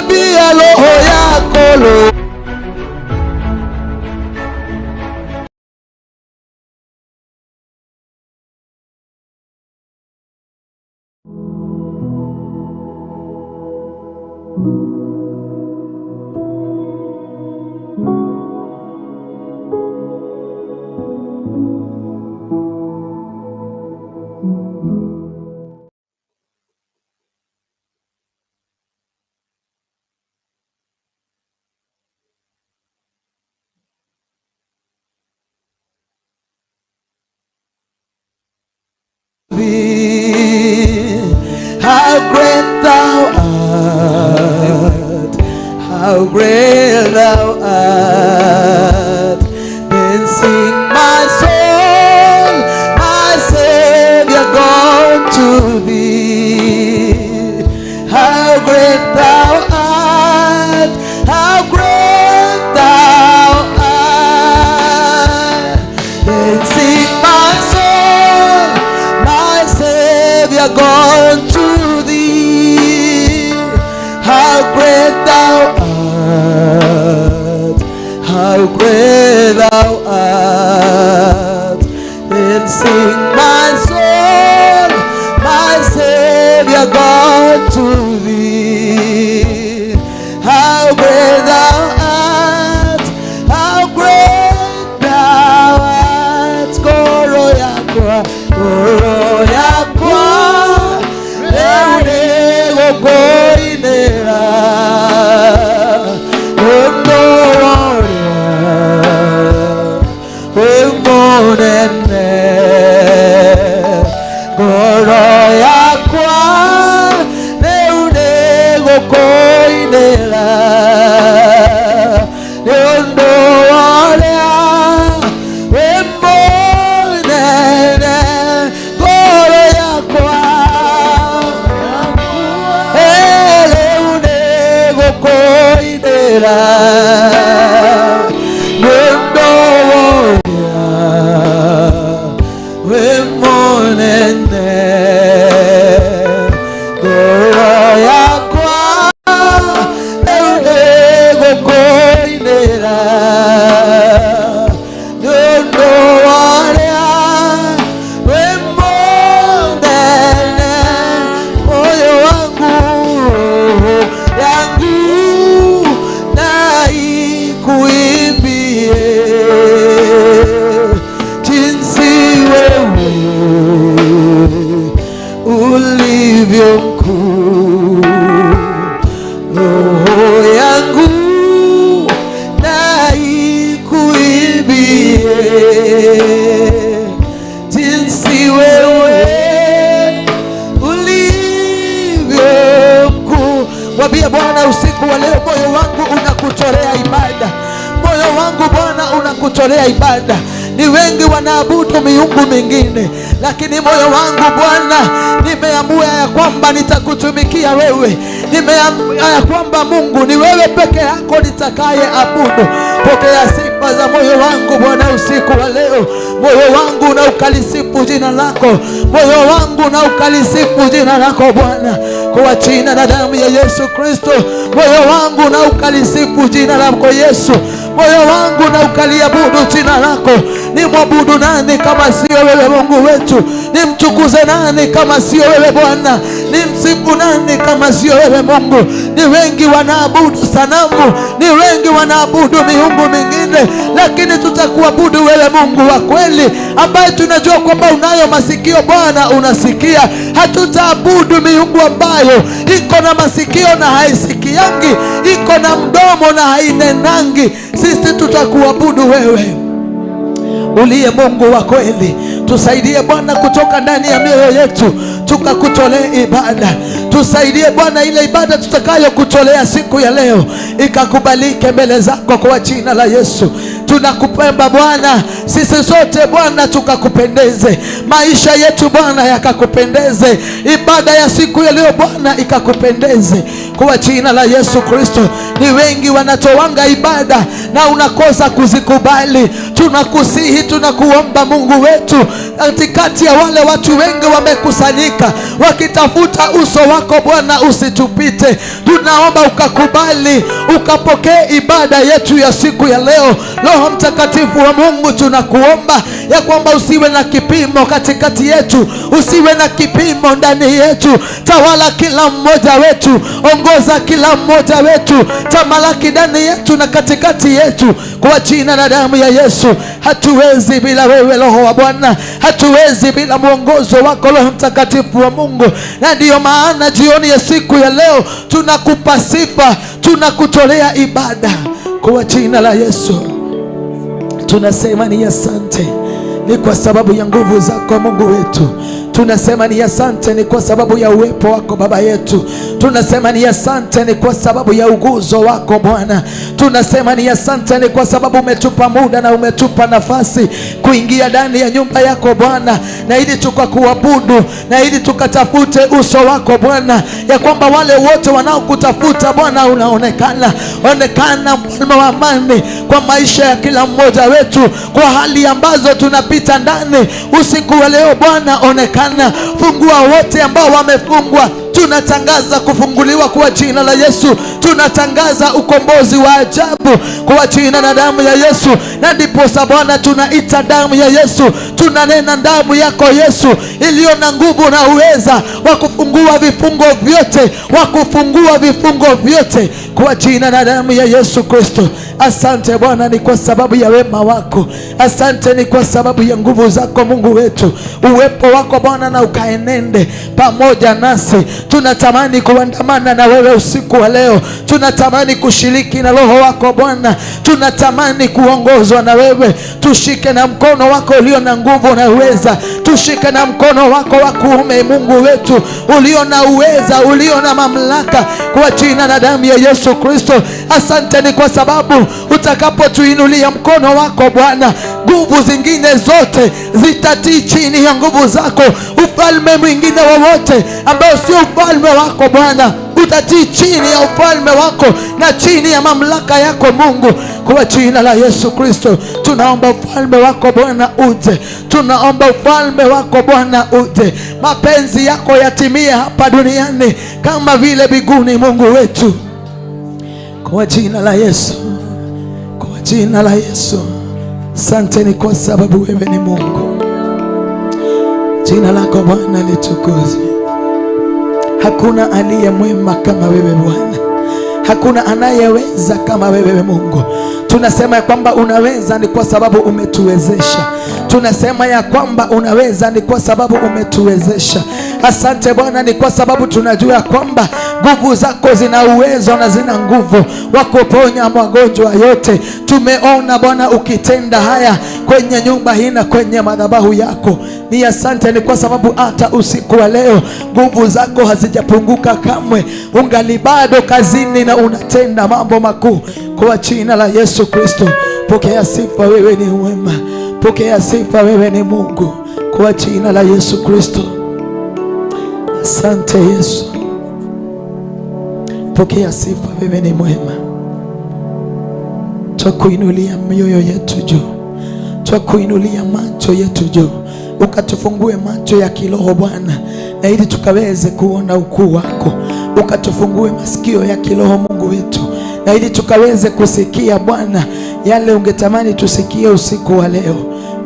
Kuimbia roho yako lo. How great thou art, how great thou art. Then sing my soul, my Savior God to thee. How great thou art, how great thou art. Then sing my soul, my Savior God to thee. How great thou art, how great thou art. Then sing my soul, my Savior God to thee. How great thou art, how great thou art. Ngoro yakwa, ngoro yakwa, rĩu nĩgũkũinĩra. Ũndũ ũrĩa wĩ mũnene. Ngoro yakwa rĩu nĩgũkũinĩra. Nĩ ũndũ ũrĩa wĩ mũnene. Ngoro yakwa rĩu nĩgũkũinĩra. Nĩ ũndũ ũrĩa wĩ mũnene. Ngoro yakwa rĩu nĩgũkũinĩra. Nĩ ũndũ ũrĩa wĩ mũnene. Moyo wangu yangu na ikuimbie jinsi wewe ulivyo mkuu. Roho yangu na ikuimbie jinsi wewe ulivyo mkuu. Mwambie Bwana usiku wa leo, moyo wangu unakutolea ibada, moyo wangu Bwana unakutolea ibada. Ni wengi wanaabudu miungu mingine, lakini moyo wangu Bwana, nimeamua ya kwamba nitakutumikia wewe. Nimeamua ya kwamba Mungu ni wewe peke yako nitakaye abudu. Pokea sifa za moyo wangu Bwana usiku wa leo. Moyo wangu na ukalisifu jina lako, moyo wangu na ukalisifu jina lako Bwana, kwa jina na damu ya Yesu Kristo. Moyo wangu na ukalisifu jina lako Yesu, moyo wangu na ukaliabudu jina lako. Ni mwabudu nani kama sio wewe Mungu wetu? Nimtukuze nani kama sio wewe Bwana? Nimsifu nani kama sio wewe Mungu? Ni wengi wanaabudu sanamu, ni wengi wanaabudu miungu mingine, lakini tutakuabudu wewe Mungu wa kweli, ambaye tunajua kwamba unayo masikio Bwana, unasikia. Hatutaabudu miungu ambayo iko na masikio na haisikiangi, iko na mdomo na hainenangi. Sisi tutakuabudu wewe uliye Mungu wa kweli. Tusaidie Bwana kutoka ndani ya mioyo yetu tukakutolee ibada. Tusaidie Bwana, ile ibada tutakayokutolea siku ya leo ikakubalike mbele zako kwa jina la Yesu. Tunakupenda Bwana, sisi sote Bwana tukakupendeze, maisha yetu Bwana yakakupendeze, ibada ya siku ya leo Bwana ikakupendeze kwa jina la Yesu Kristo. Ni wengi wanatoanga ibada na unakosa kuzikubali. Tunakusihi, tunakuomba Mungu wetu, Katikati ya wale watu wengi wamekusanyika wakitafuta uso wako Bwana, usitupite. Tunaomba ukakubali, ukapokee ibada yetu ya siku ya leo. Roho Mtakatifu wa Mungu, tunakuomba ya kwamba usiwe na kipimo katikati yetu, usiwe na kipimo ndani yetu. Tawala kila mmoja wetu, ongoza kila mmoja wetu, tamalaki ndani yetu na katikati yetu, kwa jina na damu ya Yesu. Hatuwezi bila wewe Roho wa Bwana, hatuwezi bila mwongozo wako Roho Mtakatifu wa Mungu. Na ndiyo maana jioni ya siku ya leo tunakupa sifa, tunakutolea ibada kwa jina la Yesu. Tunasema ni asante, ni kwa sababu ya nguvu zako Mungu wetu. Tunasema ni asante, ni kwa sababu ya uwepo wako Baba yetu. Tunasema ni asante, ni kwa sababu ya uguzo wako Bwana. Tunasema ni asante, ni kwa sababu umetupa muda na umetupa nafasi kuingia ndani ya nyumba yako Bwana, na ili tukakuabudu na ili tukatafute uso wako Bwana, ya kwamba wale wote wanaokutafuta Bwana unaonekana. Onekana mfalme wa amani kwa maisha ya kila mmoja wetu, kwa hali ambazo tunapita ndani usiku wa leo Bwana, onekana. Fungua wote ambao wamefungwa. Tunatangaza kufunguliwa kwa jina la Yesu. Tunatangaza ukombozi wa ajabu kwa jina na damu ya Yesu. Na ndiposa Bwana tunaita damu ya Yesu, tunanena damu yako Yesu iliyo na nguvu na uweza wa kufungua vifungo vyote, wa kufungua vifungo vyote kwa jina na damu ya Yesu Kristo. Asante Bwana, ni kwa sababu ya wema wako. Asante ni kwa sababu ya nguvu zako Mungu wetu. Uwepo wako Bwana na ukaenende pamoja nasi. Tunatamani kuandamana na wewe usiku wa leo. Tunatamani kushiriki na Roho wako Bwana. Tunatamani kuongozwa na wewe. Tushike na mkono wako ulio na nguvu na uweza. Tushike na mkono wako wa kuume Mungu wetu, ulio na uweza, ulio na mamlaka, kwa jina na damu ya Yesu Kristo. Asante ni kwa sababu utakapotuinulia mkono wako Bwana, nguvu zingine zote zitatii chini ya nguvu zako. Ufalme mwingine wowote ambao sio ufalme wako Bwana utatii chini ya ufalme wako na chini ya mamlaka yako Mungu. Kwa jina la Yesu Kristo tunaomba ufalme wako Bwana uje. Tunaomba ufalme wako Bwana uje. Mapenzi yako yatimie hapa duniani kama vile mbinguni Mungu wetu. Kwa jina la Yesu, kwa jina la Yesu. Asante ni kwa sababu wewe ni Mungu. Jina lako Bwana litukuzwe. Hakuna aliye mwema kama wewe Bwana. Hakuna anayeweza kama wewe Mungu. Tunasema ya kwamba unaweza ni kwa sababu umetuwezesha. Tunasema ya kwamba unaweza ni kwa sababu umetuwezesha. Asante Bwana, ni kwa sababu tunajua kwamba nguvu zako zina uwezo na zina nguvu wa kuponya magonjwa yote. Tumeona Bwana ukitenda haya kwenye nyumba hii na kwenye madhabahu yako. Ni asante ni kwa sababu hata usiku wa leo nguvu zako hazijapunguka kamwe. Ungali bado kazini na unatenda mambo makuu. Kwa jina la Yesu Kristo, pokea sifa, wewe ni mwema. Pokea sifa, wewe ni Mungu. Kwa jina la Yesu Kristo. Asante Yesu. Pokea sifa, wewe ni mwema. Twakuinulia mioyo yetu juu. Twakuinulia macho yetu juu. Ukatufungue macho ya kiroho Bwana, na ili tukaweze kuona ukuu wako. Ukatufungue masikio ya kiroho Mungu wetu, na ili tukaweze kusikia Bwana yale ungetamani tusikie usiku wa leo.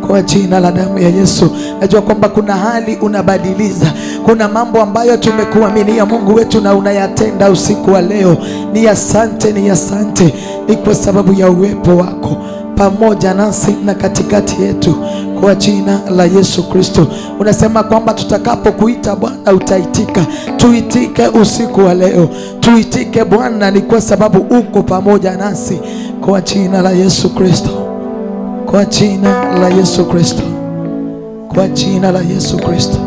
Kwa jina la damu ya Yesu. Najua kwamba kuna hali unabadiliza, kuna mambo ambayo tumekuaminia Mungu wetu na unayatenda usiku wa leo. Ni asante, ni asante, ni kwa sababu ya uwepo wako pamoja nasi na katikati yetu. Kwa jina la Yesu Kristo. Unasema kwamba tutakapokuita Bwana utaitika. Tuitike usiku wa leo. Tuitike Bwana, ni kwa sababu uko pamoja nasi. Kwa jina la Yesu Kristo. Kwa jina la Yesu Kristo. Kwa jina la Yesu Kristo.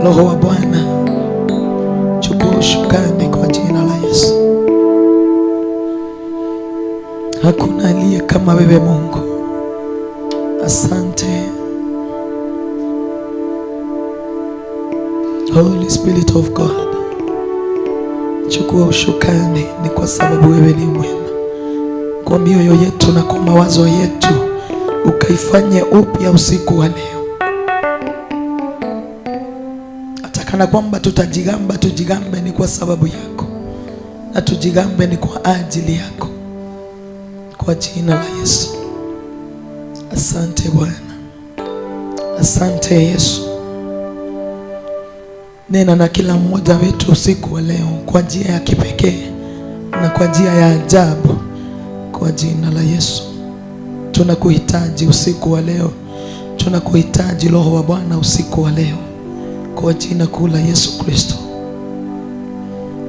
Roho wa Bwana, chukua usukani kwa jina la Yesu. Hakuna aliye kama wewe Mungu. Asante Holy Spirit of God, chukua usukani, ni kwa sababu wewe ni mwema. Kwa mioyo yetu na kwa mawazo yetu ukaifanye upya usiku wa leo. Hata kana kwamba tutajigamba, tujigambe ni kwa sababu yako, na tujigambe ni kwa ajili yako, kwa jina la Yesu. Asante Bwana, asante Yesu. Nena na kila mmoja wetu usiku wa leo kwa njia ya kipekee na kwa njia ya ajabu, kwa jina la Yesu. Tunakuhitaji usiku wa leo, tunakuhitaji Roho wa Bwana usiku wa leo, kwa jina kuu la Yesu Kristo.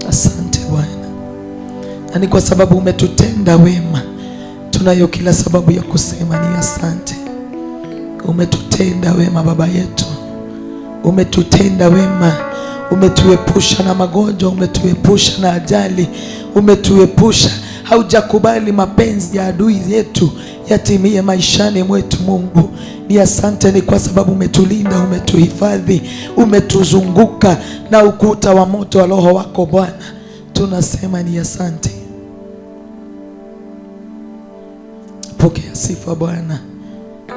Asante Bwana, na ni kwa sababu umetutenda wema, tunayo kila sababu ya kusema ni asante. Umetutenda wema Baba yetu, umetutenda wema, umetuepusha na magonjwa, umetuepusha na ajali, umetuepusha, haujakubali mapenzi ya adui yetu yatimie maishani mwetu. Mungu ni asante, ni kwa sababu umetulinda, umetuhifadhi, umetuzunguka na ukuta wa moto wa Roho wako Bwana. Tunasema ni asante. Pokea sifa Bwana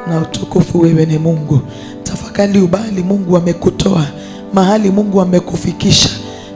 na utukufu, wewe ni Mungu. Tafakari ubali Mungu amekutoa, mahali Mungu amekufikisha,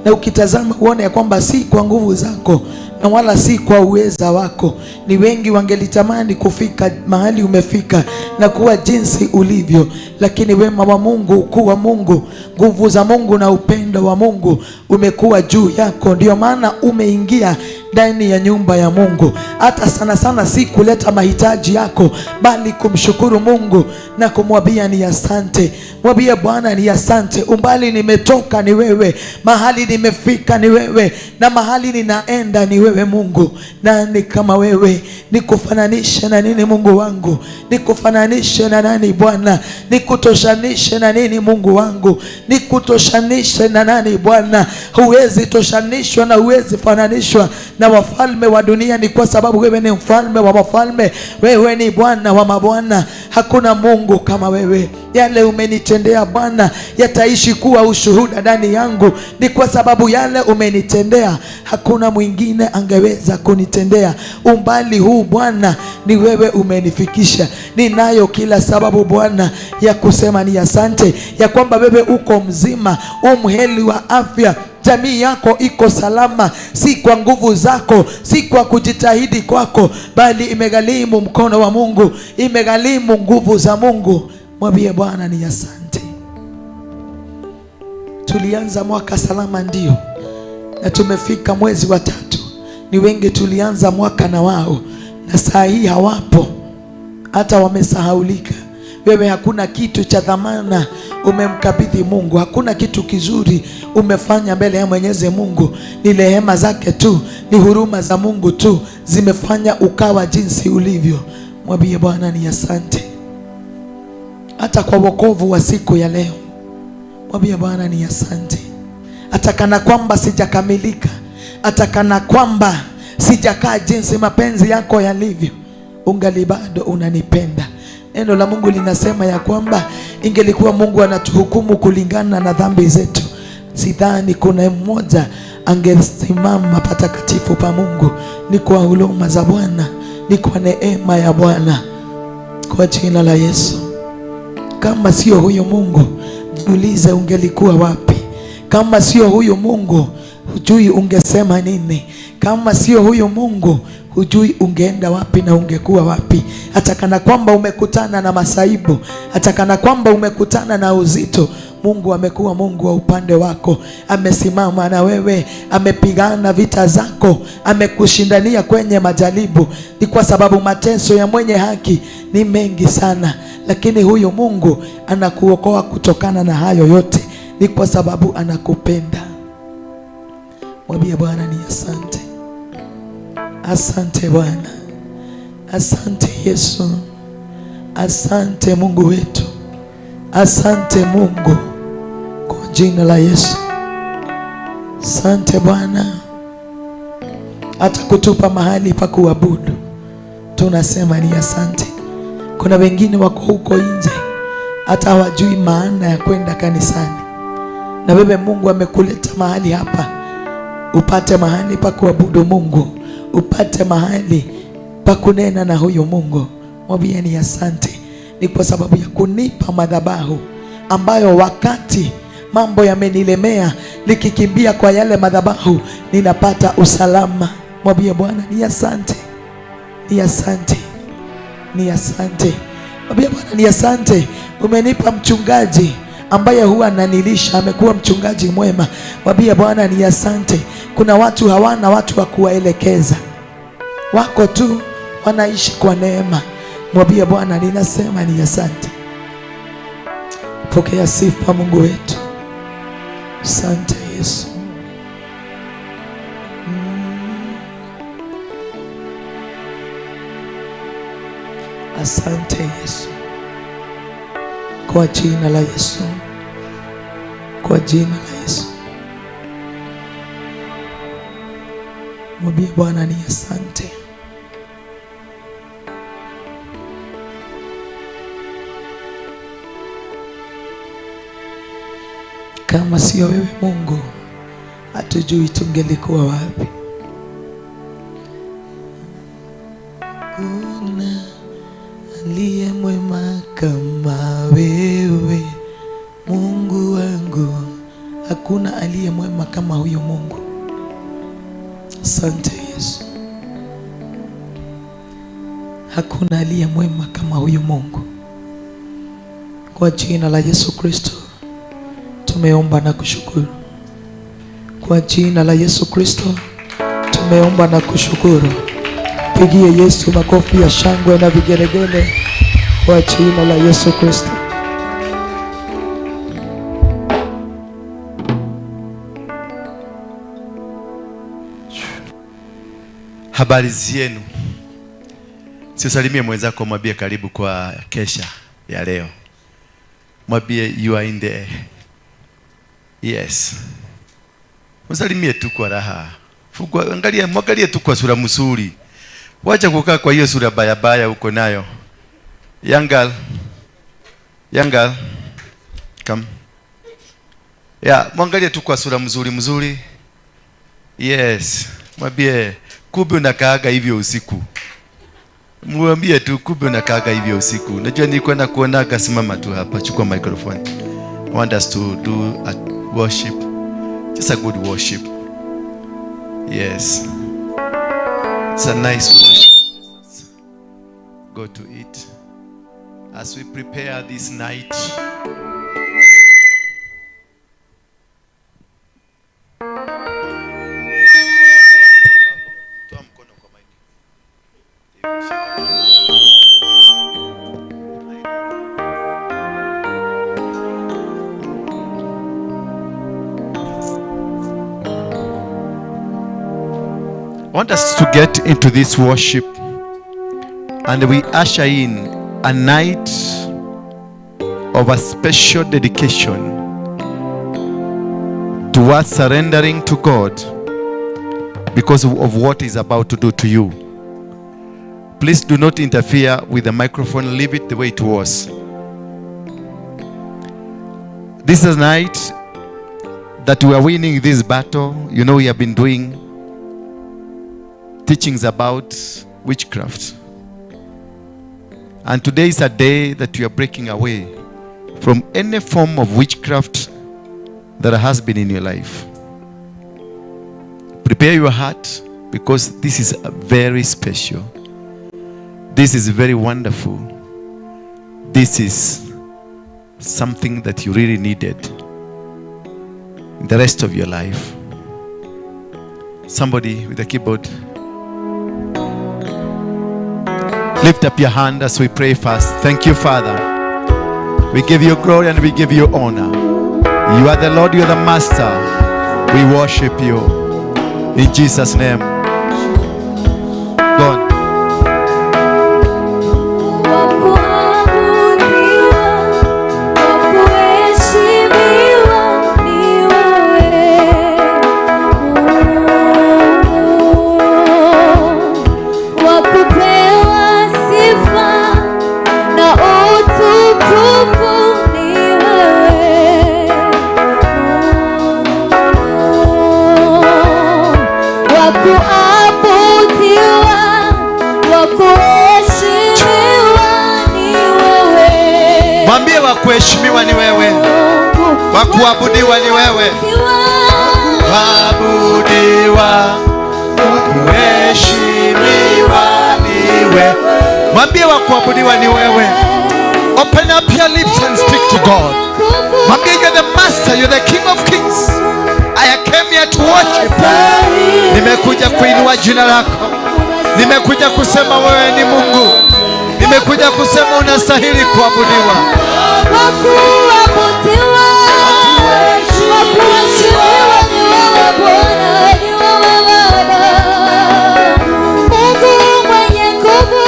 na ukitazama uone ya kwamba si kwa nguvu zako na wala si kwa uweza wako. Ni wengi wangelitamani kufika mahali umefika na kuwa jinsi ulivyo, lakini wema wa Mungu, ukuu wa Mungu, nguvu za Mungu na upendo wa Mungu umekuwa juu yako. Ndio maana umeingia ndani ya nyumba ya Mungu. Hata sana sana si kuleta mahitaji yako, bali kumshukuru Mungu na kumwambia ni asante. Mwambie Bwana ni asante, umbali nimetoka ni wewe, mahali nimefika ni wewe, na mahali ninaenda ni wewe Mungu. Nani kama wewe? Nikufananishe na nini Mungu wangu? Nikufananishe na nani Bwana? Nikutoshanishe na nini Mungu wangu? Nikutoshanishe na nani Bwana? Huwezi toshanishwa na huwezi fananishwa na wafalme wa dunia, ni kwa sababu wewe ni mfalme wa wafalme, wewe ni Bwana wa mabwana. Hakuna Mungu kama wewe. Yale umenitendea Bwana yataishi kuwa ushuhuda ndani yangu, ni kwa sababu yale umenitendea hakuna mwingine angeweza kunitendea. Umbali huu Bwana ni wewe umenifikisha. Ninayo kila sababu Bwana ya kusema ni asante, ya kwamba wewe uko mzima, umheli wa afya, jamii yako iko salama, si kwa nguvu zako, si kwa kujitahidi kwako, bali imegharimu mkono wa Mungu, imegharimu nguvu za Mungu. Mwambie Bwana ni asante. Tulianza mwaka salama ndio, na tumefika mwezi wa 3. Ni wengi tulianza mwaka na wao, na saa hii hawapo, hata wamesahaulika. Wewe hakuna kitu cha dhamana umemkabidhi Mungu, hakuna kitu kizuri umefanya mbele ya Mwenyezi Mungu. Ni rehema zake tu, ni huruma za Mungu tu zimefanya ukawa jinsi ulivyo. Mwambie Bwana ni asante. Hata kwa wokovu wa siku ya leo, mwambie Bwana ni asante. Hata kana kwamba sijakamilika, hata kana kwamba sijakaa jinsi mapenzi yako yalivyo, ungali bado unanipenda. Neno la Mungu linasema ya kwamba ingelikuwa Mungu anatuhukumu kulingana na dhambi zetu, sidhani kuna mmoja angesimama patakatifu pa Mungu. Ni kwa huruma za Bwana, ni kwa neema ya Bwana, kwa jina la Yesu. Kama sio huyo Mungu, jiulize ungelikuwa wapi? Kama sio huyo Mungu, hujui ungesema nini? Kama sio huyo Mungu, hujui ungeenda wapi na ungekuwa wapi? Hata kana kwamba umekutana na masaibu, hata kana kwamba umekutana na uzito, Mungu amekuwa Mungu wa upande wako, amesimama na wewe, amepigana vita zako, amekushindania kwenye majaribu. Ni kwa sababu mateso ya mwenye haki ni mengi sana, lakini huyo Mungu anakuokoa kutokana na hayo yote, ni kwa sababu anakupenda. Mwambie Bwana ni asante. Asante Bwana, asante Yesu, asante Mungu wetu, asante Mungu, kwa jina la Yesu. Asante Bwana, hata kutupa mahali pa kuabudu, tunasema ni asante. Kuna wengine wako huko nje hata hawajui maana ya kwenda kanisani, na wewe Mungu amekuleta mahali hapa upate mahali pa kuabudu Mungu, upate mahali pa kunena na huyo Mungu. Mwambie ni asante, ni kwa sababu ya kunipa madhabahu ambayo wakati mambo yamenilemea, nikikimbia kwa yale madhabahu ninapata usalama. Mwambie Bwana ni asante, ni asante, ni asante. Mwambie Bwana ni asante, umenipa mchungaji ambaye huwa ananilisha, amekuwa mchungaji mwema. Mwambie Bwana ni asante. Kuna watu hawana watu wa kuwaelekeza, wako tu wanaishi kwa neema. Mwambie Bwana ninasema ni asante. Pokea sifa Mungu wetu. Asante Yesu. Asante Yesu. Kwa jina la Yesu. Kwa jina la Yesu. Mwambie Bwana ni asante. Kama sio wewe Mungu, hatujui tungelikuwa wapi. Kuna aliye mwema kama wewe Mungu wangu. Hakuna aliye mwema kama huyo Mungu. Asante Yesu. Hakuna aliye mwema kama huyo Mungu. Kwa jina la Yesu Kristo tumeomba na kushukuru. Kwa jina la Yesu Kristo tumeomba na kushukuru. Pigie Yesu makofi ya shangwe na vigelegele kwa jina la Yesu Kristo. Habari zenu. Sisalimie mwenzako, mwambie karibu kwa kesha ya leo. Mwambie you are in the yes. Msalimie tu kwa raha. Fugwa, angalia, mwangalie tu kwa sura mzuri. Wacha kukaa kwa hiyo sura baya baya uko nayo. Yangal. Yangal. Come. Yeah, mwangalie tu kwa sura mzuri mzuri. Yes. Mwambie kumbe unakaaga hivyo usiku. Mwambie tu kumbe unakaaga hivyo usiku. Najua nilikuwa nakuonaga, simama tu hapa, chukua microphone. I want us to do a worship. Just a good worship. Yes. It's a nice worship. Go to it. As we prepare this night. I want us to get into this worship, and we usher in a night of a special dedication towards surrendering to God because of what He's about to do to you. Please do not interfere with the microphone. Leave it the way it was. This is a night that we are winning this battle. You know, we have been doing teachings about witchcraft. And today is a day that we are breaking away from any form of witchcraft that has been in your life. Prepare your heart, because this is very special. This is very wonderful. This is something that you really needed in the rest of your life. Somebody with a keyboard, lift up your hand as we pray first. Thank you, Father. We give you glory and we give you honor. You are the Lord, you are the Master. We worship you. In Jesus' name. Go on. Wakuabudiwa, kuheshimiwa ni wewe, wa kuabudiwa ni wewe. Kuabudiwa, kuheshimiwa ni wewe. Mwambie wa kuabudiwa ni wewe. Open up your lips and speak to God. Mwambie you're the master, you're the King of Kings. I came here to worship. Nimekuja kuinua jina lako. Nimekuja kusema wewe ni Mungu. Nimekuja kusema unastahili kuabudiwa. Kuabudiwa, kuheshimiwa ni wewe Bwana, ni wewe Baba. Mungu mwenye nguvu,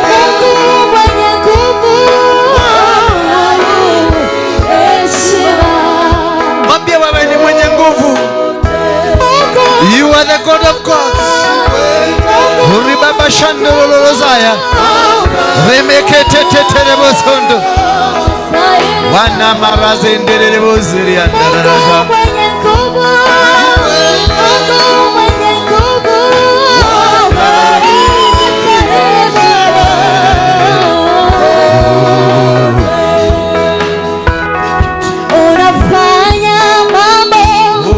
Mungu mwenye nguvu, heshima. Mwambie wewe ni mwenye nguvu. You are the God of gods. Uribaba shandololozaya. Remeketeteterebosondo. Wana marazendereboziria ndaraja. Mungu mwenye nguvu, Mungu mwenye nguvu, Baba. Unafanya mambo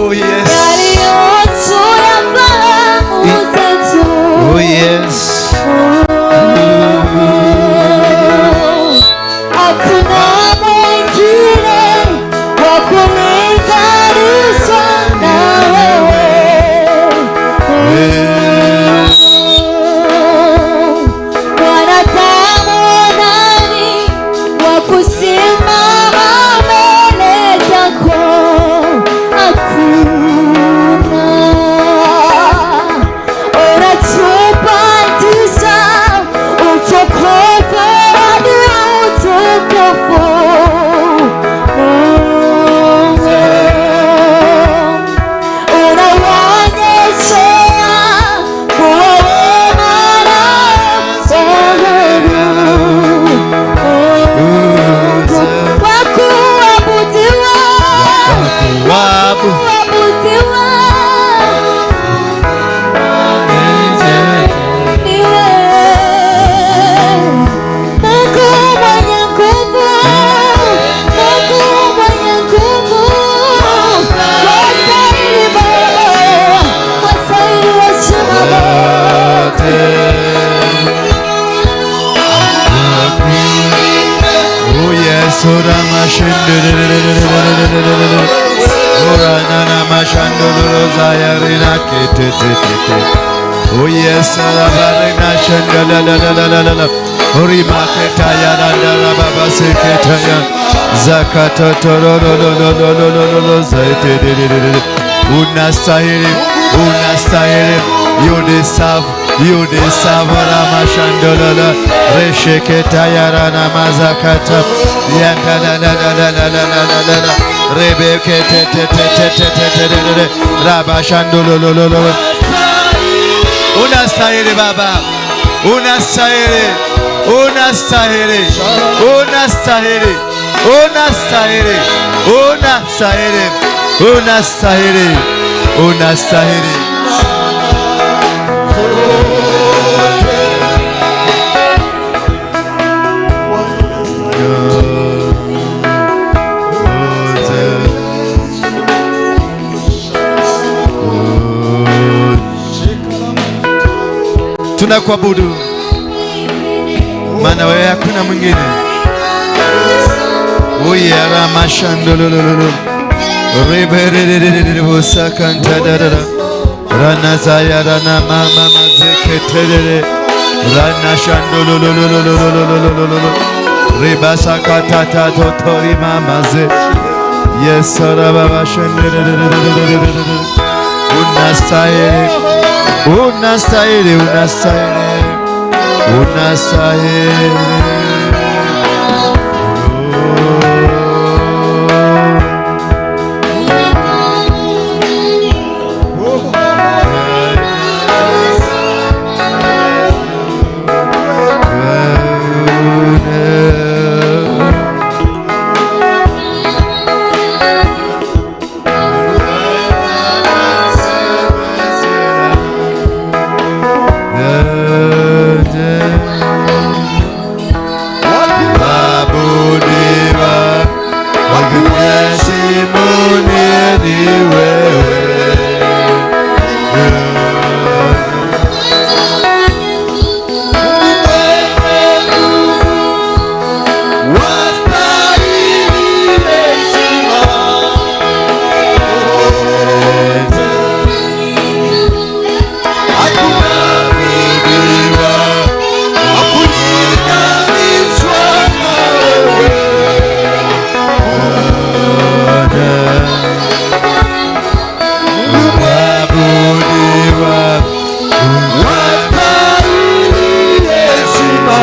Oh yes. yaliyo juu ya fahamu zetu. Oh yes. Hakuna mwingine wa kulinganishwa na wewe. Mwanadamu nani wa kusimama mbele zako? Hakuna. Unatupandisha utukufu hadi utukufu. Mungu, unawaonyeshea kuwa wema na fadhili. Kwa kuabudiwa, Wabu. kuabudiwa ni wewe. Mungu mwenye nguvu, Mungu mwenye nguvu, wastahili Baba, wastahili heshima Baba. Oh yes, ora mashendere. Ora nana mashandolo zaya rina kete te te te. Oh yes, ala barina shandala la la la la la la. Ori maketa ya la la la baba seketa ya. Zakata toro lo lo lo lo lo lo lo lo zaite de de de de. Unastahili, unastahili, you deserve, you deserve ramashandolo resheketa ya rana mazakata yanta la la la la la la la la la la rebeke te te te te te te te te te rabashandolo lo lo lo. Unastahili Baba, unastahili, unastahili, unastahili, unastahili, unastahili, unastahili, unastahili. Tunakuabudu maana wewe hakuna mwingine. Uyara mashandolololo reberererererosakantadadada ranazaya rana mama mazeketerere rana shandolololololololololo rebasakatata mamaze yesarababa shandererererererere. Unastahili, unastahili, unastahili, unastahili. Ni wewe. Wastahili heshima. Hakuna mwingine wa kulinganishwa na wewe. Mwabudiwa. Wastahili heshima.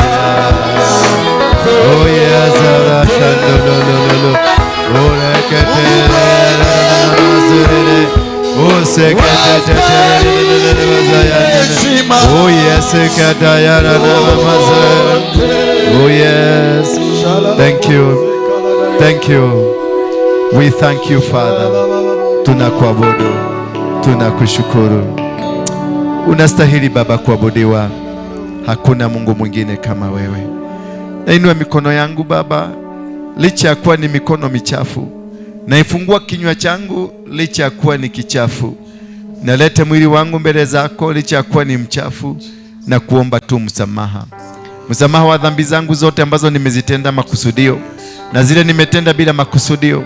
Oh yes, no. Oh yes, oh yes. Thank you. Thank you. We thank you, Father. Tunakuabudu. Tunakushukuru. Unastahili Baba kuabudiwa. Hakuna Mungu mwingine kama wewe. Nainua mikono yangu Baba, licha ya kuwa ni mikono michafu. Naifungua kinywa changu licha ya kuwa ni kichafu. Nalete mwili wangu mbele zako licha ya kuwa ni mchafu, na kuomba tu msamaha. Msamaha wa dhambi zangu zote ambazo nimezitenda makusudio na zile nimetenda bila makusudio.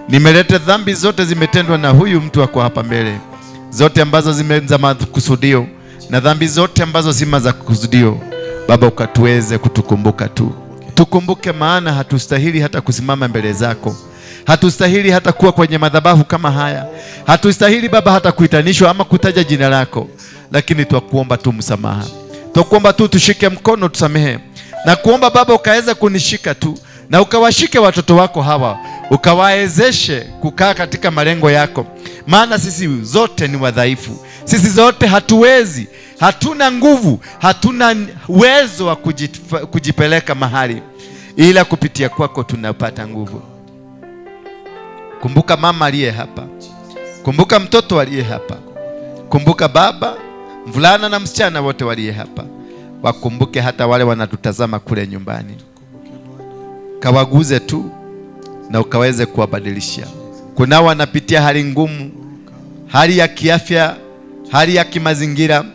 Nimeleta dhambi zote zimetendwa na huyu mtu ako hapa mbele, zote ambazo zimeanza makusudio na dhambi zote ambazo si za kusudio. Baba, ukatuweze kutukumbuka tu, tukumbuke, maana hatustahili hata kusimama mbele zako, hatustahili hata kuwa kwenye madhabahu kama haya, hatustahili Baba hata kuitanishwa ama kutaja jina lako, lakini twakuomba tu msamaha, twakuomba tu tushike mkono, tusamehe, na kuomba Baba ukaweza kunishika tu na ukawashike watoto wako hawa, ukawawezeshe kukaa katika malengo yako, maana sisi zote ni wadhaifu, sisi zote hatuwezi, hatuna nguvu, hatuna uwezo wa kujipeleka mahali, ila kupitia kwako tunapata nguvu. Kumbuka mama aliye hapa, kumbuka mtoto aliye hapa, kumbuka baba, mvulana na msichana wote waliye hapa, wakumbuke hata wale wanatutazama kule nyumbani. Kawaguze tu na ukaweze kuwabadilisha. Kunao wanapitia hali ngumu, hali ya kiafya, hali ya kimazingira,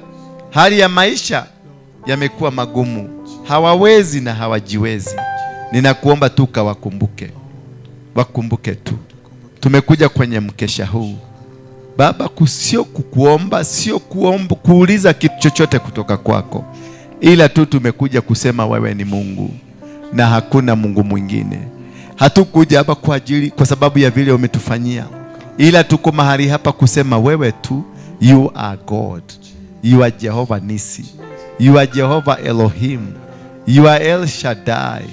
hali ya maisha yamekuwa magumu, hawawezi na hawajiwezi. Ninakuomba tu kawakumbuke, wakumbuke tu. Tumekuja kwenye mkesha huu Baba, sio kukuomba, sio kuomba, kuuliza kitu chochote kutoka kwako, ila tu tumekuja kusema wewe ni Mungu na hakuna Mungu mwingine. Hatukuja hapa kwa ajili, kwa sababu ya vile umetufanyia, ila tuko mahali hapa kusema wewe tu, you are God, you are Jehovah Nisi, you are Jehovah Elohim, you are El Shaddai,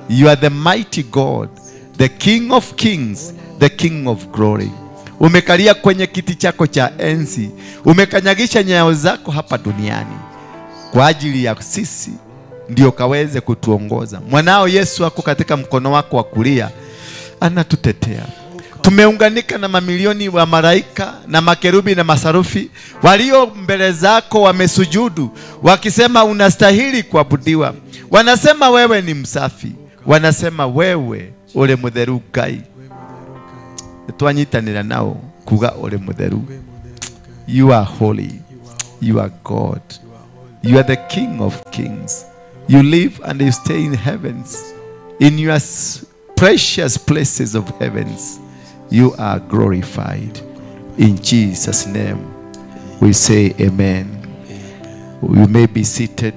you are the mighty God, the King of kings, the King of glory. Umekalia kwenye kiti chako cha enzi, umekanyagisha nyayo zako hapa duniani kwa ajili ya sisi, ndio kaweze kutuongoza. Mwanao Yesu ako katika mkono wako wa kulia, anatutetea. Tumeunganika na mamilioni wa malaika na makerubi na masarufi walio mbele zako, wamesujudu wakisema unastahili kuabudiwa. Wanasema wewe ni msafi, wanasema wewe uri mutheru Ngai. Twanyitanira nao kuga uri mutheru. You are holy, you are God, you are the King of kings. You live and you stay in heavens, in your precious places of heavens. You are glorified. In Jesus' name we say amen. You may be seated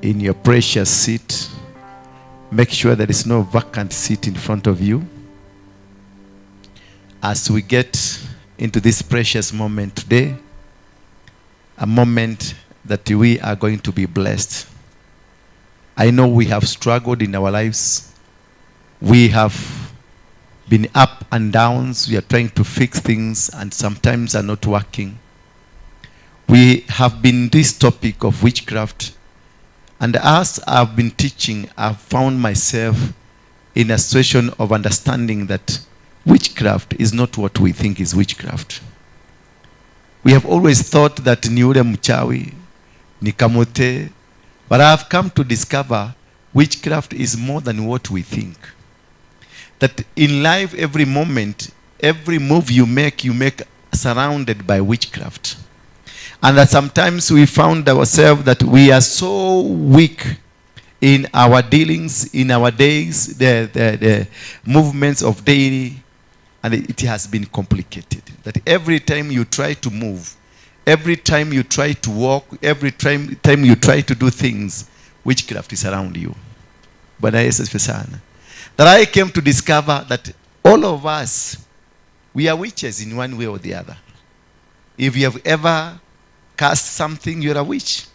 in your precious seat. Make sure there is no vacant seat in front of you. As we get into this precious moment today, a moment that we are going to be blessed. I know we have struggled in our lives. We have been up and downs. We are trying to fix things and sometimes are not working. We have been this topic of witchcraft, and as I've been teaching, I've found myself in a situation of understanding that witchcraft is not what we think is witchcraft. We have always thought that ni ule mchawi, ni kamote, but I've come to discover witchcraft is more than what we think. That in life, every moment, Every move you make surrounded by witchcraft. And that sometimes we found ourselves that we are so weak in our dealings, in our days, the movements of daily, and it has been complicated. That every time you try to move, every time you try to walk, every time you try to do things, witchcraft is around you. Bwana Yesu asifiwe sana. That I came to discover that all of us, we are witches in one way or the other. If you have ever cast something, you're a witch.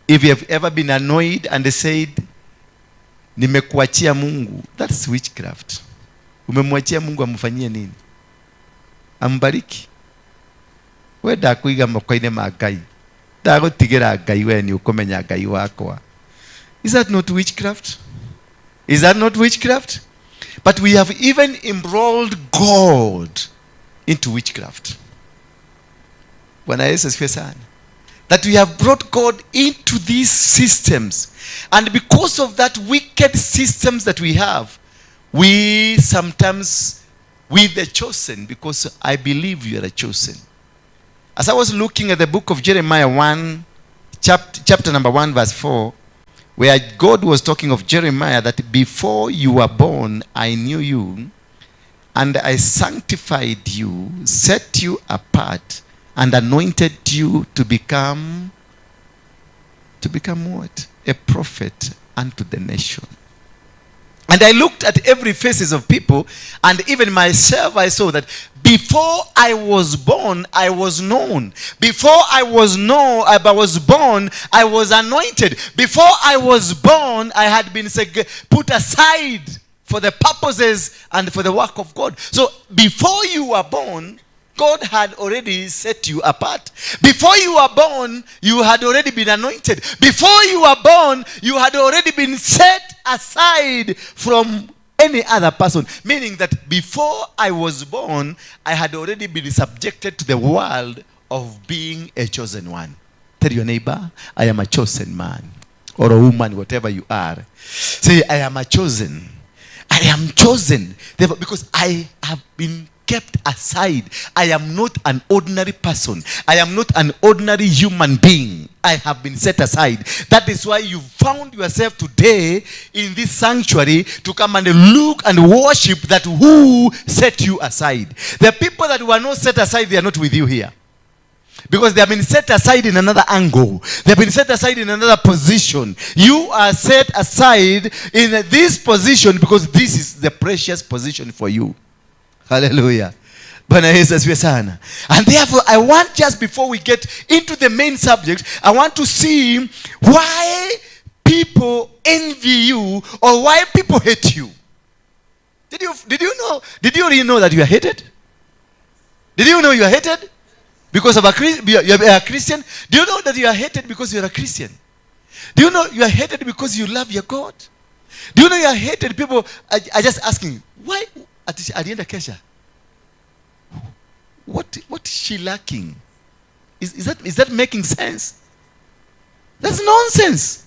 If you have ever been annoyed and said, "Nimekuachia Mungu," that's witchcraft. Umemwachia Mungu amfanyie nini? Ambariki. We ndakuiga moko-inĩ ma Ngai. Ndagũtigĩra Ngai we nĩ ũkũmenya Ngai wakwa. Is that not witchcraft? Is that not witchcraft? But we have even enrolled God into witchcraft. Bwana Yesu asifiwe sana. That we have brought God into these systems. And because of that wicked systems that we have, we sometimes, we the chosen, because I believe you are a chosen. As I was looking at the book of Jeremiah 1, chapter number 1, verse 4, where God was talking of Jeremiah that before you were born, I knew you, and I sanctified you, set you apart, and anointed you to become what? A prophet unto the nation. And I looked at every faces of people, and even myself, I saw that before I was born, I was known. Before I was known, I was born, I was anointed. Before I was born, I had been put aside for the purposes and for the work of God. So before you were born, God had already set you apart. Before you were born, you had already been anointed. Before you were born, you had already been set aside from any other person. Meaning that before I was born, I had already been subjected to the world of being a chosen one. Tell your neighbor, "I am a chosen man or a woman," whatever you are. Say, "I am a chosen. I am chosen." Therefore, because I have been kept aside. I am not an ordinary person. I am not an ordinary human being. I have been set aside. That is why you found yourself today in this sanctuary to come and look and worship that who set you aside. The people that were not set aside, they are not with you here. Because they have been set aside in another angle. They have been set aside in another position. You are set aside in this position because this is the precious position for you. Hallelujah. Bwana Yesu asifiwe sana. And therefore, I want, just before we get into the main subject, I want to see why people envy you or why people hate you. Did you already know that you are hated? Did you know you are hated? Because of a you are a Christian? Do you know that you are hated because you are a Christian? Do you know you are hated because you love your God? Do you know you are hated? People are just asking, why alienda kesha? What is she lacking? Is that making sense? That's nonsense.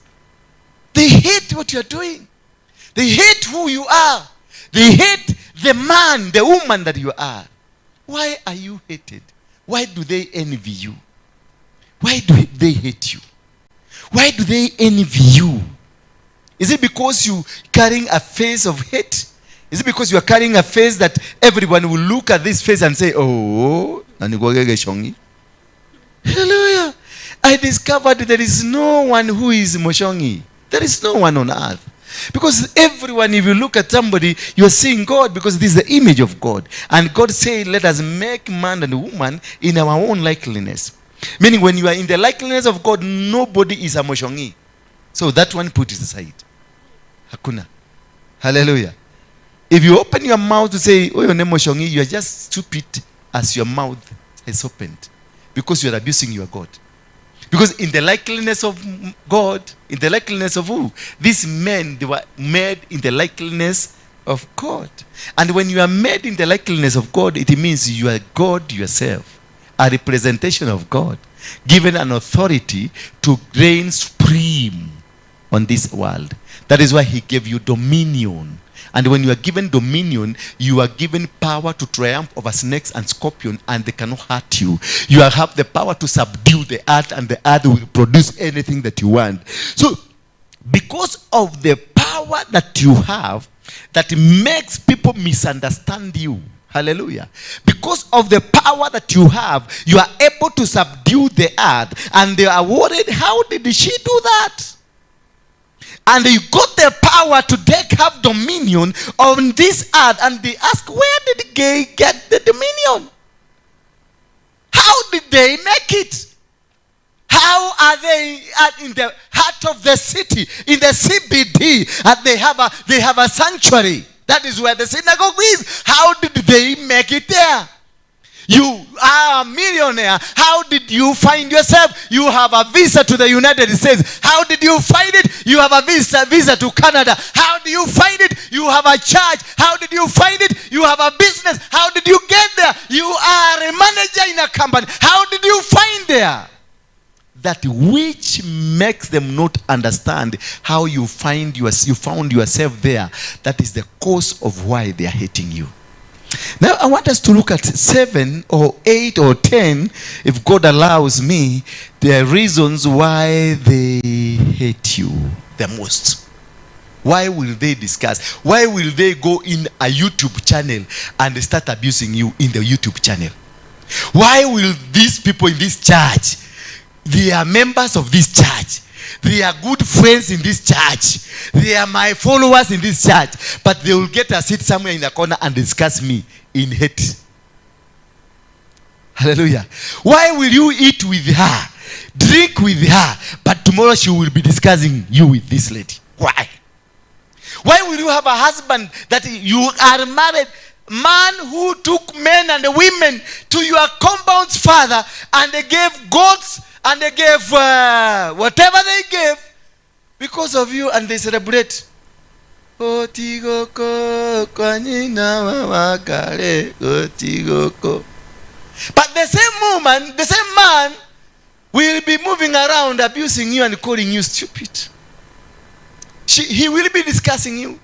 They hate what you are doing. They hate who you are. They hate the man, the woman that you are. Why are you hated? Why do they envy you? Why do they hate you? Why do they envy you? Is it because you carrying a face of hate? Is it because you are carrying a face that everyone will look at this face and say, "Oh, nani?" Hallelujah. I discovered there is no one who is Moshongi. There is no one on earth. Because everyone, if you look at somebody, you are seeing God, because this is the image of God. And God said, "Let us make man and woman in our own likeness." Meaning, when you are in the likeness of God, nobody is a Moshongi. So that one, put it aside. Hakuna. Hallelujah. If you open your mouth to say, "Oh, your name Moshongi," you are just stupid as your mouth is opened. Because you are abusing your God. Because in the likeness of God, in the likeness of who? These men, they were made in the likeness of God. And when you are made in the likeness of God, it means you are God yourself. A representation of God. Given an authority to reign supreme on this world. That is why he gave you dominion. And when you are given dominion, you are given power to triumph over snakes and scorpions, and they cannot hurt you. You have the power to subdue the earth, and the earth will produce anything that you want. So, because of the power that you have, that makes people misunderstand you. Hallelujah. Because of the power that you have, you are able to subdue the earth, and they are worried, how did she do that? And you got the power to have dominion on this earth. And they ask, where did they get the dominion? How did they make it? How are they in the heart of the city, in the CBD, and they have a sanctuary? That is where the synagogue is. How did they make it there? You are a millionaire. How did you find yourself? You have a visa to the United States. How did you find it? You have a visa to Canada. How do you find it? You have a church. How did you find it? You have a business. How did you get there? You are a manager in a company. How did you find there? That which makes them not understand how you found yourself there. That is the cause of why they are hating you. Now, I want us to look at 7 or 8 or 10, if God allows me, the reasons why they hate you the most. Why will they discuss? Why will they go in a YouTube channel and start abusing you in the YouTube channel? Why will these people in this church, they are members of this church, they are good friends in this church, they are my followers in this church, but they will get a seat somewhere in the corner and discuss me in hate? Hallelujah. Why will you eat with her, drink with her, but tomorrow she will be discussing you with this lady? Why? Why will you have a husband that you are married, man who took men and women to your compound's father, and they gave goats and they gave whatever they gave because of you, and they celebrate. But the same woman, the same man will be moving around abusing you and calling you stupid. He will be discussing you.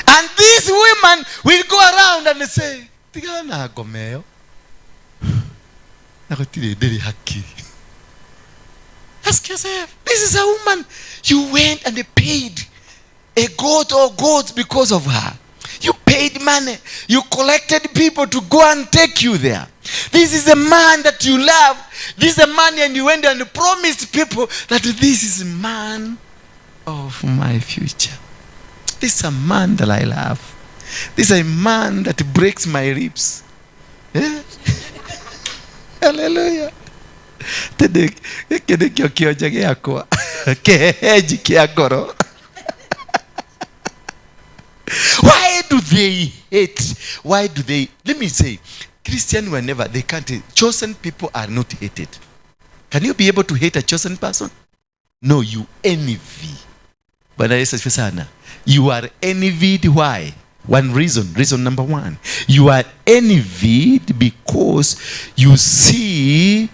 And these women will go around and say, ask yourself, this is a woman. You went and paid a goat or goats because of her. You paid money. You collected people to go and take you there. This is a man that you love. This is a man, and you went and promised people that this is a man of my future. This is a man that I love. This is a man that breaks my ribs. Yeah? Hallelujah. Why do they hate? Why do they? Let me say, Christian were never, they can't. Chosen people are not hated. Can you be able to hate a chosen person? No, you envy. You are envied. Why? One reason. Reason number one. You are envied because you see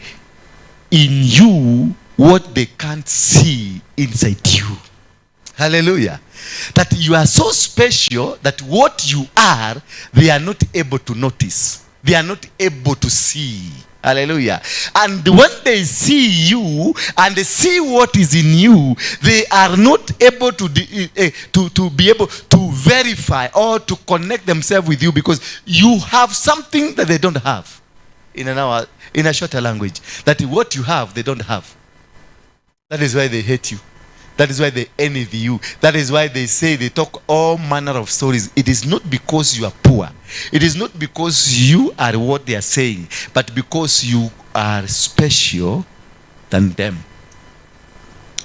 in you what they can't see inside you. Hallelujah. That you are so special that what you are, they are not able to notice. They are not able to see. Hallelujah. And when they see you and they see what is in you, they are not able to be able to verify or to connect themselves with you, because you have something that they don't have. In a shorter language, that what you have, they don't have. That is why they hate you. That is why they envy you. That is why they say, they talk all manner of stories. It is not because you are poor. It is not because you are what they are saying, but because you are special than them.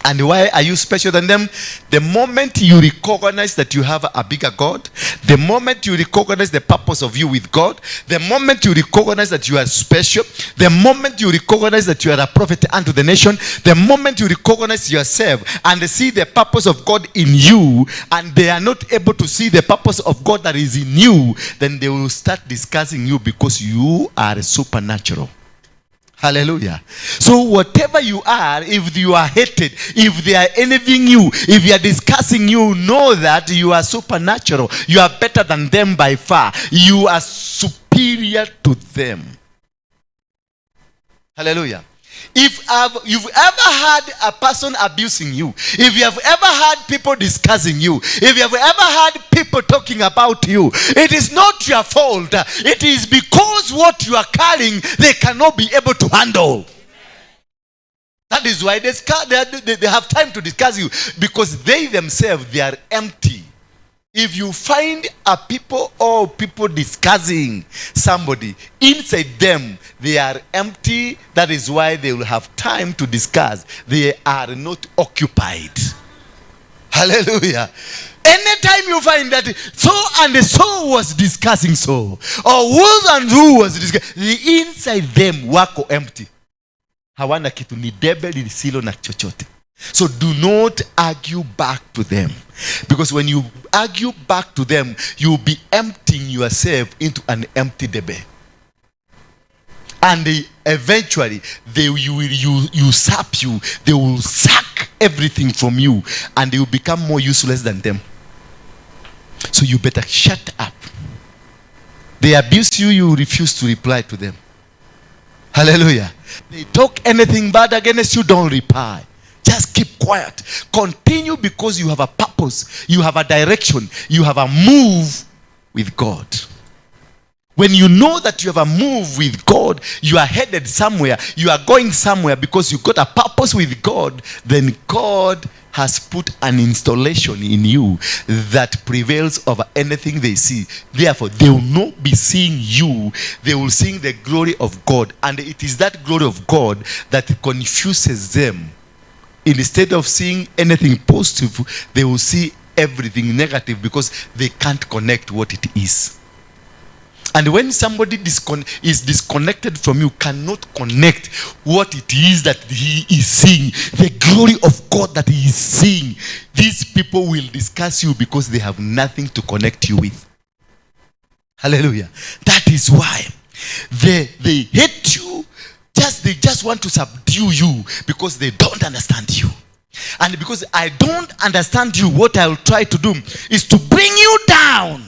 And why are you special than them? The moment you recognize that you have a bigger God, the moment you recognize the purpose of you with God, the moment you recognize that you are special, the moment you recognize that you are a prophet unto the nation, the moment you recognize yourself and see the purpose of God in you, and they are not able to see the purpose of God that is in you, then they will start discussing you because you are supernatural. Hallelujah. So whatever you are, if you are hated, if they are envying you, if they are discussing you, know that you are supernatural. You are better than them by far. You are superior to them. Hallelujah. If you've ever had a person abusing you, if you have ever had people discussing you, if you have ever had people talking about you, it is not your fault. It is because what you are carrying, they cannot be able to handle. That is why they have time to discuss you, because they themselves, they are empty. If you find a people or people discussing somebody, inside them, they are empty. That is why they will have time to discuss. They are not occupied. Hallelujah. Anytime you find that so and so was discussing so, or who and who was discussing, the inside them wako empty. Hawana kitu, ni debe lisilo na chochote. So do not argue back to them. Because when you argue back to them, you'll be emptying yourself into an empty debe. And eventually, they will usurp you. They will suck everything from you. And they will become more useless than them. So you better shut up. They abuse you, you refuse to reply to them. Hallelujah. They talk anything bad against you, don't reply. Just keep quiet. Continue, because you have a purpose. You have a direction. You have a move with God. When you know that you have a move with God, you are headed somewhere, you are going somewhere because you got a purpose with God, then God has put an installation in you that prevails over anything they see. Therefore, they will not be seeing you. They will see the glory of God. And it is that glory of God that confuses them. Instead of seeing anything positive, they will see everything negative because they can't connect what it is. And when somebody is disconnected from you, cannot connect what it is that he is seeing, the glory of God that he is seeing, these people will discuss you because they have nothing to connect you with. Hallelujah. That is why they hate you. They just want to subdue you because they don't understand you. And because I don't understand you, what I will try to do is to bring you down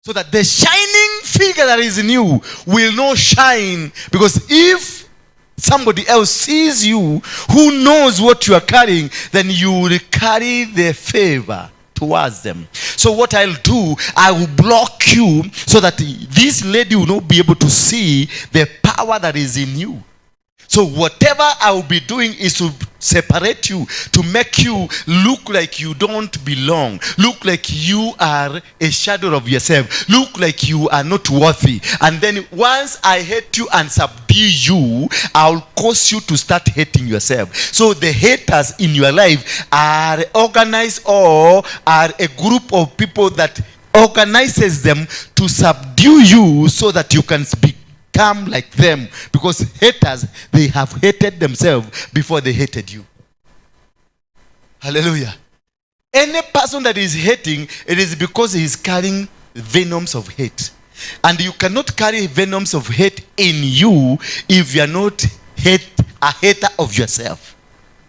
so that the shining figure that is in you will not shine. Because if somebody else sees you who knows what you are carrying, then you will carry the favor towards them. So what I'll do, I will block you so that this lady will not be able to see the power that is in you. So whatever I will be doing is to separate you, to make you look like you don't belong, look like you are a shadow of yourself, look like you are not worthy. And then once I hate you and subdue you, I'll cause you to start hating yourself. So the haters in your life are organized or are a group of people that organizes them to subdue you so that you can speak. Come like them, because haters, they have hated themselves before they hated you. Hallelujah. Any person that is hating, it is because he is carrying venoms of hate. And you cannot carry venoms of hate in you if you are not a hater of yourself.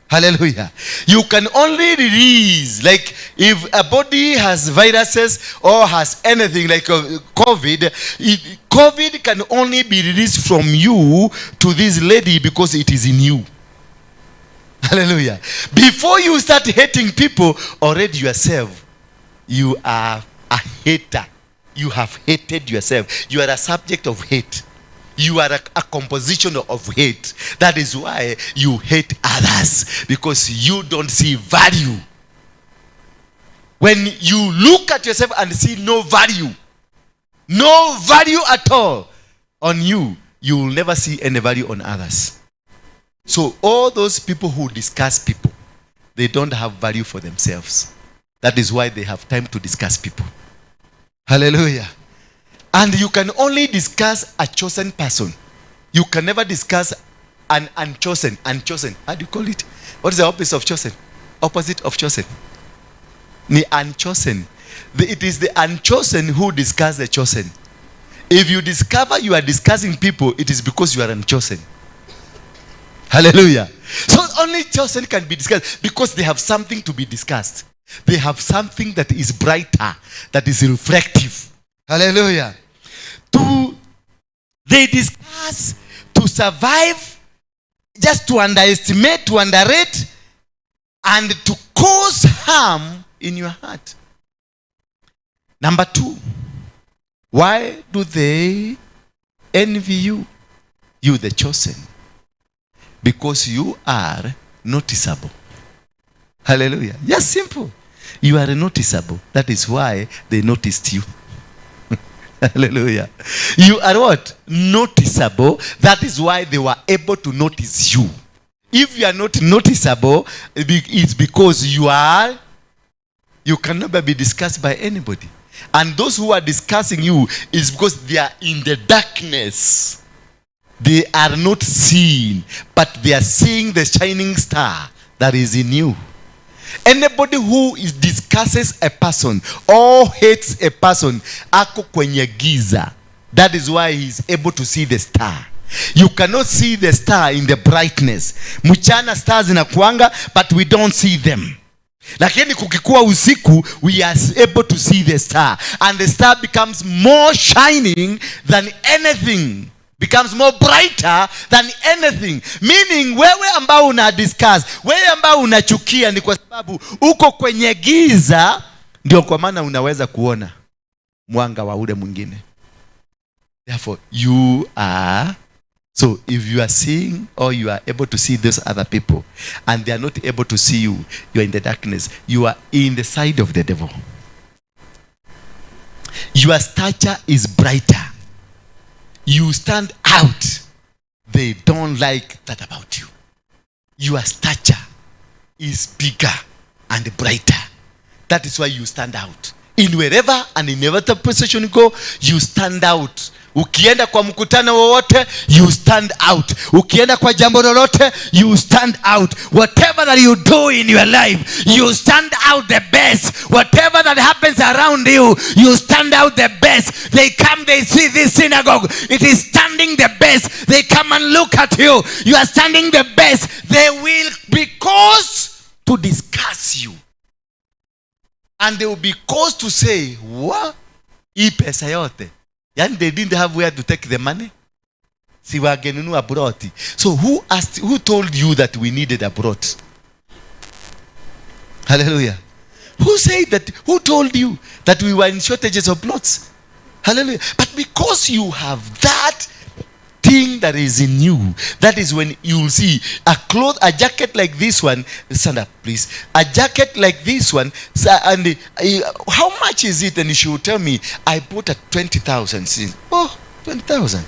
Hallelujah. You can only release, like if a body has viruses or has anything like COVID, COVID can only be released from you to this lady because it is in you. Hallelujah. Before you start hating people, already yourself, you are a hater. You have hated yourself. You are a subject of hate. You are a composition of hate. That is why you hate others, because you don't see value. When you look at yourself and see no value, no value at all on you, you will never see any value on others. So all those people who discuss people, They don't have value for themselves. That is why they have time to discuss people. Hallelujah. And you can only discuss a chosen person. You can never discuss an unchosen. Unchosen. How do you call it? What is the opposite of chosen? Opposite of chosen. Ni unchosen. It is the unchosen who discuss the chosen. If you discover you are discussing people, it is because you are unchosen. Hallelujah. So only chosen can be discussed because they have something to be discussed. They have something that is brighter, that is reflective. Hallelujah. To they discuss to survive, just to underestimate, to underrate, and to cause harm in your heart. Number two, why do they envy you? You, the chosen. Because you are noticeable. Hallelujah. Just simple. You are noticeable. That is why they noticed you. Hallelujah. You are what? Noticeable. That is why they were able to notice you. If you are not noticeable, it's because you can never be discussed by anybody. And those who are discussing you is because they are in the darkness. They are not seen, but they are seeing the shining star that is in you. Anybody who is discusses a person or hates a person, ako kwenye giza. That is why he is able to see the star. You cannot see the star in the brightness. Mchana stars zinakuanga, but we don't see them. Lakini kukikuwa usiku, we are able to see the star. And the star becomes more shining than anything. Becomes more brighter than anything. Meaning, wewe ambao una discuss, wewe ambao unachukia ni kwa sababu uko kwenye giza, ndio kwa maana unaweza kuona mwanga wa ule mwingine. Therefore, you are. So if you are seeing or you are able to see those other people and they are not able to see you, you are in the darkness. You are in the side of the devil. Your stature is brighter. You stand out. They don't like that about you. Your stature is bigger and brighter. That is why you stand out. In wherever and in whatever position you go, you stand out. Ukienda kwa mkutano wowote, you stand out. Ukienda kwa jambo lolote, you stand out. Whatever that you do in your life, you stand out the best. Whatever that happens around you, you stand out the best. They come, they see this synagogue, it is standing the best. They come and look at you, you are standing the best. They will be caused to discuss you. And they will be caused to say, "What? Hii pesa yote." Yani they didn't have where to take the money. Si wangenunua plot. So who asked, who told you that we needed a plot? Hallelujah. Who said that? Who told you that we were in shortages of plots? Hallelujah. But because you have that thing that is in you, that is when you will see a cloth, a jacket like this one. Stand up, please. A jacket like this one, sir, and how much is it? And she will tell me, "I bought at 20,000." Oh, 20,000.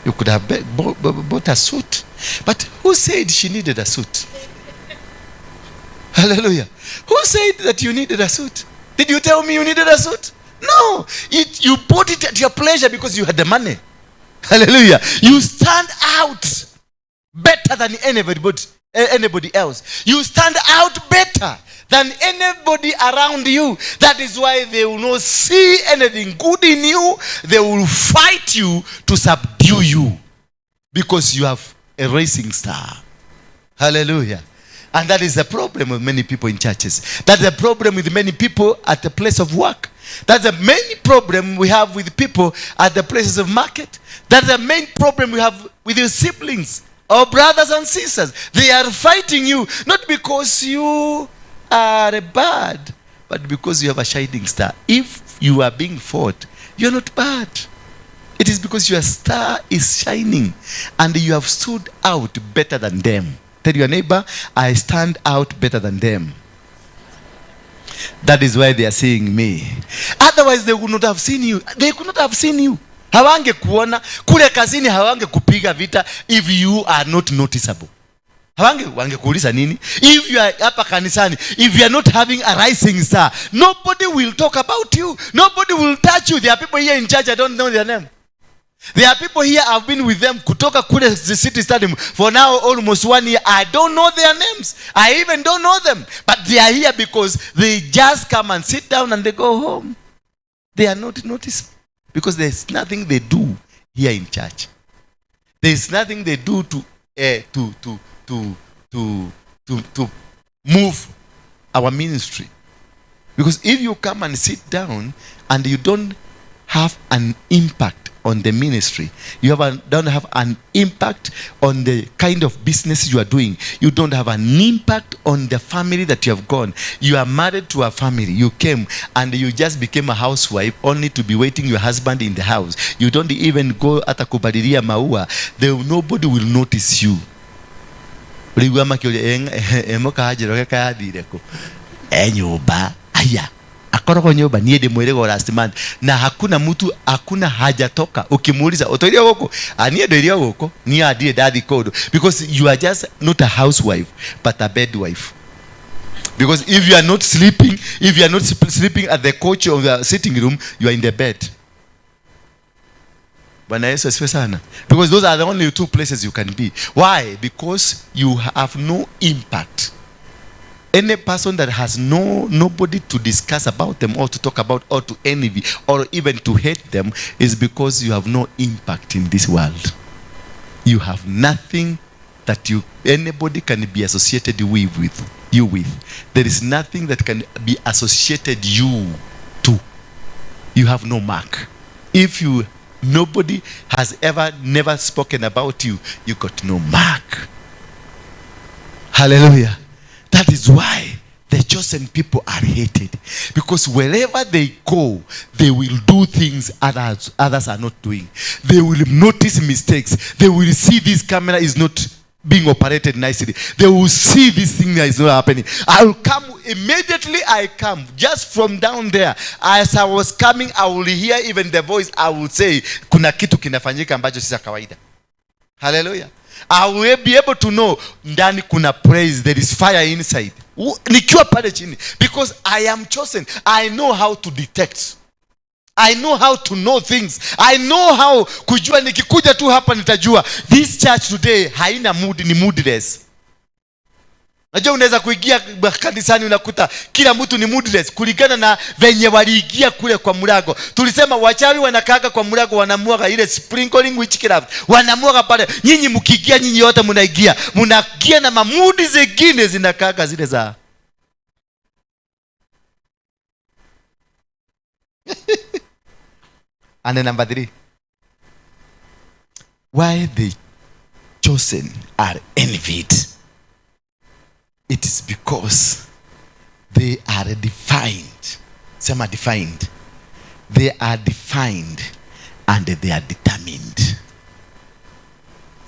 You could have bought a suit. But who said she needed a suit? Hallelujah. Who said that you needed a suit? Did you tell me you needed a suit? No. You bought it at your pleasure because you had the money. Hallelujah. You stand out better than anybody else. You stand out better than anybody around you. That is why they will not see anything good in you. They will fight you to subdue you because you have a rising star. Hallelujah. And that is the problem with many people in churches. That's the problem with many people at the place of work. That's the main problem we have with people at the places of market. That's the main problem we have with your siblings or brothers and sisters. They are fighting you, not because you are bad, but because you have a shining star. If you are being fought, you are not bad. It is because your star is shining and you have stood out better than them. Tell your neighbor, "I stand out better than them." That is why they are seeing me. Otherwise, they would not have seen you. They could not have seen you. Hawangekuona kule kazini, hawangekupiga vita if you are not noticeable. Hawange wangekuuliza nini? If you are hapa kanisani, if you are not having a rising star, nobody will talk about you. Nobody will touch you. There are people here in church, I don't know their name. There are people here, I've been with them kutoka kule the City Stadium for now almost one year. I don't know their names. I even don't know them. But they are here because they just come and sit down and they go home. They are not noticed because there's nothing they do here in church. There's nothing they do to move our ministry. Because if you come and sit down and you don't have an impact on the ministry, you don't have an impact on the kind of business you are doing, you don't have an impact on the family that you have gone. You are married to a family, you came and you just became a housewife only to be waiting your husband in the house. You don't even go hata kupalilia maua. Nobody will notice you. Ũraigua makĩũria mũkanjĩroge kayathire kũ e nyũmba aya akoragwo nyũmba niĩ ndĩmwĩrĩga last month na hakuna mtu, hakuna hajatoka. Ukimuuliza, "Ũtũire gũkũ?" "Ah, niĩ ndũire gũkũ, niĩ ndirĩ ndathi kũndũ." Because you are just not a housewife but a bed wife, because if you are not sleeping, if you are not sleeping at the couch of the sitting room, you are in the bed. Bwana Yesu asifiwe sana. Because those are the only two places you can be. Why? Because you have no impact. Any person that has nobody to discuss about them or to talk about or to envy or even to hate them is because you have no impact in this world. You have nothing that you anybody can be associated with you with. There is nothing that can be associated you to. You have no mark. If you nobody has ever never spoken about you, you got no mark. Hallelujah. That is why the chosen people are hated. Because wherever they go, they will do things others are not doing. They will notice mistakes. They will see this camera is not being operated nicely. They will see this thing that is not happening. I will come immediately. I come just from down there. As I was coming, I will hear even the voice. I will say, "Kuna kitu kinafanyika ambacho si cha kawaida." Hallelujah. I will be able to know ndani kuna praise, there is fire inside. Nikiwa pale chini, because I am chosen. I know how to detect. I know how to know things. I know how kujua. Nikikuja tu hapa nitajua this church today haina mood, ni moodless. Najua unaweza kuingia kanisani unakuta kila mtu ni moodless kulingana na venye waliingia kule kwa mlango. Tulisema wachawi wanakaaga kwa mlango, wanamwaga ile sprinkling witchcraft, wanamwaga pale. Nyinyi mkiingia, nyinyi yote mnaingia, mnaingia na mamood zingine zinakaaga zile za. And then number three, why the chosen are envied? It is because they are defined. Some are defined. They are defined and they are determined.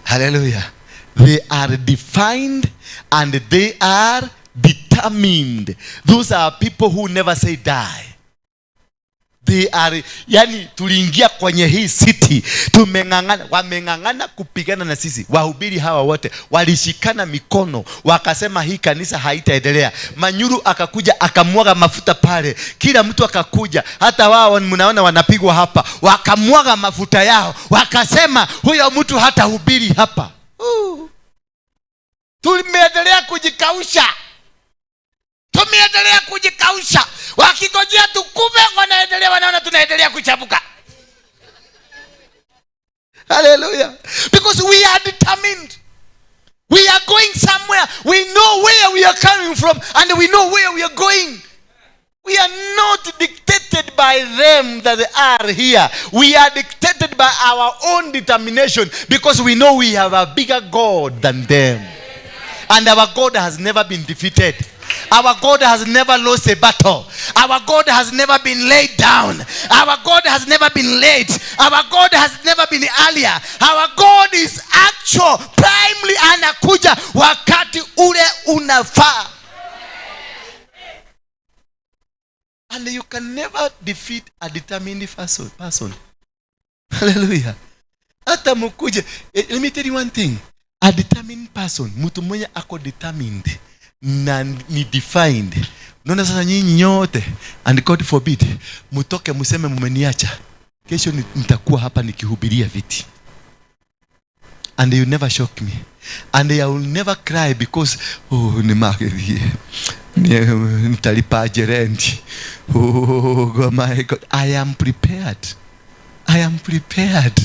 Hallelujah. They are defined and they are determined. Those are people who never say die. They are, yani tuliingia kwenye hii city, tumeng'ang'ana, wameng'ang'ana kupigana na sisi. Wahubiri hawa wote walishikana mikono wakasema hii kanisa haitaendelea. Manyuru akakuja akamwaga mafuta pale, kila mtu akakuja, hata wao mnaona wanapigwa hapa, wakamwaga mafuta yao, wakasema huyo mtu hatahubiri hapa. Tumeendelea kujikausha, Tumeendelea kujikausha, wakingojea tukufe, wanaendelea, wanaona tunaendelea kuchapuka. Hallelujah. Because we are determined. We are going somewhere. We know where we are coming from and we know where we are going. We are not dictated by them that are here. We are dictated by our own determination because we know we have a bigger God than them. And our God has never been defeated. Our God has never lost a battle. Our God has never been laid down. Our God has never been late. Our God has never been earlier. Our God is actual, primely anakuja wakati ule unafaa. And you can never defeat a determined person. Hallelujah. Hata mkuje. Let me tell you one thing. A determined Determined person, mtu mwenye ako determined na ni defined. Unaona sasa nyinyi nyote, and God forbid, mtoke mseme mmeniacha. Kesho nitakuwa hapa nikihubiria viti. And you never shock me. And I will never cry because, oh, nitalipaje rent. Oh my God, I am prepared. I am prepared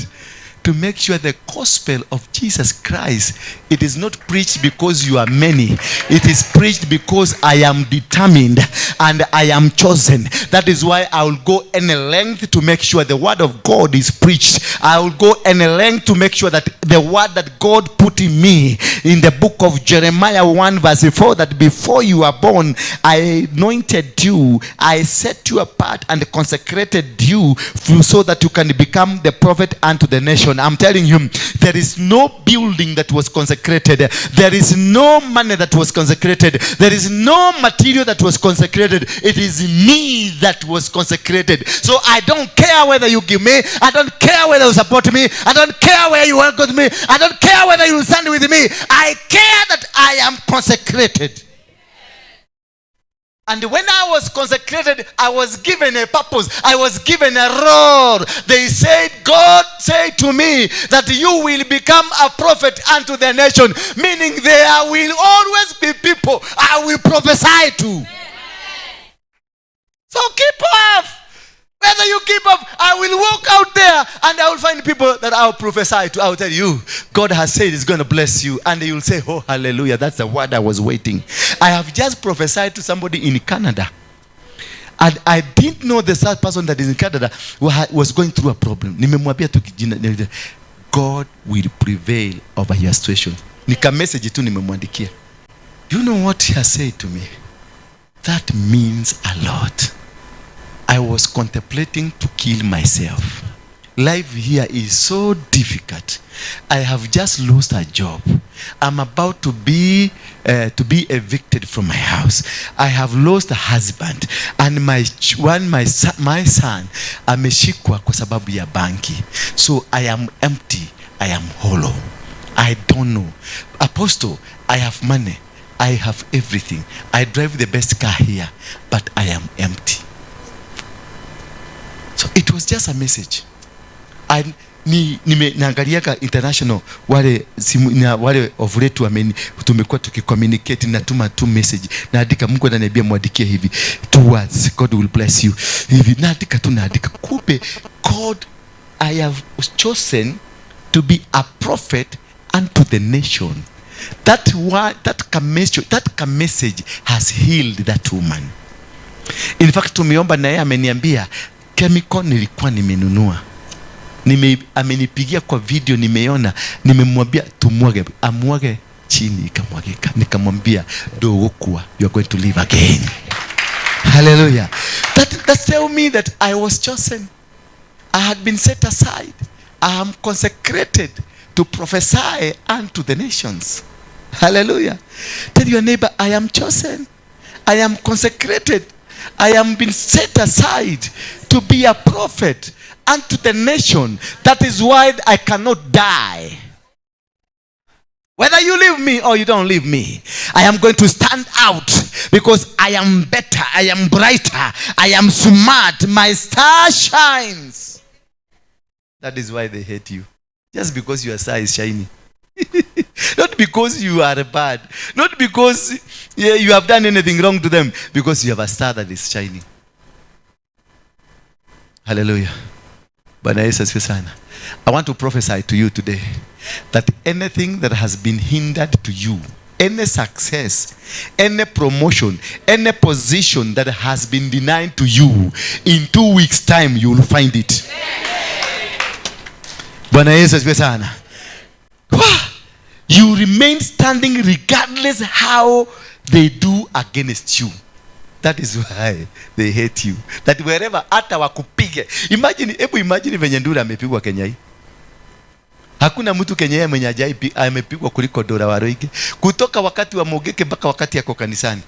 to make sure the gospel of Jesus Christ, it is not preached because you are many. It is preached because I am determined and I am chosen. That is why I will go any length to make sure the word of God is preached. I will go any length to make sure that the word that God put in me in the book of Jeremiah 1 verse 4, that before you are born, I anointed you, I set you apart and consecrated you so that you can become the prophet unto the nation. I'm telling you, there is no building that was consecrated. There is no money that was consecrated. There is no material that was consecrated. It is me that was consecrated. So I don't care whether you give me. I don't care whether you support me. I don't care where you work with me. I don't care whether you stand with me. I care that I am consecrated. And when I was consecrated, I was given a purpose. I was given a role. They said, God said to me that you will become a prophet unto the nation. Meaning there will always be people I will prophesy to. So keep off. Whether you keep up, I will walk out there and I will find people that I will prophesy to. I will tell you, God has said he's going to bless you. And you will say, oh, hallelujah. That's the word I was waiting. I have just prophesied to somebody in Canada. And I didn't know the third person that is in Canada was going through a problem. Nimemwambia tu kijina, God will prevail over your situation. Nika message tu nimemwandikia. Do you know what he has said to me? That means a lot. I was contemplating to kill myself. Life here is so difficult. I have just lost a job. I'm about to be evicted from my house. I have lost a husband and my son ameshikwa kwa sababu ya banki. So I am empty. I am hollow. I don't know. Apostle, I have money. I have everything. I drive the best car here, but I am empty. So it was just a message. And naangaliaga international wale simu na wale of letu ameni tumekuwa tukicommunicate, natuma tu message, naandika Mungu ananiambia muandikie hivi 2 words, God will bless you hivi, naandika tu, naandika. Kumbe God, I have chosen to be a prophet unto the nation. That one, that message has healed that woman. In fact, tumeomba na yeye ameniambia chemical nilikuwa nimenunua. Amenipigia kwa video, nimeona, nimemwambia tumwage, amwage chini, ikamwagika. Nikamwambia dogokua, you are going to live again. Hallelujah. That tell me that I was chosen. I had been set aside. I am consecrated to prophesy unto the nations. Hallelujah. Tell your neighbor, I am chosen. I am consecrated. I am been set aside to be a prophet unto the nation. That is why I cannot die. Whether you leave me or you don't leave me, I am going to stand out because I am better, I am brighter, I am smart, my star shines. That is why they hate you. Just because your star is shining. Not because you are bad. Not because you have done anything wrong to them. Because you have a star that is shining. Hallelujah. Bwana Yesu asifiwe sana. I want to prophesy to you today that anything that has been hindered to you, any success, any promotion, any position that has been denied to you, in 2 weeks' time you will find it. Bwana Yesu asifiwe sana. You remain standing regardless how they do against you. That is why they hate you. That wherever hata wakupige. Imagine, hebu imagine venye Ndura amepigwa Kenya hii. Hakuna mtu Kenya hii mwenye hajai amepigwa kuliko Ndura Waruinge. Kutoka wakati wa Mogeke mpaka wakati yako kanisani.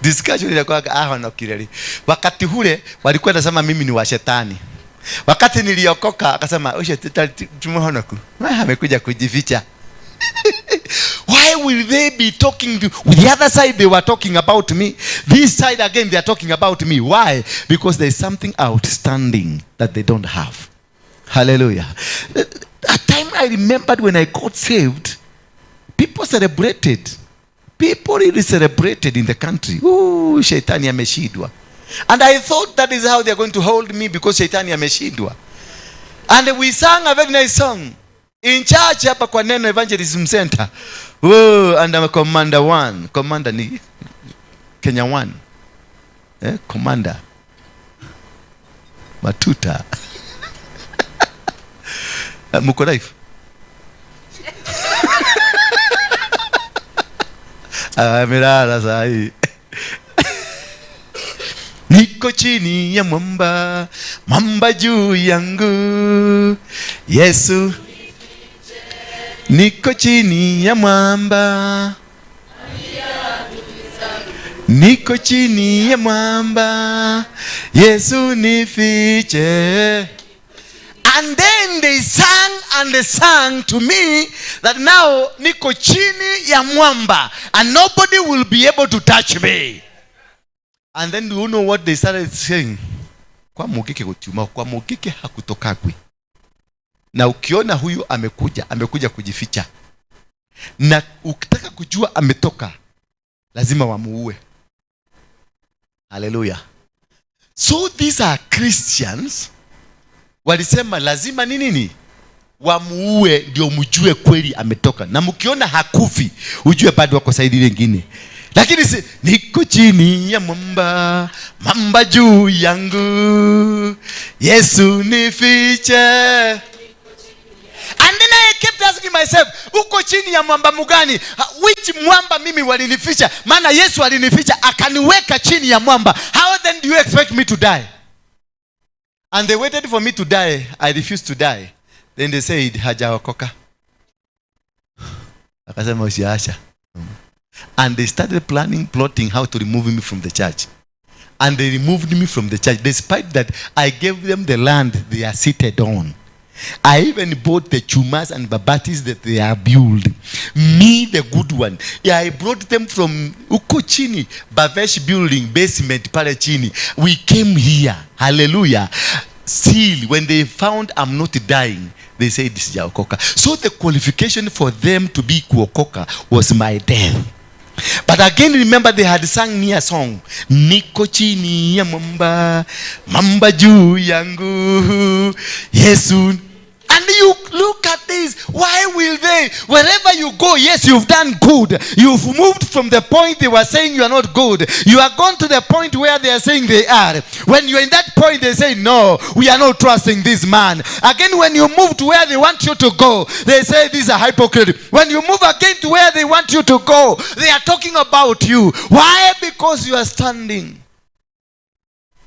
Discussion ilikuwa honokireri. Wakati hule walikuwa wanasema mimi ni wa shetani. Wakati niliokoka akasema ushe tumuhonoku. Amekuja kujificha. Why will they be talking to the other side? They were talking about me. This side again, they are talking about me. Why? Because there is something outstanding that they don't have. Hallelujah. A time I remembered when I got saved, people celebrated. People really celebrated in the country. Ooh, shetani ameshindwa. And I thought that is how they are going to hold me, because shetani ameshindwa. And we sang a very nice song in church hapa kwa Neno Evangelism Center. Oh, and I'm a commander one. Commander ni Kenya one. Commander Matuta. Muko live? Amelala saa hii. Niko chini ya mwamba, mwamba juu yangu. Yesu. Niko chini ya mwamba. Niko chini ya mwamba. Yesu nifiche. And then they sang and they sang to me that now niko chini ya mwamba and nobody will be able to touch me. And then do you know what they started saying? Kwa mugike kutiuma, kwa mugike hakutokagwi. Na ukiona huyu amekuja, amekuja kujificha. Na ukitaka kujua ametoka, lazima wamuue. Hallelujah. So these are Christians. Walisema lazima ni nini? Wamuue ndio mjue kweli ametoka. Na mkiona hakufi, ujue bado wako saidi wengine. Lakini si, niko chini ya mwamba, mwamba juu yangu. Yesu nifiche. And then I kept asking myself, uko chini ya mwamba mugani? Which mwamba mimi walinificha? Maana Yesu alinificha akaniweka chini ya mwamba. How then do you expect me to die? And they waited for me to die. I refused to die. Then they said, hajaokoka. Akasema usiacha. And they started planning, plotting how to remove me from the church. And they removed me from the church. Despite that, I gave them the land they are seated on. I even bought the chumas and babatis that they are built. Me, the good one. Yeah, I brought them from uko chini, Bavesh building, basement, pale chini. We came here. Hallelujah. Still, when they found I'm not dying, they said, this is Jaokoka. So the qualification for them to be kuokoka was my death. But again, remember they had sung me a song. Niko chini ya mwamba, mwamba juu yangu, Yesu. And you look at this. Why will they? Wherever you go, yes, you've done good. You've moved from the point they were saying you are not good. You are gone to the point where they are saying they are. When you're in that point, they say, no, we are not trusting this man. Again, when you move to where they want you to go, they say this is a hypocrite. When you move again to where they want you to go, they are talking about you. Why? Because you are standing.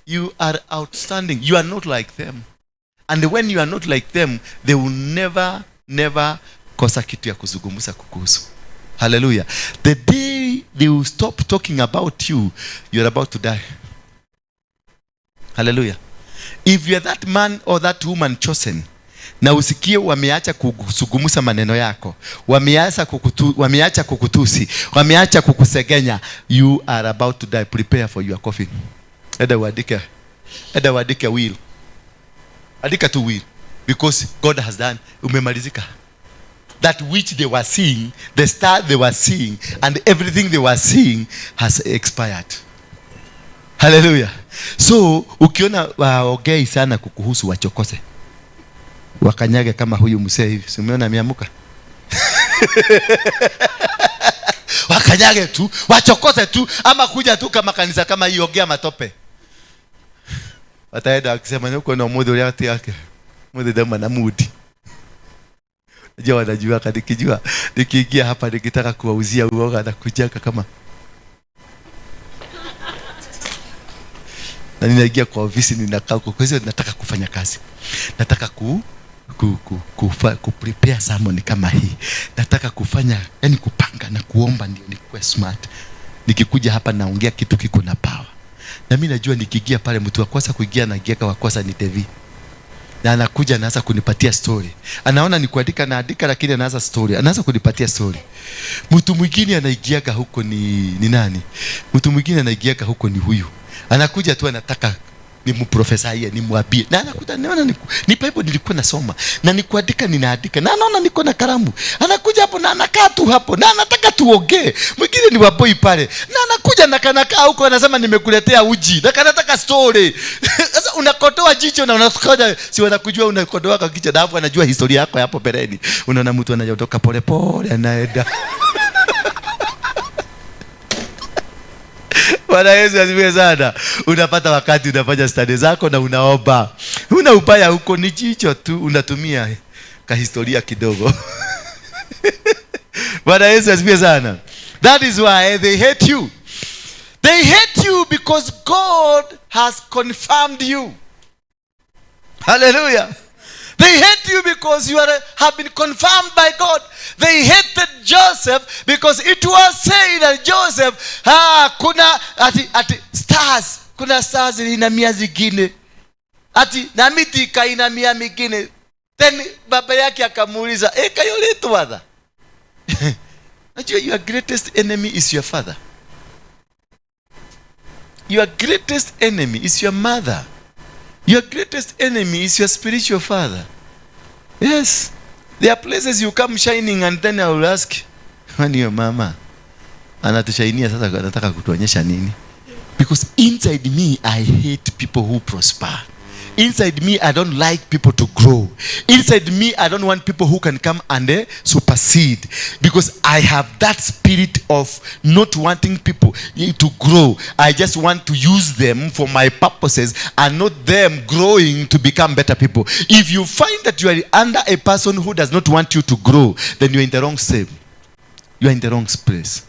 You are outstanding. You are not like them. And when you are not like them, they will never, never kosa kitu ya kuzungumza kukuhusu. Hallelujah. The day they will stop talking about you, you are about to die. Hallelujah. If you are that man or that woman chosen, na usikie wameacha kuzungumza maneno yako, wameacha kukutusi, wameacha kukusegenya, you are about to die. Prepare for your coffin. Eda uandike will. Andika tu will, because God has done. Umemalizika. That which they were seeing, the star they were seeing, and everything they were seeing has expired. Hallelujah. So, ukiona waongei sana kukuhusu, wachokose. Wakanyage kama huyu mzee hivi. Si umeona ameamuka? Wakanyage tu, wachokose tu, ama kuja tu kama kanisa kama hii, ongea matope. Wataenda wakisema niko na mudhi ule yake. Mudhi dama na mudi. Najua wanajua nikijua nikiingia hapa nikitaka kuwauzia uoga na kujaka kama. Na ninaingia kwa ofisi ninakaa huko kwa hiyo nataka kufanya kazi. Nataka ku prepare sermon kama hii. Nataka kufanya, yani kupanga na kuomba ndio nikuwe smart. Nikikuja hapa naongea kitu kiko na power. Na mimi najua nikiingia pale mtu wa kwanza kuingia na gieka wa kwanza ni TV. Na anakuja anaanza kunipatia story. Anaona ni kuandika naandika, lakini anaanza story. Anaanza kunipatia story. Mtu mwingine anaigiaga huko ni nani? Mtu mwingine anaigiaga huko ni huyu. Anakuja tu anataka nimprofesaie, nimwambie. Na anakuta naona ni Bible nilikuwa nasoma na ni kuandika ninaandika. Na anaona niko na kalamu. Anakuja hapo na anakaa tu hapo na anataka tuongee. Mwingine ni waboi pale. Na anakuja na kanakaa huko anasema nimekuletea uji. Na kanataka story. Sasa unakodoa jicho na unakodoa, si wanakujua unakodoa kwa kichwa, na hapo anajua historia yako hapo mbeleni. Unaona mtu anayotoka pole pole anaenda. Bwana Yesu asifiwe sana. Unapata wakati unafanya study zako na unaomba. Huna ubaya huko, ni jicho tu unatumia ka historia kidogo. Bwana Yesu asifiwe sana. That is why they hate you. They hate you because God has confirmed you. Hallelujah. They hate you because you have been confirmed by God. They hated Joseph because it was said that Joseph, kuna ati stars, kuna stars iliinamia zingine. Ati na miti ikainamia mingine. Then baba yake akamuuliza, kayoletwa? Najua your greatest enemy is your father. Your greatest enemy is your mother. Your greatest enemy is your spiritual father. Yes. There are places you come shining and then I will ask, kwani your mama anatushainia sasa anataka kutuonyesha nini? Because inside me I hate people who prosper. Inside me I don't like people to grow. Inside me I don't want people who can come and supersede. Because I have that spirit of not wanting people to grow. I just want to use them for my purposes and not them growing to become better people. If you find that you are under a person who does not want you to grow, then you are in the wrong state. You are in the wrong place.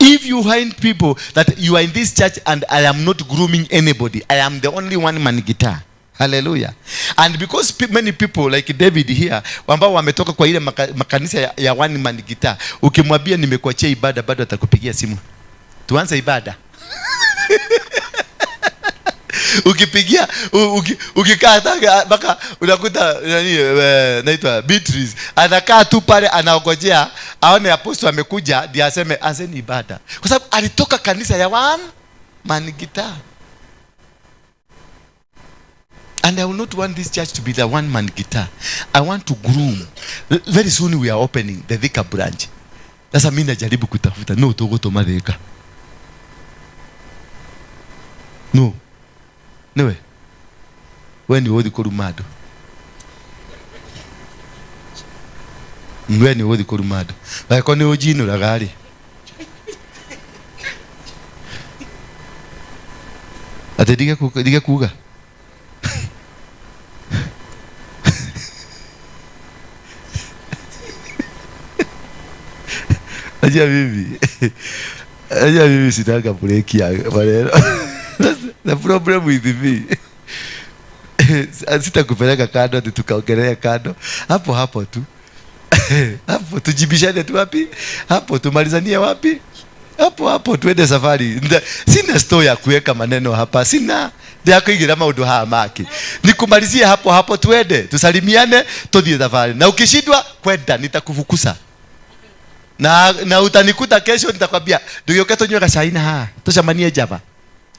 If you find people that you are in this church and I am not grooming anybody, I am the only one man guitar. Hallelujah. And because many people like David here, ambao wametoka kwa ile makanisa ya one man guitar, ukimwambia nimekuachia ibada bado atakupigia simu. Tuanze ibada. Ukipigia ukikaa mpaka unakuta nani naitwa Beatrice anakaa tu pale anaongojea aone apostle amekuja ndiye aseme anzeni ibada, kwa sababu alitoka kanisa ya one man guitar. And I will not want this church to be the one man guitar. I want to groom. Very soon we are opening the Thika branch. Sasa mimi najaribu kutafuta no tugutuma Thika. No. Niwe we ni wothi kuruma andu. We ni wothi kuruma andu. Angĩkorwo nĩ ũnjinũraga rĩ, atĩ ndige kuga. Najua mimi sitaka break ya maneno. The problem with me, sitakupeleka kando ati tukaongelea kando. Hapo hapo tu. Hapo tujibishane tu wapi? Hapo tumalizanie wapi? Hapo hapo tuende safari. Sina story ya kuweka maneno hapa. Sina ya kuigira maundu haya maki. Nikumalizie hapo hapo tuende, tusalimiane, tudie safari. Na ukishindwa kwenda nitakufukusa. Na utanikuta kesho nitakwambia, ndio tunywe kachai na ha. Tushamanie java.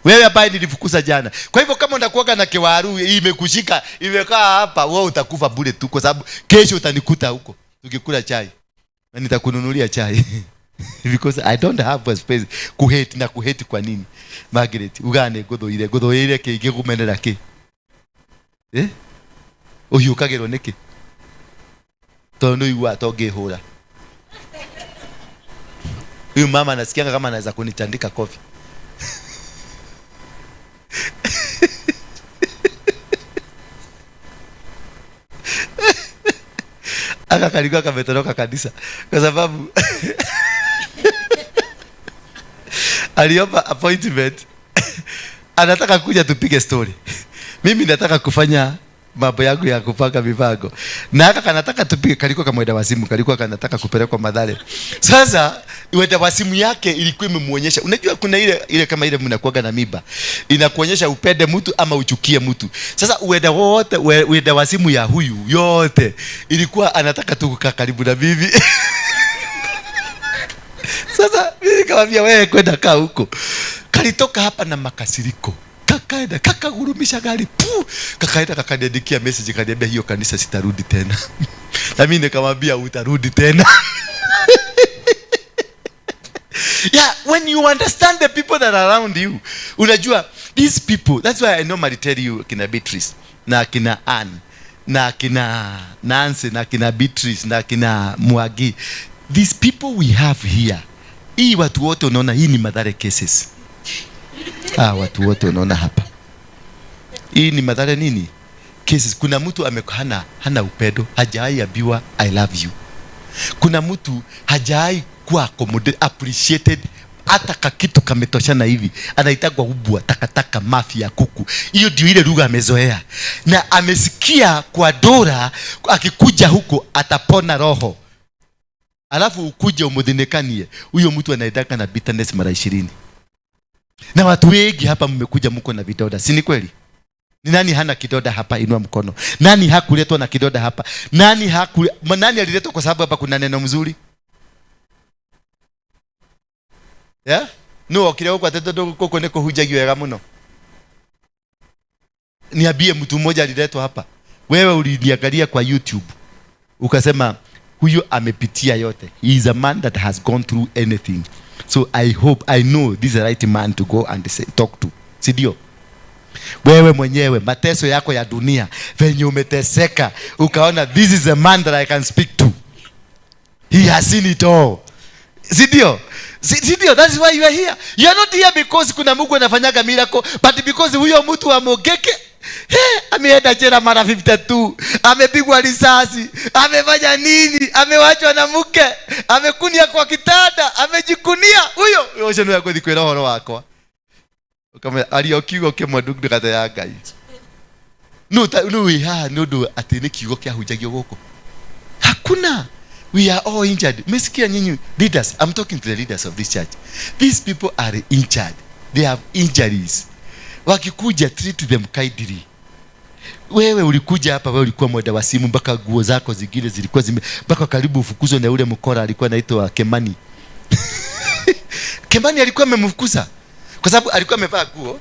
Wewe ambaye nilifukuza jana. Kwa hivyo kama unakuaga na kiwaru imekushika, imekaa hapa, wewe utakufa bure tu kwa sababu kesho utanikuta huko tukikula chai. Na nitakununulia chai. Because I don't have a space kuhate na kuhate kwa nini? Margaret, ugane guthuire, guthuire ki ngigumenera ki? Eh? Uhiukagirwo niki? Tondu igua tongihura. Huyu mama anasikianga kama anaweza kunitandika kofi. Aka kalikuwa kametoroka kanisa kwa sababu aliomba appointment, anataka kuja tupige story. Mimi nataka kufanya Mambo yangu ya kupanga mipango. Na haka kanataka tupige, kalikuwa kama mwenda wazimu, kalikuwa kanataka kupelekwa Mathare. Sasa mwenda wazimu yake ilikuwa imemuonyesha. Unajua kuna ile kama ile mnakuaga na miba. Inakuonyesha upende mtu ama uchukie mtu. Sasa uenda wote, uenda wazimu ya huyu yote ilikuwa anataka tu kukaa karibu na bibi. Sasa mimi nikamwambia wewe kwenda kaa huko. Kalitoka hapa na makasiriko. Kakaenda kakagurumisha gari pu, kakaenda kakaniandikia message, kaniambia hiyo kanisa sitarudi tena. Na mimi nikamwambia utarudi tena. Yeah, when you understand the people that are around you, unajua these people, that's why I normally tell you kina Beatrice na kina Ann na kina Nancy na kina Beatrice na kina Mwagi, these people we have here, hii watu wote unaona hii ni Mathare cases. Watu wote unaona hapa. Hii ni Mathare nini? Cases. Kuna mtu hana upendo, hajawahi ambiwa I love you. Kuna mtu hajawahi kuwa appreciated, hata kakitu kametoshana hivi, anaitagwa ubwa, takataka, mafia, kuku. Hiyo ndio ile lugha amezoea. Na amesikia kwa Dora akikuja huko atapona roho. Alafu ukuje umudhinekanie. Huyo mtu anaendaka na bitterness mara 20. Na watu wengi hapa mmekuja mko na vidoda, si ni kweli? Ni nani hana kidoda hapa? Inua mkono. Nani hakuletwa na kidoda hapa? Nani aliletwa kwa sababu hapa kuna neno mzuri? Yeah? No, okire huko atetoto huko neko hujagio wega muno. Niambie mtu mmoja aliletwa hapa. Wewe uliniangalia kwa YouTube. Ukasema huyo amepitia yote. He is a man that has gone through anything. So I hope, I know this is the right man to go and say, talk to. Si ndio? Wewe mwenyewe mateso yako ya dunia, venye umeteseka, ukaona this is a man that I can speak to. He has seen it all. Si ndio? Si ndio? That's why you are here. You are not here because kuna Mungu anafanyaga miracle, but because huyo mtu wa Mogeke, ameenda jela mara 52, amepigwa risasi, amefanya nini, amewachwa na mke, amekunia kwa kitanda, amejikunia. Huyo ucio nĩ agũthiĩ kwĩra ũhoro wakwa. Ukamwĩra aria kiugo kĩmwe ndungata ya Ngai. No wĩ haha nĩ ũndũ atĩ nĩ kiugo kĩahunjagio gũkũ. Hakuna. We are all injured. Mesikia nyinyi leaders, I'm talking to the leaders of this church. These people are injured. They have injuries. Wakikuja treat them kindly. Wewe ulikuja hapa, wewe ulikuwa mwenda wa simu mpaka nguo zako zingine zilikuwa zime mpaka karibu ufukuzwe na ule mkora alikuwa anaitwa Kemani. Kemani alikuwa amemfukuza kwa sababu alikuwa amevaa nguo.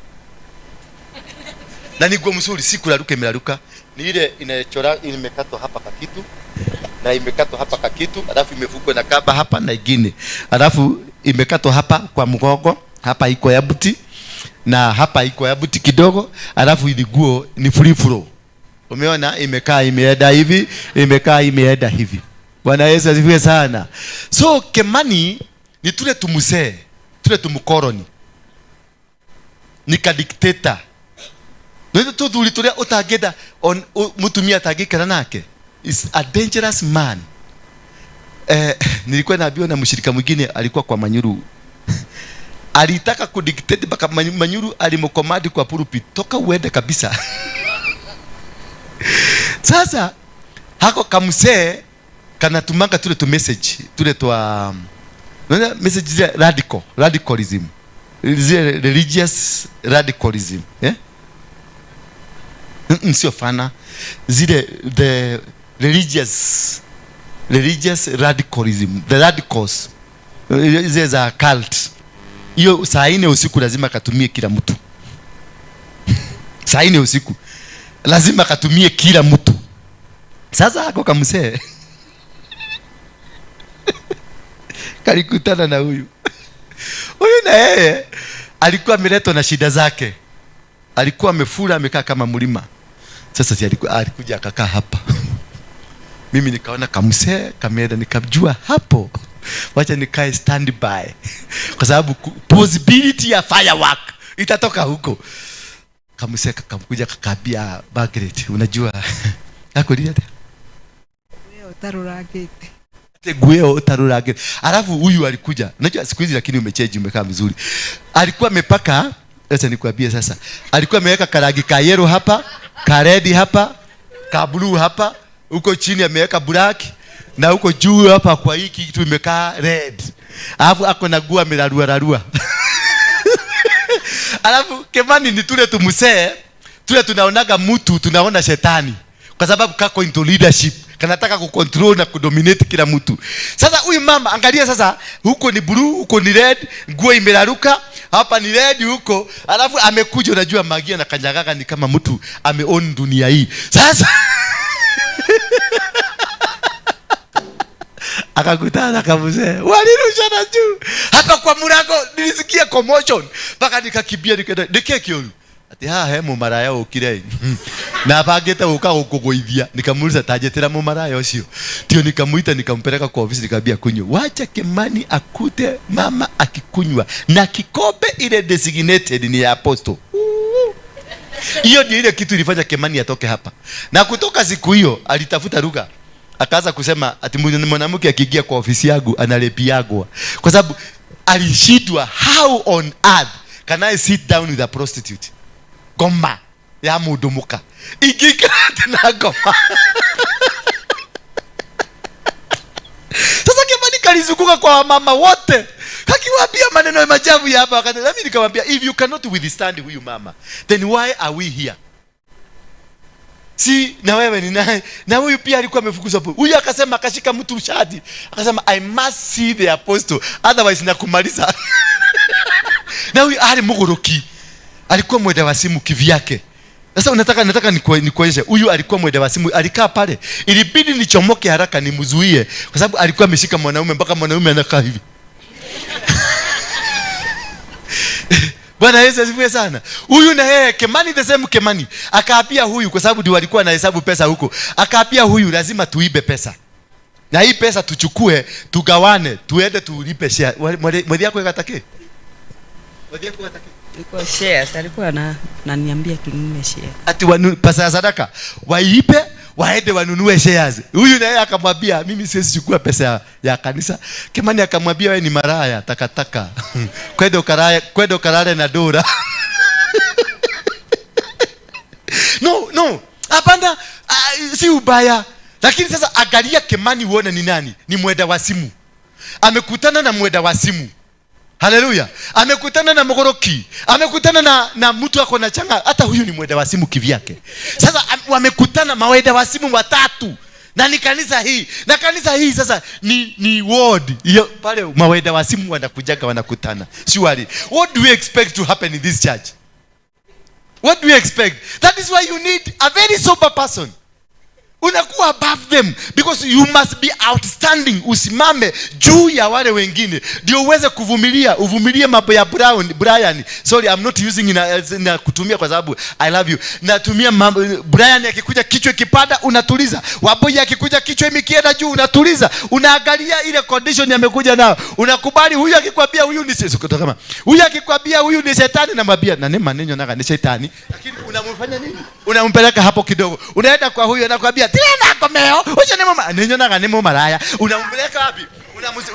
Na ni nguo mzuri, si kularuka imelaruka. Ni ile inachora imekatwa hapa kakitu na imekatwa hapa kakitu, alafu imefungwa na kamba hapa na ingine. Alafu imekatwa hapa kwa mgongo, hapa iko ya buti na hapa iko ya buti kidogo, alafu ile nguo ni free flow. Umeona imekaa imeenda hivi, imekaa imeenda hivi. Bwana Yesu asifiwe sana. So Kemani ni tule tumusee, tule tumukoroni. Ni ka dictator. Ndio tuthuri turia utangenda mutumia atangikara nake. Is a dangerous man. Nilikuwa naambiwa na mshirika mwingine alikuwa kwa Manyuru. Alitaka kudictate mpaka Manyuru alimkomandi kwa pulpit, toka uende kabisa. Sasa hako kamsee kanatumanga tule tu message, tule twa message zile radicalism. Zile religious radicalism, eh? Sio fana. Zile the religious radicalism, the radicals. Zile za cult. Hiyo saa 4 usiku lazima katumie kila mtu. Saa 4 usiku lazima katumie kila mtu. Sasa hako kamsee kalikutana na huyu. Huyu na yeye alikuwa ameletwa na shida zake. Alikuwa amefura, amekaa kama mlima. Sasa si alikuja akakaa hapa. Mimi nikaona kamsee kameenda, nikajua hapo wacha nikae stand by. Kwa sababu possibility ya firework itatoka huko. Kamsee kakamkuja kakabia Margaret, unajua akolira wewe utaruragite. Gueo utaruragite. Alafu huyu alikuja. Unajua siku hizi lakini umechange, umekaa vizuri. Alikuwa amepaka, acha nikwambie sasa. Alikuwa ameweka karagi ka yellow hapa, ka red hapa, Ka blue hapa, huko chini ameweka black na huko juu hapa kwa hii kitu imekaa red. Alafu ako na nguo amerarua rarua. Alafu Kimani ni tule tumusee, tule tunaonaga mtu, tunaona shetani. Kwa sababu kako into leadership, kanataka kucontrol na kudominate kila mtu. Sasa huyu mama angalia sasa, huko ni blue, huko ni red, nguo imeraruka, hapa ni red huko. Alafu amekuja, unajua magia na kanyagaga ni kama mtu ameown dunia hii. Sasa akakutana na kamzee, walirushana juu. Hapa kwa mlango nilisikia commotion, mpaka nikakimbia nikaenda nike kiuru. Ati haha he mumaraya ukire na bangite guka gukuguithia. Nikamuuliza tajetera mumaraya ucio tio, nikamuita nikampeleka kwa ofisi, nikamwambia kunywa, wacha Kimani akute mama akikunywa na kikombe ile designated ni ya apostle. Hiyo ndio ile kitu ilifanya Kimani atoke hapa. Na kutoka siku hiyo alitafuta lugha, akaanza kusema ati mwanamke akiingia kwa ofisi yangu analepiagwa, kwa sababu alishindwa, how on earth can I sit down with a prostitute? Ngoma ya mundu muka ingikara na ngoma. Sasa Kimani kalizunguka kwa mama wote kakiwaambia maneno ya majabu ya hapa. Wakati nami nikamwambia, if you cannot withstand huyu mama, then why are we here? Si na wewe ni naye, na huyu pia alikuwa amefukuzwa hapo. Huyu akasema, akashika mtu shati akasema, I must see the apostle, otherwise nakumaliza. Na huyu ali muguruki, alikuwa mwenda wa simu kivyake. Sasa nataka nikuonyeshe huyu alikuwa mwenda wa simu, alikaa pale, ilibidi nichomoke haraka nimzuie, kwa sababu alikuwa ameshika mwanaume mpaka mwanaume anakaa hivi. Bwana Yesu asifiwe sana. Huyu na yeye Kimani, the same Kimani, akaapia huyu, kwa sababu ndio walikuwa wanahesabu pesa huko. Akaapia huyu, lazima tuibe pesa. Na hii pesa tuchukue, tugawane, tuende tulipe share. Mwethi yako ikatake? Mwethi yako ikatake? Ilikuwa shares, alikuwa ananiambia tununue share. Ati pesa ya sadaka waipe, waende wanunue shares. Huyu naye akamwambia, mimi siwezi chukua pesa ya kanisa. Kimani akamwambia, wewe ni maraya takataka. Kwenda ukarare na Dora. No, no. Hapana, si ubaya. Lakini sasa angalia Kimani uone ni nani? Ni mwenda wa simu. Amekutana na mwenda wa simu. Haleluya. Amekutana na mogoroki. Amekutana na mtu ako na changa. Hata huyu ni mwenda wa simu kivyake. Sasa wamekutana mawenda wa simu watatu. Na ni kanisa hii. Na kanisa hii sasa ni ward. Iyo, pale mawenda wa simu wanakujaga wanakutana. Surely. What do we expect to happen in this church? What do we expect? That is why you need a very sober person. Unakuwa above them because you must be outstanding. Usimame juu ya wale wengine ndio uweze kuvumilia. Uvumilie mambo ya Brown, Brian. Sorry, I'm not using ina kutumia kwa sababu I love you. Natumia mambo, Brian akikuja kichwa kipanda unatuliza. Waboi akikuja kichwa imikienda juu unatuliza. Unaangalia ile condition amekuja nayo. Unakubali huyu akikwambia huyu ni sisi kama. Huyu akikwambia huyu ni shetani, namwambia na nini maneno naga ni shetani. Lakini unamfanya nini? Unampeleka hapo kidogo. Unaenda kwa huyu anakuambia tena komeo, ucho ni mama, ninyonaga ni maraya. Unampeleka wapi?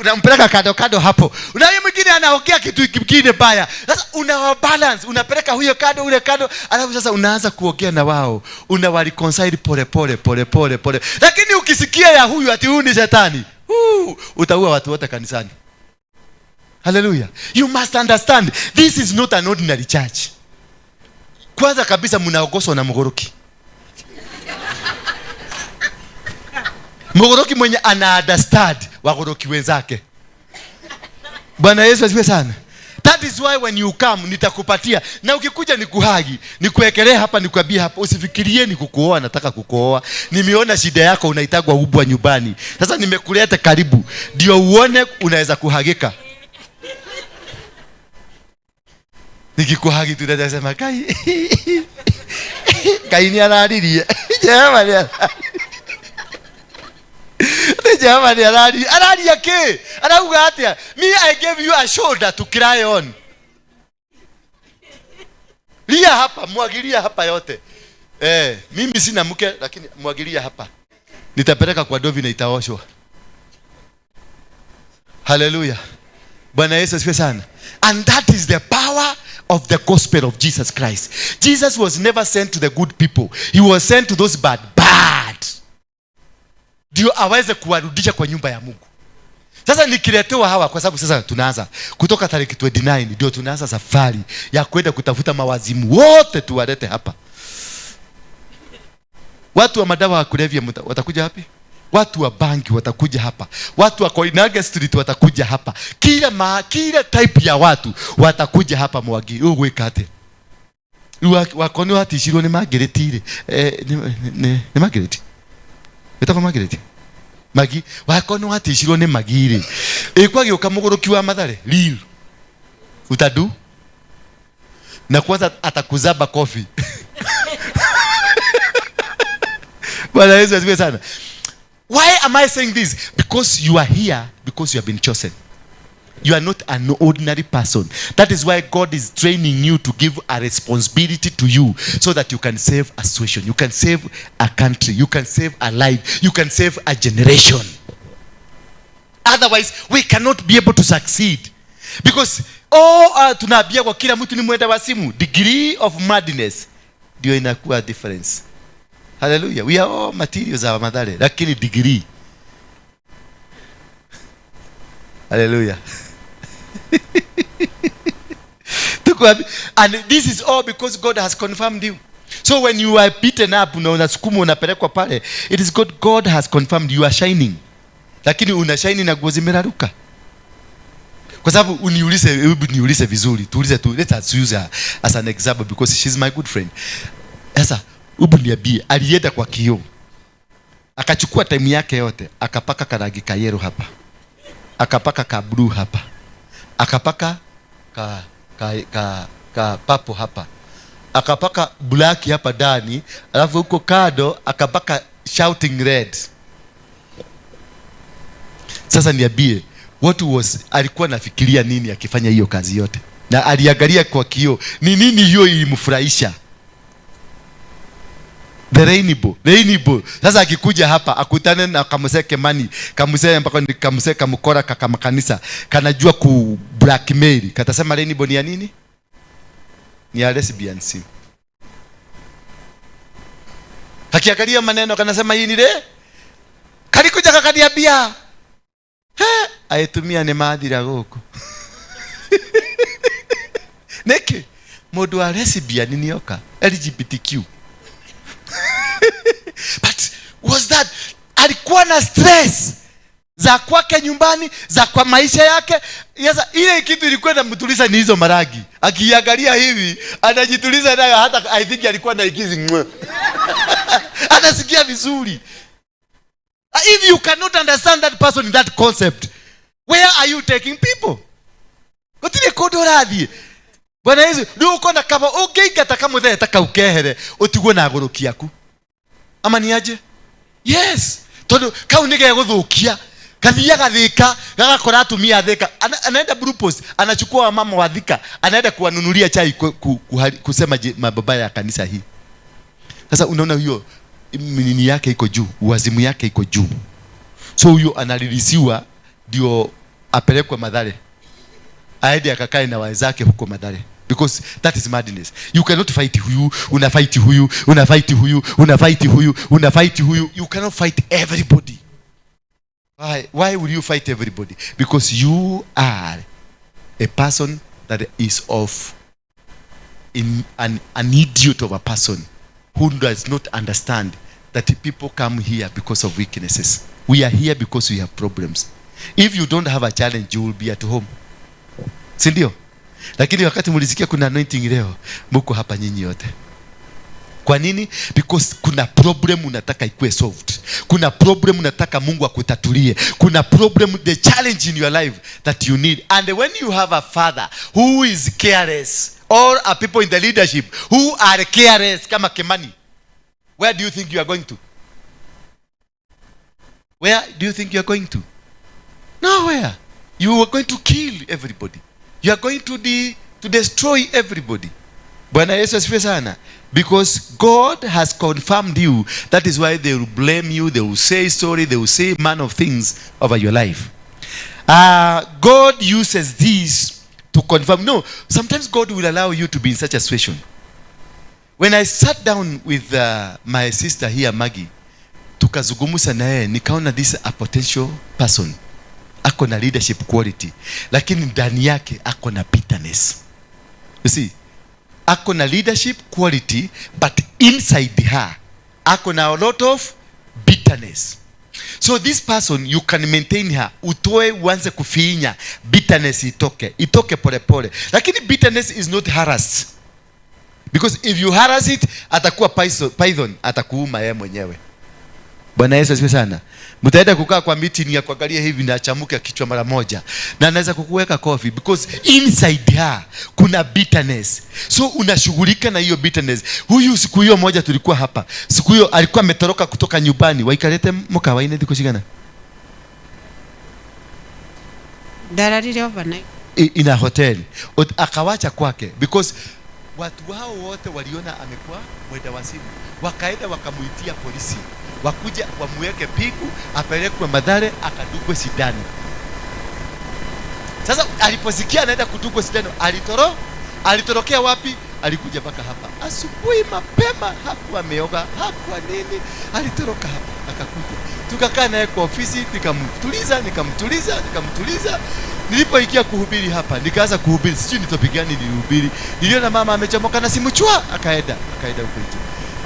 Unampeleka kado kado hapo. Una yeye mwingine anaongea kitu kingine baya. Sasa una balance, unapeleka huyo kado ule kado, alafu sasa unaanza kuongea na wao. Unawareconcile pole pole pole pole pole. Lakini ukisikia ya huyu ati huyu ni shetani, utaua watu wote kanisani. Hallelujah. You must understand, this is not an ordinary church. Kwanza kabisa mnaogoswa na mgoroki. Mgoroki mwenye ana understand wagoroki wenzake. Bwana Yesu asifiwe sana. That is why when you come nitakupatia, na ukikuja nikuhagi, nikuwekelee hapa, nikuambie hapa, usifikirie ni kukuoa, nataka kukuoa. Nimeona shida yako, unaitagwa ubwa nyumbani. Sasa nimekuleta karibu ndio uone unaweza kuhagika. Nikikuhagi tu nitasema kai. Kai ni araririe. Jehova ni araririe. Jehova ni araririe. Araria ki? Arauga atia? Me, I gave you a shoulder to cry on. Lia hapa, mwagilia hapa yote. Mimi sina mke lakini mwagilia hapa. Nitapeleka kwa dovi na itaoshwa. Hallelujah. Bwana Yesu asifiwe sana. And that is the power of the gospel of Jesus Christ. Jesus was never sent to the good people. He was sent to those bad, bad. bad ndio aweze kuwarudisha kwa nyumba ya Mungu. Sasa nikiletewa hawa, kwa sababu sasa tunaanza kutoka tariki 29 ndio tunaanza safari ya kwenda kutafuta mawazimu wote tuwalete hapa. Watu wa madawa ya kulevya watakuja wapi? Watu wa bangi watakuja hapa. Watu wa Koinange Street watakuja hapa. Kila type ya watu watakuja hapa. Mwagi ugwika atia? Wako nĩ waticirwo nĩ Margaret rĩ, nĩ Margaret, wĩtagwo Margaret Magi, wako nĩ waticirwo nĩ Magi rĩ, ĩkwagĩũka mũgũrũki wa Mathare real utadu na kwanza atakuzaba kofi. Bwana Yesu asifiwe sana. Why am I saying this? Because you are here because you have been chosen. You are not an ordinary person. That is why God is training you to give a responsibility to you so that you can save a situation, you can save a country, you can save a life, you can save a generation. Otherwise, we cannot be able to succeed. Because tunaambia kwa kila mtu ni mwenda wa simu. Degree of madness ndio inakuwa difference. Hallelujah. We are all materials of Mathare, lakini degree. Hallelujah. And this is all because God has confirmed you. So when you are beaten up, unasukumwa, unapelekwa pale, it is God. God has confirmed you are shining. Lakini una shine na nguo zimeraruka. Kwa sababu uniulize, hebu niulize vizuri, tuulize tu, let us use her as an example because she's my good friend. Sasa hebu niambie, alienda kwa kioo, akachukua time yake yote, akapaka karangi ka yellow hapa, akapaka ka blue hapa, akapaka ka papo hapa, akapaka black hapa ndani, alafu huko kando akapaka shouting red. Sasa niambie, what was, alikuwa nafikiria nini akifanya hiyo kazi yote? Na aliangalia kwa kioo, ni nini hiyo ilimfurahisha? The rainbow, rainbow. Sasa akikuja hapa akutane na Kamuse Kemani, Kamuse mpaka ni Kamuse kamkora kama kanisa, kanajua ku blackmail. Katasema rainbow ni ya nini? Ni ya lesbians. Akiangalia maneno kanasema hii ni le? Kalikuja kakaniambia. He, aitumia ni mathira guku. Niki, mundu wa lesbian ni oka LGBTQ. But was that alikuwa na stress za kwake nyumbani, za kwa maisha yake. Yes, ile kitu ilikuwa inamtuliza ni hizo maragi. Akiangalia hivi anajituliza nayo, hata I think alikuwa na ikizi. Anasikia vizuri. If you cannot understand that person in that concept, where are you taking people? Gutire kundu urathie. Bwana Yesu, riu ukona kaba ungeingata kamuthe ta kau kehere, utigwo na agũrũki aku. Ama ni aje? Yes. Tondu kau ni gegũthũkia. Kathiaga Thika, gagakora atumia Thika. Anaenda Blue Post, anachukua wamama wa Thika, anaenda kuwanunulia chai kusema mababa ya kanisa hii. Sasa unaona huyo nini yake iko juu, wazimu yake iko juu. So huyo analilisiwa ndio apelekwe Mathare. Aende akakae na wenzake huko Mathare. Because that is madness. You cannot fight huyu, una fight huyu, una fight huyu, una fight huyu, una fight huyu. You cannot fight everybody. Why? Why will you fight everybody? Because you are a person that is of an idiot of a person who does not understand that people come here because of weaknesses. We are here because we have problems. If you don't have a challenge, you will be at home. Si ndio? Lakini wakati mlisikia kuna anointing leo, mko hapa nyinyi yote. Kwa nini? Because kuna problem unataka ikuwe solved. Kuna problem unataka Mungu akutatulie. Kuna problem, the challenge in your life that you need. And when you have a father who is careless, or a people in the leadership who are careless kama Kimani, where do you think you are going to? Where do you think you are going to? Nowhere. You are going to kill everybody. You are going to destroy everybody. Bwana Yesu asifiwe sana. Because God has confirmed you. That is why they will blame you. They will say sorry. They will say man of things over your life. God uses this to confirm. No, sometimes God will allow you to be in such a situation. When I sat down with my sister here, Maggie, Tukazungumza na yeye, nikaona this a potential person, ako na leadership quality, lakini ndani yake ako na bitterness. You see, ako na leadership quality, but inside her ako na a lot of bitterness. So this person, you can maintain her, utoe, uanze kufinya bitterness, itoke, itoke polepole. Lakini bitterness is not harassed, because if you harass it, atakuwa python, atakuuma yeye mwenyewe. Bwana Yesu asifiwe sana. Mtaenda kukaa kwa meeting ya kuangalia hivi na achamuke kichwa mara moja, na anaweza kukuweka kofi, because inside her kuna bitterness. So unashughulika na hiyo bitterness. Huyu siku hiyo moja tulikuwa hapa, siku hiyo alikuwa ametoroka kutoka nyumbani. Waikarete mukawaine thikũ cigana? Ndararire overnight. In a hotel. Akawacha kwake because watu hao wote waliona amekuwa mwenda wazimu, wakaenda wakamuitia polisi wakuja wamuweke pingu, apelekwe Mathare akadungwe sindano. Sasa aliposikia anaenda kudungwa sindano, alitorokea wapi? Alikuja mpaka hapa asubuhi mapema, hakuwa ameoga, hakuwa nini, alitoroka hapa akakuja. Tukakaa naye kwa ofisi, nikamtuliza, nikamtuliza, nikamtuliza. Nilipoingia kuhubiri hapa, nikaanza kuhubiri, sijui ni topic gani nilihubiri. Niliona mama amechomoka na simu chwa, akaenda huko nje.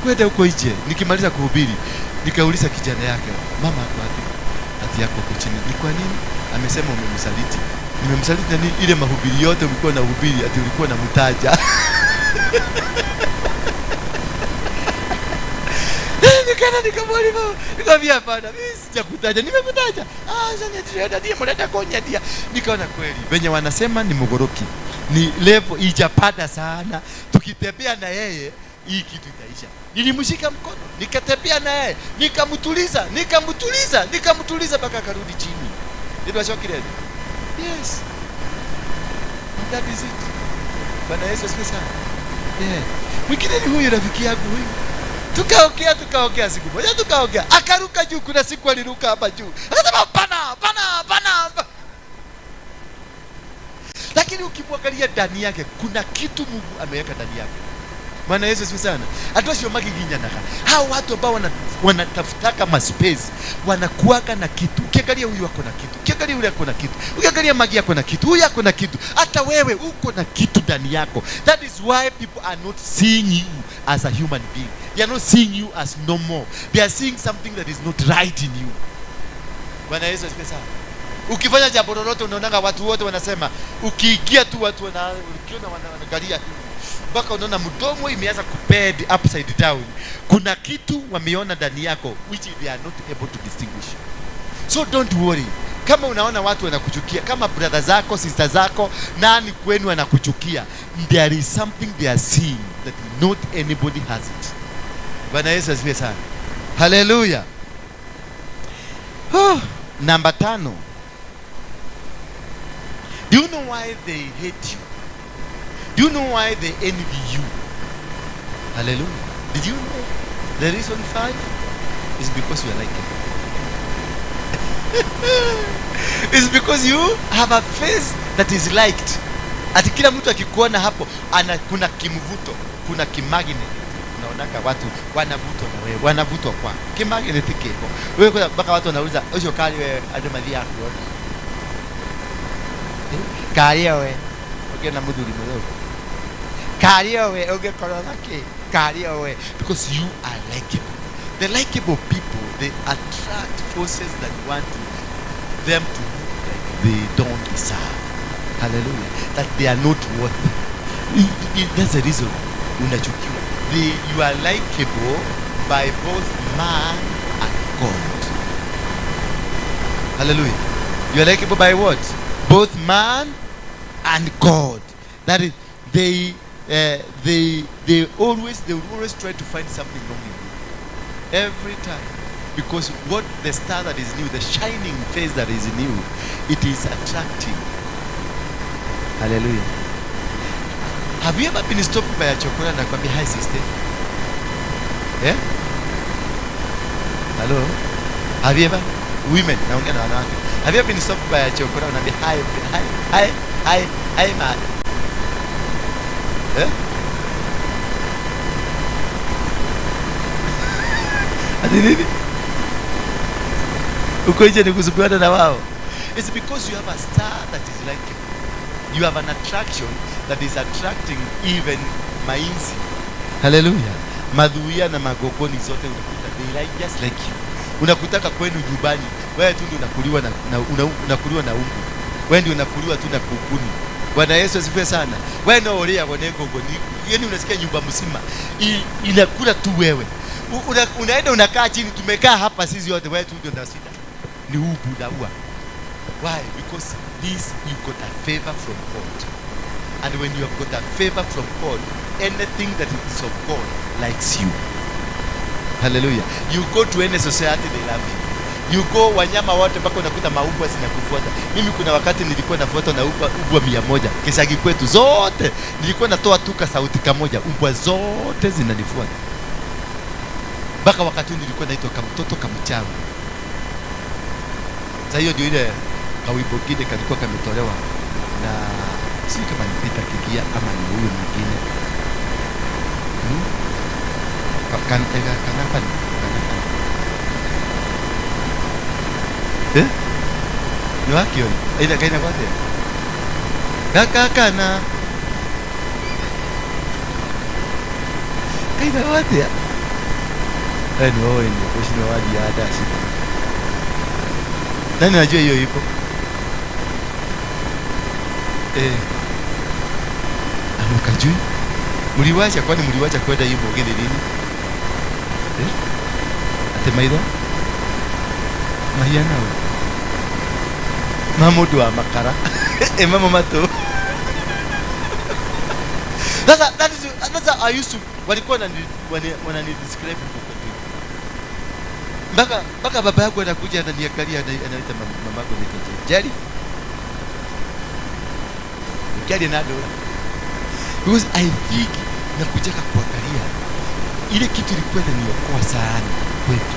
Kwenda huko nje, nikimaliza kuhubiri, nikauliza kijana yake, mama ako wapi? Ati yako huko chini. Ni kwa nini? Amesema umemsaliti. Nimemsaliti na nini? Ile mahubiri yote ulikuwa na hubiri, ati ulikuwa na mtaja. Nikaenda nikamwambia mama, nikamwambia hapana, mimi sijakutaja, nimekutaja. Ah, sasa ndio ndiye mleta konya dia. Nikaona kweli venye wanasema ni mgoroki, ni level ijapanda sana. Tukitembea na yeye hii kitu itaisha. Nilimshika mkono, nikatembea na yeye, nikamtuliza, nikamtuliza, nikamtuliza mpaka akarudi chini. Ndio ashokile. Yes. That is it. Bwana Yesu asifiwe sana. Yeah. Mwingine ni huyu rafiki yangu huyu. Tukaongea siku moja, tukaongea. Akaruka juu, kuna siku aliruka hapa juu. Akasema hapana, hapana, hapana. Lakini ukimwangalia ndani yake kuna kitu Mungu ameweka ndani yake. Bwana Yesu asifiwe sana. Hata sio magiginyanaga. Hao watu ambao wanatafutaka ma space wanakuaga na kitu. Ukiangalia huyu ako na kitu, ukiangalia yule ako na kitu, ukiangalia Magi ako na kitu, huyu ako na kitu. Hata wewe uko na kitu ndani yako. That is why people are not seeing you as a human being. They are not seeing you as normal. They are seeing something that is not right in you. Bwana Yesu asifiwe sana. Ukifanya jambo lolote unaonanga watu wote wanasema, ukiingia tu watu ukiona wanaangalia hivi. Mpaka unaona mdomo imeanza kubend upside down. Kuna kitu wameona ndani yako which they are not able to distinguish. So don't worry. Kama unaona watu wanakuchukia, kama brother zako, sister zako, nani kwenu anakuchukia, there is something they are seeing that not anybody has it. Bwana Yesu asifiwe sana. Hallelujah. Oh, number 5. Do you know why they hate you? Do you know why they envy you? Hallelujah. Did you know the reason 5 is because you are like him. It's because you have a face that is liked. Ati kila mtu akikuona hapo kuna kimvuto, kuna kimagnet. Unaonaka watu wanavutwa na wewe, wanavutwa kwa kimagnet kiko. Wewe mpaka watu wanauliza, "Ucho kali wewe adomadhi yako." Kali wewe. Ukiona mudhuri mdogo. Kali wewe ungekorona ki. Kali wewe, because you are likable. The likable people, they attract forces that want them to look like they don't deserve. Hallelujah. That they are not worthy. That's the reason unachukiwa. You are likable by both man and God. Hallelujah. You are likable by what? Both man and God. That is, they will always try to find something wrong in you. Every time. Because what the star that is new, the shining face that is new, it is attracting. Hallelujah. Have you ever been stopped by a chocolate and kwambia, "Hi sister"? Yeah? Hello? Have you ever? Women, naongea na wanawake. Have you ever been stopped by a chocolate and kwambia, "Hi, hi, hi, hi, hi man"? Eh? Ati nini? Uko nje ni kusumbuana na wao. It's because you have a star that is like you. You have an attraction that is attracting even mainzi. Hallelujah. Madhuia na magogoni zote unakuta they like just like you. Unakutaka kwenu nyumbani, wewe tu ndio unakuliwa na unakuliwa na umbu. Wewe ndio unakuliwa tu na kukuni. Bwana Yesu asifiwe sana. Wewe ndio ulia kwa gogoni. Yaani unasikia nyumba mzima inakula tu wewe. Unaenda unakaa chini, tumekaa hapa sisi wote, wewe tu ndio na shida. Ni ubu na ua. Why? Because this you got a favor from God. And when you have got a favor from God, anything that is of God likes you. Hallelujah. You go to any society, they love you. You go wanyama wote mpaka unakuta maubwa zinakufuata. Mimi kuna wakati nilikuwa nafuatwa na ubwa 100. Kishagi kwetu zote. Nilikuwa natoa tu ka sauti kamoja, ubwa zote zinanifuata. Mpaka wakati nilikuwa naitwa kamtoto kamchawi. Sasa hiyo ndio ile kawimbo kile kalikuwa kametolewa na si kama ni Peter Kigia ama ni huyu mwingine. Kanafani. Eh? Ni waki huyo? Ila kaina kwate. Kaka kana. Kaina kwate. Eh, ni wewe ni kushina wadi ada shida. Nani anajua hiyo ipo? Eh. Amkajui? Mliwacha kwani mliwacha kwenda hiyo mogeni lini? Eh? Ate maitho? Mahiana we. Mamundu wa makara. Eh, mama matu. Sasa that's how I used to walikuwa wanani describe huko kwetu. Mpaka baba yangu anakuja ananiangalia, anaita mamangu anaitwa Jerry. Jerry na dola. Because I think na kujaka kuangalia ile kitu ilikuwa inaniokoa sana kwetu.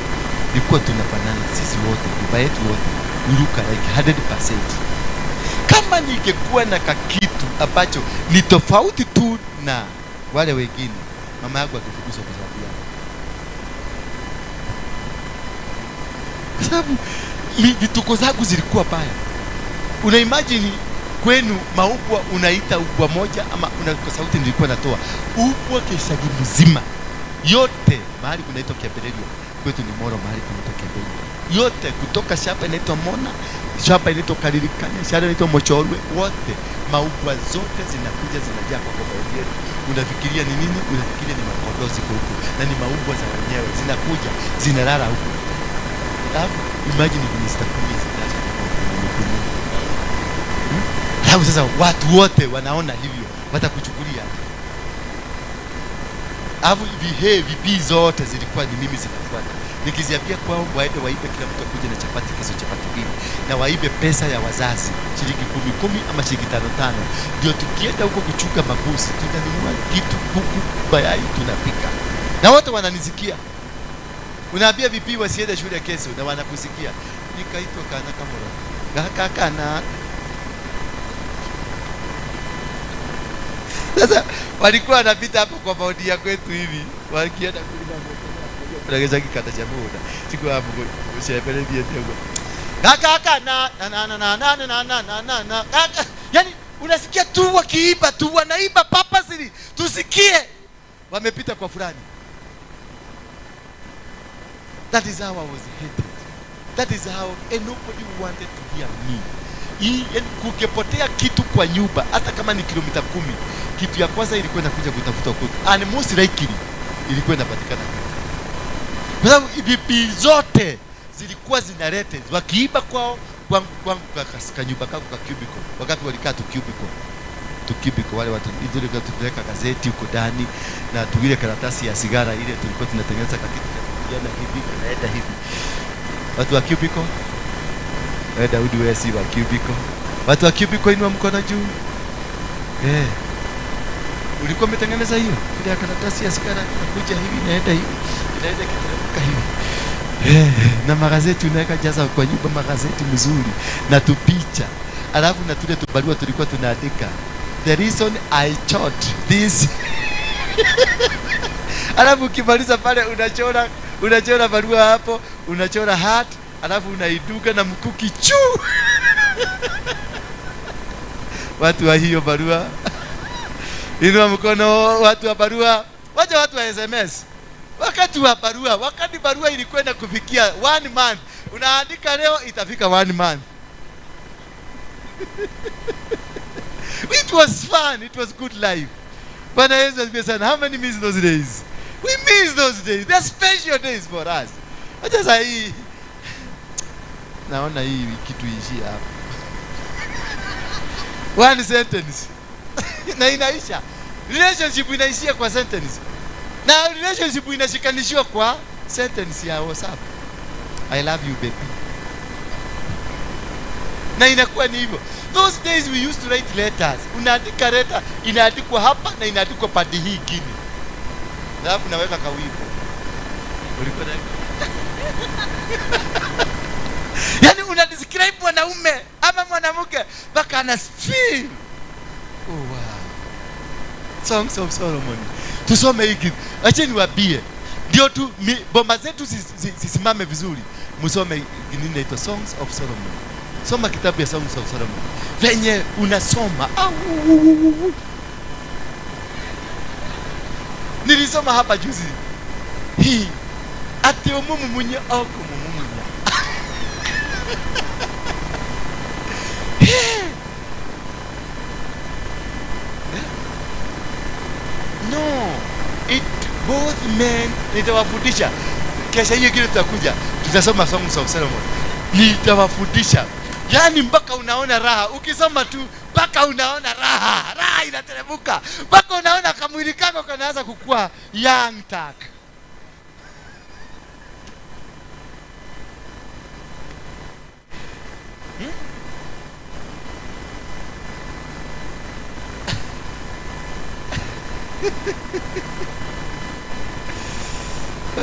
Ilikuwa tunafanana sisi wote, baba yetu wote. We look like 100%. Kama ningekuwa na kakitu ambacho ni tofauti tu na wale wengine, mama yangu angefukuzwa kwa sababu yangu. Kwa sababu vituko zangu zilikuwa baya. Una imagine kwenu maubwa unaita ubwa moja ama una, kwa sauti nilikuwa natoa ubwa keshagi mzima yote mahali kunaitwa Kiambelerio, kwetu ni Moro, mahali kunaitwa Kiambelerio yote, kutoka shamba inaitwa Mona, shamba inaitwa Kalirikanya, shamba inaitwa Mochorwe, wote maubwa zote zinakuja zinajaa kwa boma yetu. Unafikiria ni nini? Unafikiria ni makondoo ziko huku, na ni maubwa za wenyewe zinakuja zinalala huku. Alafu imagine ni zitakuja zinaja kwa. Alafu sasa watu wote wanaona hivyo, watakuchukulia. Alafu vipi zote zilikuwa ni mimi zinafuata. Nikiziambia kwao waende waibe, kila mtu akuje na chapati kesho, chapati mbili, na waibe pesa ya wazazi shilingi 10 10 ama shilingi 5 5, ndio tukienda huko kuchunga mabusi tunanunua kitu kuku mayai tunapika, na wote wananisikia. Unaambia vipi wasiende shule kesho na wanakusikia. Nikaitwa kana kamoro kaka kana. Sasa walikuwa wanapita hapo kwa maodi ya kwetu hivi wakienda kulima moto unageza kikata cha muda siku hapo ushaepelebia tego kaka kaka na na na na na na na na na na kaka. Yani unasikia tu wakiiba tu, wanaiba purposely tusikie wamepita kwa fulani. That is how I was hated. That is how and nobody wanted to hear me. Kukepotea kitu kwa nyumba hata kama ni kilomita 10, kitu ya kwanza ilikuwa inakuja kutafuta kwetu, and most likely ilikuwa inapatikana kwetu, kwa sababu vipi zote zilikuwa zinalete wakiiba kwao. Kwangu kwa nyumba kangu ka cubicle, wakati walikaa tu cubicle wale watu ile tunaweka gazeti huko ndani na tuile karatasi ya sigara ile tulikuwa tunatengeneza kakitu na hivi kanaenda hivi. Watu wa cubicle, wewe Daudi, wewe si wa cubicle. Watu wa cubicle inua mkono juu. Eh. Ulikuwa umetengeneza hiyo ile ya karatasi ya sigara inakuja hivi inaenda hivi inaenda kiteremka hivi. Na magazeti unaweka jaza kwa nyumba magazeti mzuri na tupicha. Alafu na tule tubarua tulikuwa tunaandika the reason I taught this. Alafu ukimaliza pale unachora barua hapo, unachora heart, Alafu unaiduga na mkuki chu. Watu wa hiyo barua. Inua mkono watu wa barua. Wacha watu wa SMS. Wakati wa barua, wakati barua ilikwenda kufikia 1 month. Unaandika leo itafika 1 month. It was fun, it was good life. Bwana Yesu asifiwe sana. How many miss those days? We miss those days. They're special days for us. Acha sasa hii naona hii kitu iishie hapa. One sentence. Na inaisha. Relationship inaishia kwa sentence. Na relationship inashikanishiwa kwa sentence ya WhatsApp. I love you baby. Na inakuwa ni hivyo. Those days we used to write letters. Unaandika letter, inaandikwa hapa na inaandikwa pande hii ingine. Alafu naweka kawipo. Ulikuwa na yaani una describe mwanaume ama mwanamke mpaka ana feel. Oh wow. Songs of Solomon. Tusome hiki. Acha niwaambie. Ndio tu bomba zetu zisimame vizuri. Msome nini inaitwa Songs of Solomon. Soma kitabu ya Songs of Solomon. Venye unasoma. Nilisoma hapa juzi. Hii ati umumu munye oko mumunya. No, it both men. Nitawafundisha kesha hiyo kile tutakuja tutasoma Songs of Solomon. Nitawafundisha yaani mpaka unaona raha ukisoma tu, mpaka unaona raha, raha inateremka mpaka unaona kamwili kako kanaanza kukua young tak.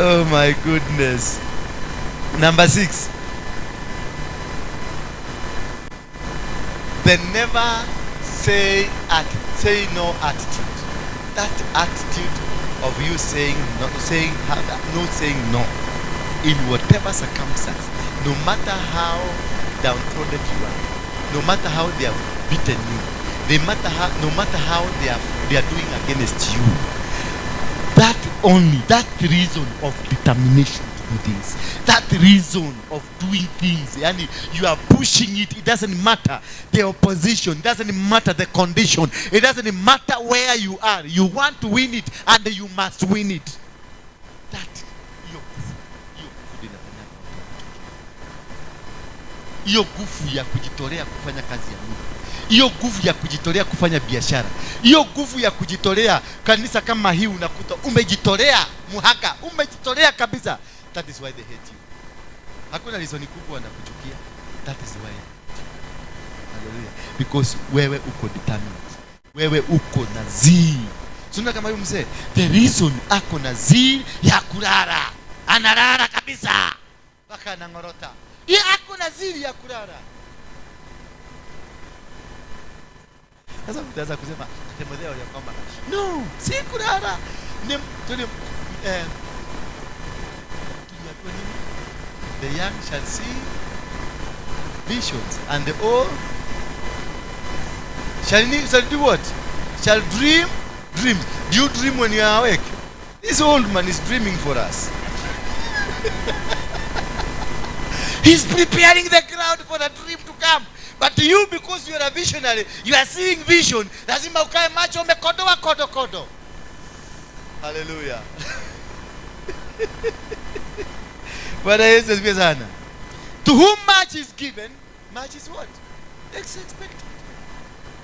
Oh my goodness. Number 6. The never say no attitude. That attitude of you saying no, saying no, saying no, in whatever circumstance, no matter how downtrodden you are, no matter how they have beaten you, no matter how they are doing against you, that only, that reason of determination to do things, that reason of doing things, yani you are pushing it, it doesn't matter the opposition, it doesn't matter the condition, it doesn't matter where you are, you want to win it and you must win it. That hiyo nguvu ya kujitolea kufanya kazi ya Mungu, hiyo nguvu ya kujitolea kufanya biashara, hiyo nguvu ya kujitolea kanisa kama hii, unakuta umejitolea muhaka, umejitolea kabisa. That is why they hate you. Hakuna reason kubwa wanakuchukia. That is why. Hallelujah. Because wewe uko determined. Wewe uko na zeal. Sio kama huyu mzee, the reason ako na zeal ya kulala. Analala kabisa. Mpaka anangorota. Yeye ako na zeal ya kulala. Sasa mtaanza kusema Timotheo ya kwamba no, si kulala. Ni tuli nini? The young shall see visions and the old shall do what? Shall dream dreams. Do you dream when you are awake? This old man is dreaming for us. He's preparing the ground for the dream to come. But you, because you are a visionary, you are seeing vision. Lazima ukae macho umekodoa kodo kodo. Hallelujah. Bwana Yesu asifiwe sana. To whom much is given, much is what? It's expected.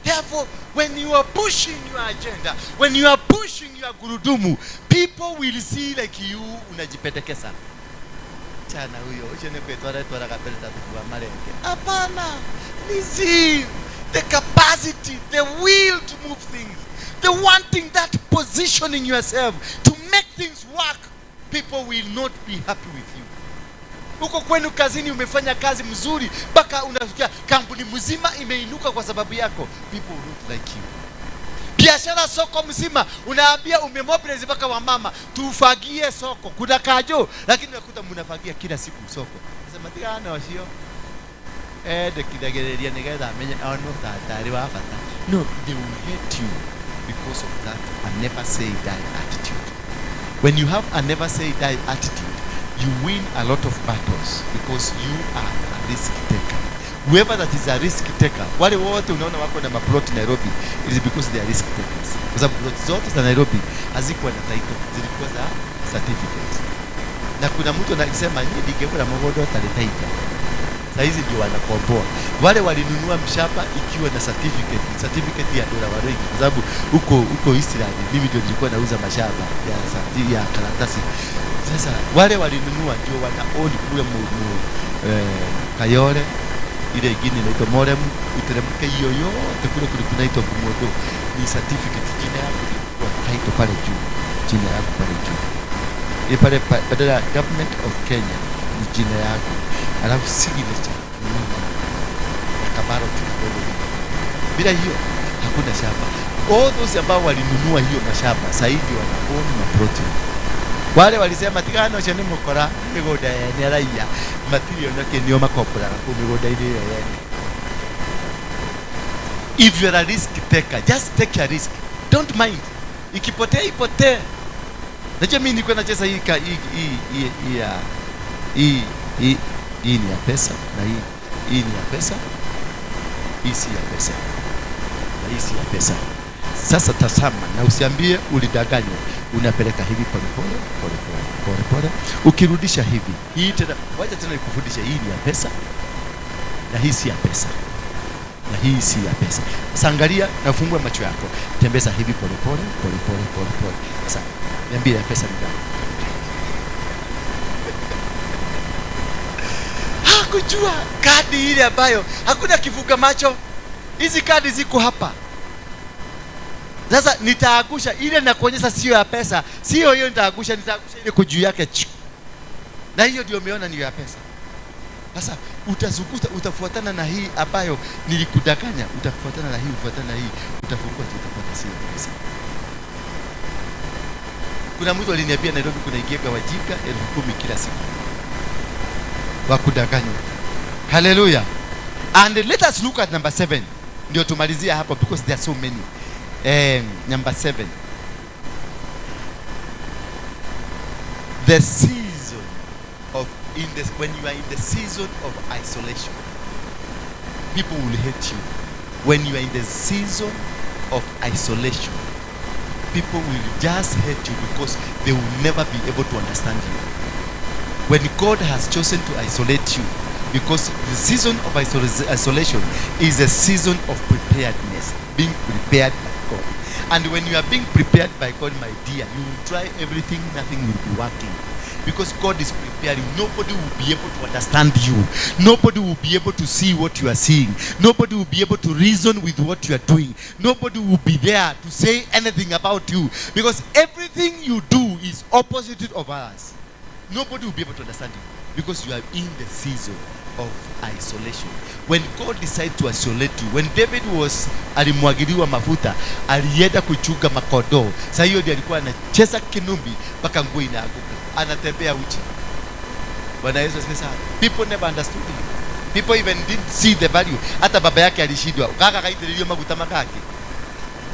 Therefore, when you are pushing your agenda, when you are pushing your gurudumu, people will see like you unajipendekeza. Chana huyo, ushene kwetwara twara kapeleta tukua marenge. Hapana. Ni zeal, the capacity, the will to move things, the wanting that positioning yourself to make things work. People will not be happy with you. Uko kwenu kazini umefanya kazi mzuri mpaka unasikia kampuni mzima imeinuka kwa sababu yako. People will not like you. Biashara soko mzima unaambia umemobilize mpaka wamama tufagie soko. Kuna kajo lakini unakuta mnafagia kila siku soko. Nasema tigana wasio. Ndikithegereria nigetha amenye ono tatari wa bata. No, they will hate you because of that a never say die attitude. When you have a never say die attitude, you win a lot of battles because you are a risk taker. Whoever that is a risk taker, wale wote unaona wako na maplot Nairobi, it is because they are risk takers. Kwa sababu plot zote za Nairobi hazikuwa na title, zilikuwa za certificate. Na kuna mtu anasema nyinyi ndingekula mgodo utale title. Saa hizi ndio wanakomboa. Wale walinunua mshamba ikiwa na certificate, certificate ya dola warengi, kwa sababu huko Israel mimi ndio nilikuwa nauza mashamba ya karatasi. Sasa wale walinunua ndio wana own kule Kayole, ile ingine inaitwa Morem, uteremke hiyo yote kule kunaitwa Kumodo, ni certificate, jina yako ilikuwa title pale juu, jina yako pale juu. Ile pale badala ya Government of Kenya ni jina yako. Alafu signature ni na kabaro kidogo. Bila hiyo hakuna shamba. All those ambao walinunua hiyo mashamba sasa hivi wana own maploti. Wale walisema tigano cio ni mukora migunda yene raia matirio na kinio makomboraga kuu migunda-inĩ ĩyo yene. If you are a risk taker, just take a risk. Don't mind. Ikipotea ipotee. Najua mimi nilikuwa nacheza hii hii hii ni ya pesa na hii ni ya pesa. Hii si ya pesa. Na hii si ya pesa. Sasa tazama na usiambie ulidanganywa. Unapeleka hivi pole pole pole pole pole pole. Ukirudisha hivi. Hii tena wacha tena nikufundishe, hii ni ya pesa na hii si ya pesa. Na hii si ya pesa. Sasa angalia na ufungue macho yako. Tembeza hivi pole pole pole pole pole pole. Sasa niambie ya pesa ni gani? Hakujua kadi ile ambayo hakuna kifunga macho. Hizi kadi ziko hapa. Sasa nitaagusha ile na kuonyesha sio ya pesa. Sio hiyo nitaagusha ile kwa juu yake. Na hiyo ndio umeona ni ya pesa. Sasa utazunguka, utafuatana na hii ambayo nilikudanganya, utafuatana na hii, ufuatana na hii, utafungua tu utapata sio ya pesa. Kuna mtu aliniambia Nairobi kuna igiega wajika 10,000 kila siku. Wakudanganywa. Hallelujah. And let us look at number 7. Ndio tumalizia hapo because there are so many. Number 7. The season of when you are in the season of isolation, people will hate you. When you are in the season of isolation, people will just hate you because they will never be able to understand you. When God has chosen to isolate you, because the season of isolation is a season of preparedness, being prepared by God. And when you are being prepared by God, my dear, you will try everything, nothing will be working. Because God is preparing. Nobody will be able to understand you. Nobody will be able to see what you are seeing. Nobody will be able to reason with what you are doing. Nobody will be there to say anything about you. Because everything you do is opposite of others. Nobody will be able to understand you. Because you are in the season of isolation. When God decided to isolate you, when David was alimwagiliwa mafuta, alienda kuchunga makondoo. Sasa hiyo ndiye alikuwa anacheza kinumbi mpaka nguo inaanguka. Anatembea uchi. Bwana Yesu asifiwe sana. People never understood him. People even didn't see the value. Hata baba yake alishindwa. Kaka kaitiliwa maguta makake.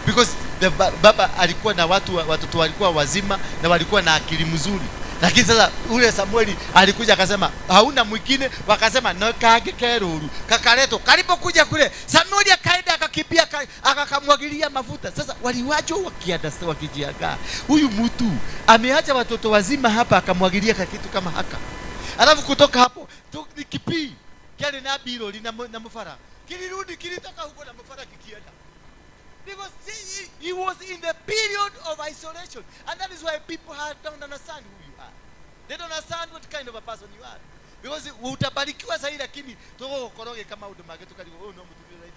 Because the baba alikuwa na watu, watoto walikuwa wazima na walikuwa na akili mzuri. Lakini sasa ule Samueli alikuja akasema hauna mwingine, wakasema no kage keruru kakaletwa. Kalipokuja kule Samueli akaenda akakimbia akakamwagilia mafuta. Sasa waliwacho wakiada wakijiaga, huyu mtu ameacha watoto wazima hapa akamwagilia kitu kama haka. Alafu kutoka hapo ni kipi kile na biro lina na mfara kilirudi kilitoka huko na mfara kikienda. Because he was in the period of isolation. And that is why people don't understand who you are. They don't understand what kind of a person you are. Because utabarikiwa sahi lakini toko koroge kama udumage tukaligo oh no mtu yule.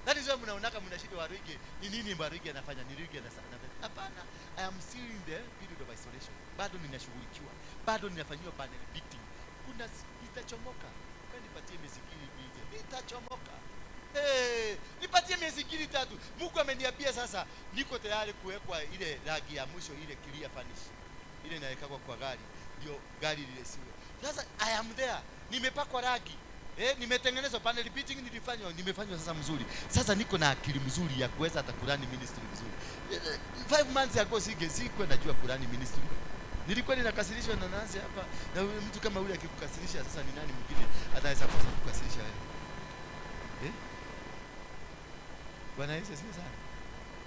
That is why mnaonaka mnashindwa Waruige. Ni nini Waruige anafanya? Ni Ruige anafanya. Hapana, I am still in the period of isolation. Bado ninashughulikiwa. Bado ninafanyiwa panel beating. Kuna nitachomoka. Nipatie miziki mbili. Nitachomoka. Hey, nipatie miezi 2-3. Mungu ameniambia sasa niko tayari kuwekwa ile rangi ya mwisho, ile clear finish. Ile inawekwa kwa gari, ndio gari lile siwe. Sasa I am there. Nimepakwa rangi. Nimetengenezwa panel beating, nilifanywa, nimefanywa sasa mzuri. Sasa niko na akili mzuri ya kuweza hata kurani ministry vizuri. 5 months ago sikuwa najua kurani ministry. Nilikuwa ninakasirishwa na Nancy hapa, na mtu kama yule akikukasirisha sasa ni nani mwingine ataweza kosa kukasirisha wewe? Bwana Yesu asifiwe sana.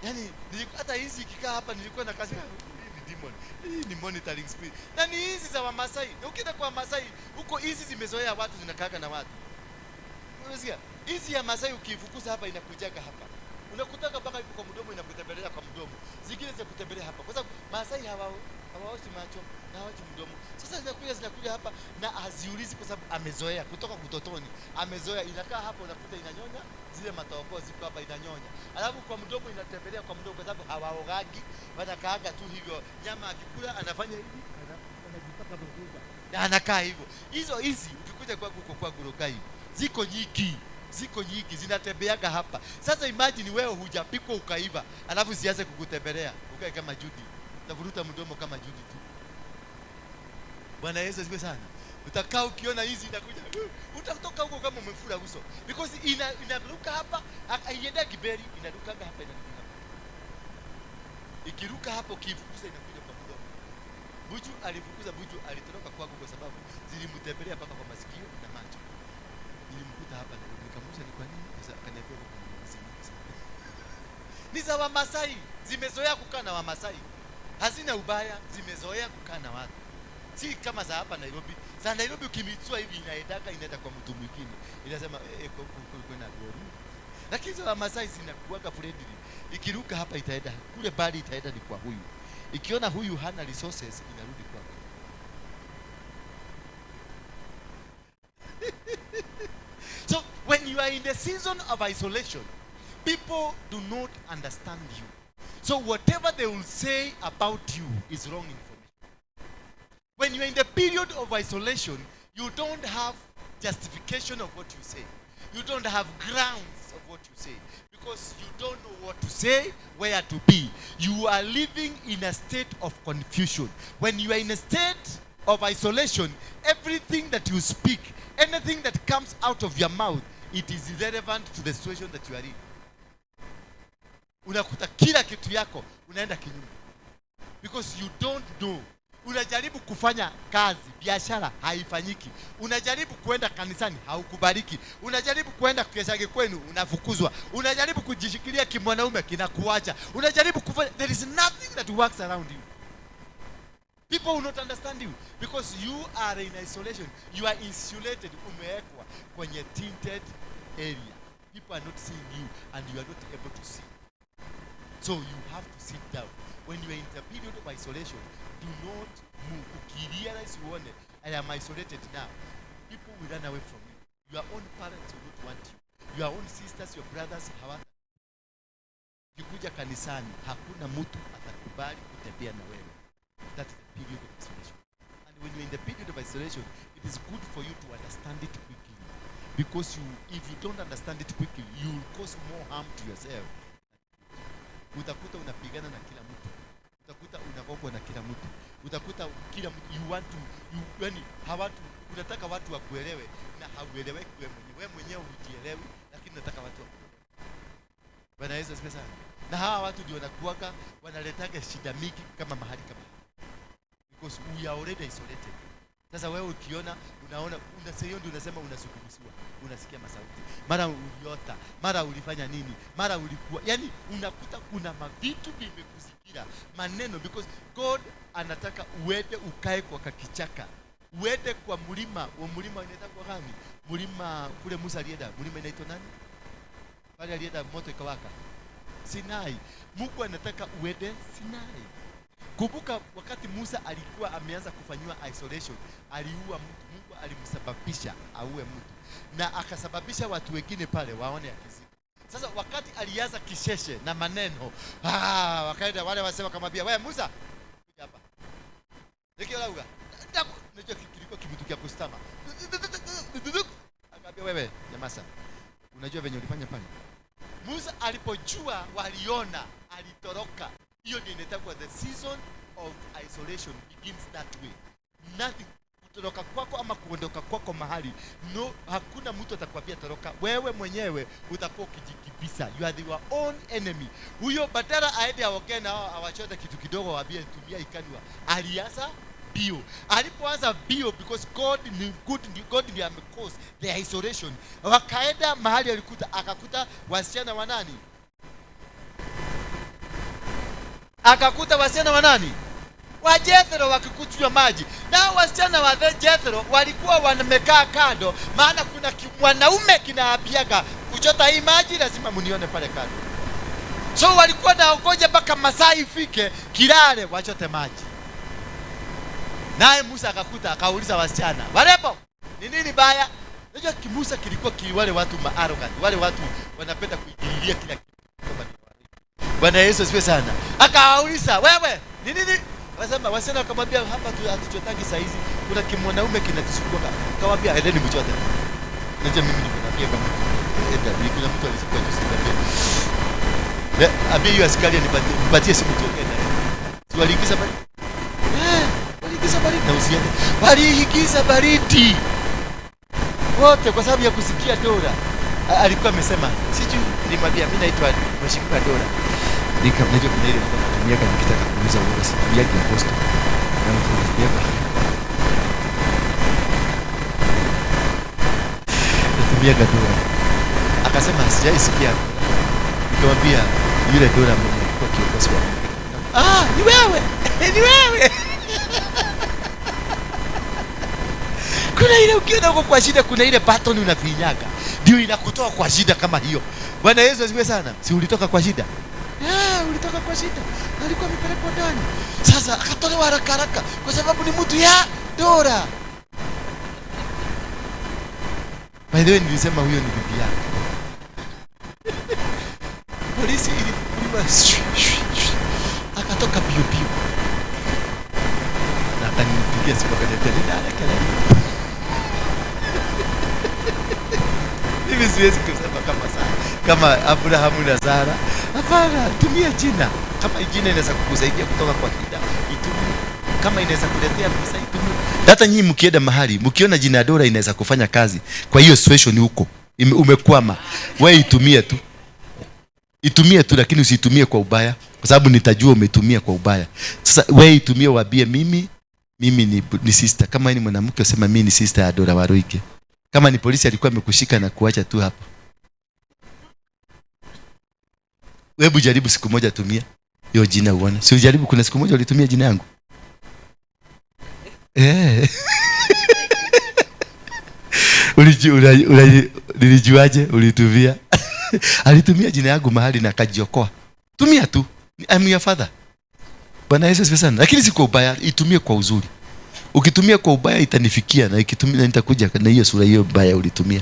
Yaani hata hizi ikikaa hapa nilikuwa nakasirika, hii ni demon. Hii ni monitoring spirit. Na ni hizi za Wamasai. Na ukienda kwa Wamasai huko hizi zimezoea watu, zinakaaga na watu. Unasikia? Hizi ya Masai ukifukuza hapa inakujaga hapa. Unakutaka mpaka iko kwa mdomo, inakutembelea kwa mdomo. Zingine za kutembelea hapa. Kwa sababu Masai hawaoshi macho na hawaoshi mdomo. Sasa zinakuja hapa na haziulizi kwa sababu amezoea kutoka kutotoni. Amezoea, inakaa hapo unakuta inanyonya, zile matoko ziko hapa inanyonya. Alafu kwa mdomo inatembelea kwa mdomo kwa sababu hawaogagi, wanakaaga tu hivyo. Nyama akikula anafanya hivi, anajipaka mkuga. Na anakaa hivyo. Hizo hizi ukikuja kwa huko kwa Gurukai, ziko nyingi. Ziko nyingi zinatembeaga hapa. Sasa imagine wewe hujapikwa ukaiva, alafu zianze kukutembelea, ukae kama Judy. Utavuruta mdomo kama Judy tu. Bwana Yesu asifiwe sana. Utakaa ukiona hizi inakuja, utatoka huko kama umefura uso. Because inaruka hapa, haienda kiberi, inaruka hapa, inaruka hapa. Ikiruka hapo kifukuza inakuja kwa mdomo. Buju alifukuza, Buju alitoroka kwako kwa sababu zilimtembelea mpaka kwa masikio na macho. Nilimkuta hapa na nikamuuliza ni kwa nini? Sasa akaniambia kwa nini sana. Ni za Wamasai, zimezoea kukaa na Wamasai. Hazina ubaya, zimezoea kukaa na watu. Si kama za hapa Nairobi. Za Nairobi ukimitsua hivi inaendaka inaenda kwa mtu mwingine. Inasema kuna gori. Lakini za Wamasai zinakuwaga friendly. Ikiruka hapa itaenda kule, bali itaenda ni kwa huyu. Ikiona huyu hana resources inarudi kwako. So when you are in the season of isolation, people do not understand you. So whatever they will say about you is wrong information. When you are in the period of isolation, you don't have justification of what you say. You don't have grounds of what you say. Because you don't know what to say, where to be. You are living in a state of confusion. When you are in a state of isolation, everything that you speak, anything that comes out of your mouth, it is irrelevant to the situation that you are in. Unakuta kila kitu yako unaenda kinyume. Because you don't know. Unajaribu kufanya kazi, biashara haifanyiki. Unajaribu kuenda kanisani, haukubariki. Unajaribu kuenda keshage kwenu, unafukuzwa. Unajaribu kujishikilia kimwanaume, kinakuacha. Unajaribu kufanya, there is nothing that works around you. People will not understand you because you are in isolation. You are insulated, umewekwa kwenye tinted area. People are not seeing you and you are not able to see. So you have to sit down. When you are in the period of isolation, do not move. Ukirealize uone, I am isolated now. People will run away from you. Your own parents will not want you. Your own sisters, your brothers, hawata. Ukikuja kanisani, hakuna mtu atakubali kutembea na wewe. That is the period of isolation. And when you're in the period of isolation, it is good for you to understand it quickly. Because if you don't understand it quickly, you will cause more harm to yourself. Utakuta unapigana na kila mtu. Utakuta unagongwa na kila mtu. Utakuta kila mtu you want to you, yani hawatu unataka watu wakuelewe na haueleweki wewe mwenyewe. Wewe mwenyewe hujielewi, lakini unataka watu wakuelewe. Bwana Yesu asifiwe sana. Na hawa watu ndio wanakuwaka wanaletaga shida mingi kama mahali kama. Because we are already isolated. Sasa wewe ukiona unaona unasema ndio unasema unazungumziwa, unasikia masauti. Mara uliota, mara ulifanya nini, mara ulikuwa. Yani unakuta kuna mavitu vimekuzingira, maneno, because God anataka uende ukae kwa kakichaka. Uende kwa mlima, wa mlima unaitwa kwa gani? Mlima kule Musa alienda, mlima inaitwa nani? Pale alienda moto ikawaka. Sinai. Mungu anataka uende Sinai. Kumbuka wakati Musa alikuwa ameanza kufanywa isolation, aliua mtu. Mungu alimsababisha auwe mtu. Na akasababisha watu wengine pale waone akizika. Sasa wakati alianza kisheshe na maneno, wakaenda wale wasema kamwambia, "Wewe Musa, kuja hapa." Nikio lauga. Unajua kilikuwa kitu kia kustama. Akamwambia, "Wewe nyamaza. Unajua venye ulifanya pale? Musa alipojua waliona, alitoroka. Hiyo ndio inaitwa the season of isolation begins that way. Nothing kutoroka kwako ama kuondoka kwako mahali, no, hakuna mtu atakwambia toroka. Wewe mwenyewe utakuwa ukijikibisa. You are your own enemy. Huyo badala aende aongee na hao awachote kitu kidogo, waambie tumia ikanwa, alianza bio. Alipoanza bio, because God ni good, God ndiye amecause the isolation. Wakaenda mahali alikuta, akakuta wasichana wa nani? Akakuta wasichana wa nani? Wa Jethro wakikunywa maji. Na wasichana wa Jethro walikuwa wamekaa kando, maana kuna mwanaume kinaapiaga kuchota hii maji lazima mnione pale kando. So walikuwa naongoja mpaka masaa ifike kilale wachote maji. Naye Musa akakuta, akauliza wasichana, warembo, ni nini baya? Unajua Musa kilikuwa wale watu ma-arrogant, wale watu wanapenda kuingilia kila kitu. Bwana Yesu asifiwe sana. Akawauliza, wewe, ni nini? Wasema wasichana wakamwambia, hapa hatuchotaki saa hizi, kuna kimwanaume kinatusumbua. Akamwambia, endeni mchote. Unajua mimi nimeambia kama enda, kuna mtu alisikuwa juzi niambia. Ambia hiyo askari nipatie simu tuongee naye. Si waliingiza baridi? Waliingiza baridi na usiende. Waliingiza baridi wote kwa sababu ya kusikia Dora. Alikuwa amesema, sijui nilimwambia mimi naitwa Mheshimiwa Dora. Nikamnajua kuna ile mtu anatumia kama nikitaka kuuliza uongo situmiagi apostle. Na natumia Dora. Akasema sijaisikia. Nikamwambia yule Dora mwenye alikuwa kiongozi wa. Ah, ni wewe. Ni wewe. Kuna ile ukiona uko kwa shida, kuna ile button unafinyaga ndio inakutoa kwa shida kama hiyo. Bwana Yesu asifiwe sana. Si ulitoka kwa shida? Ulitoka kwa shida. Alikuwa amepelekwa ndani. Sasa akatolewa haraka haraka kwa sababu ni mtu ya Dora. By the way, nilisema huyo ni bibi yake. Polisi ilifukuliwa, akatoka bio bio. Na akanipigia simu akaniambia nina haraka na mimi siwezi kusema kama Sara, kama Abrahamu na Sara. Hapana, tumia jina. Kama jina inaweza kukusaidia kutoka kwa shida, itumie. Kama inaweza kuletea pesa, itumie. Hata nyinyi mkienda mahali, mkiona jina Dora inaweza kufanya kazi, kwa hiyo situation huko umekwama, wewe itumie tu. Itumie tu, lakini usitumie kwa ubaya, kwa sababu nitajua umetumia kwa ubaya. Sasa wewe itumie, waambie mimi ni sister. Kama ni mwanamke usema mimi ni sister ya Dora Waruike. Kama ni polisi alikuwa amekushika na kuacha tu hapo. Hebu jaribu siku moja tumia hiyo jina uone. Si ujaribu, kuna siku moja ulitumia jina yangu. Nilijuaje ulitumia? Alitumia jina yangu mahali na akajiokoa. Tumia tu. I'm your father. Bwana Yesu asifiwe sana. Lakini si kwa ubaya, itumie kwa uzuri. Ukitumia kwa ubaya itanifikia, na ikitumia nitakuja na hiyo sura hiyo mbaya ulitumia.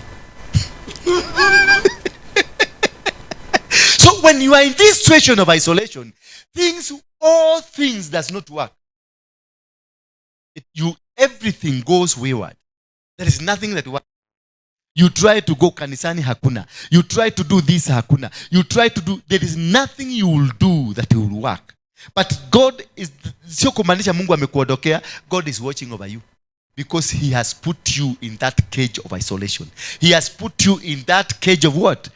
So when you are in this situation of isolation, things, all things does not work. Everything goes wayward. There is nothing that works. You try to go kanisani, hakuna. You try to do this, hakuna. You try to do, there is nothing you will do that will work. But God is, sio kumaanisha Mungu amekuondokea. God is watching over you. Because he has put you in that cage of isolation. He has put you in that cage of what?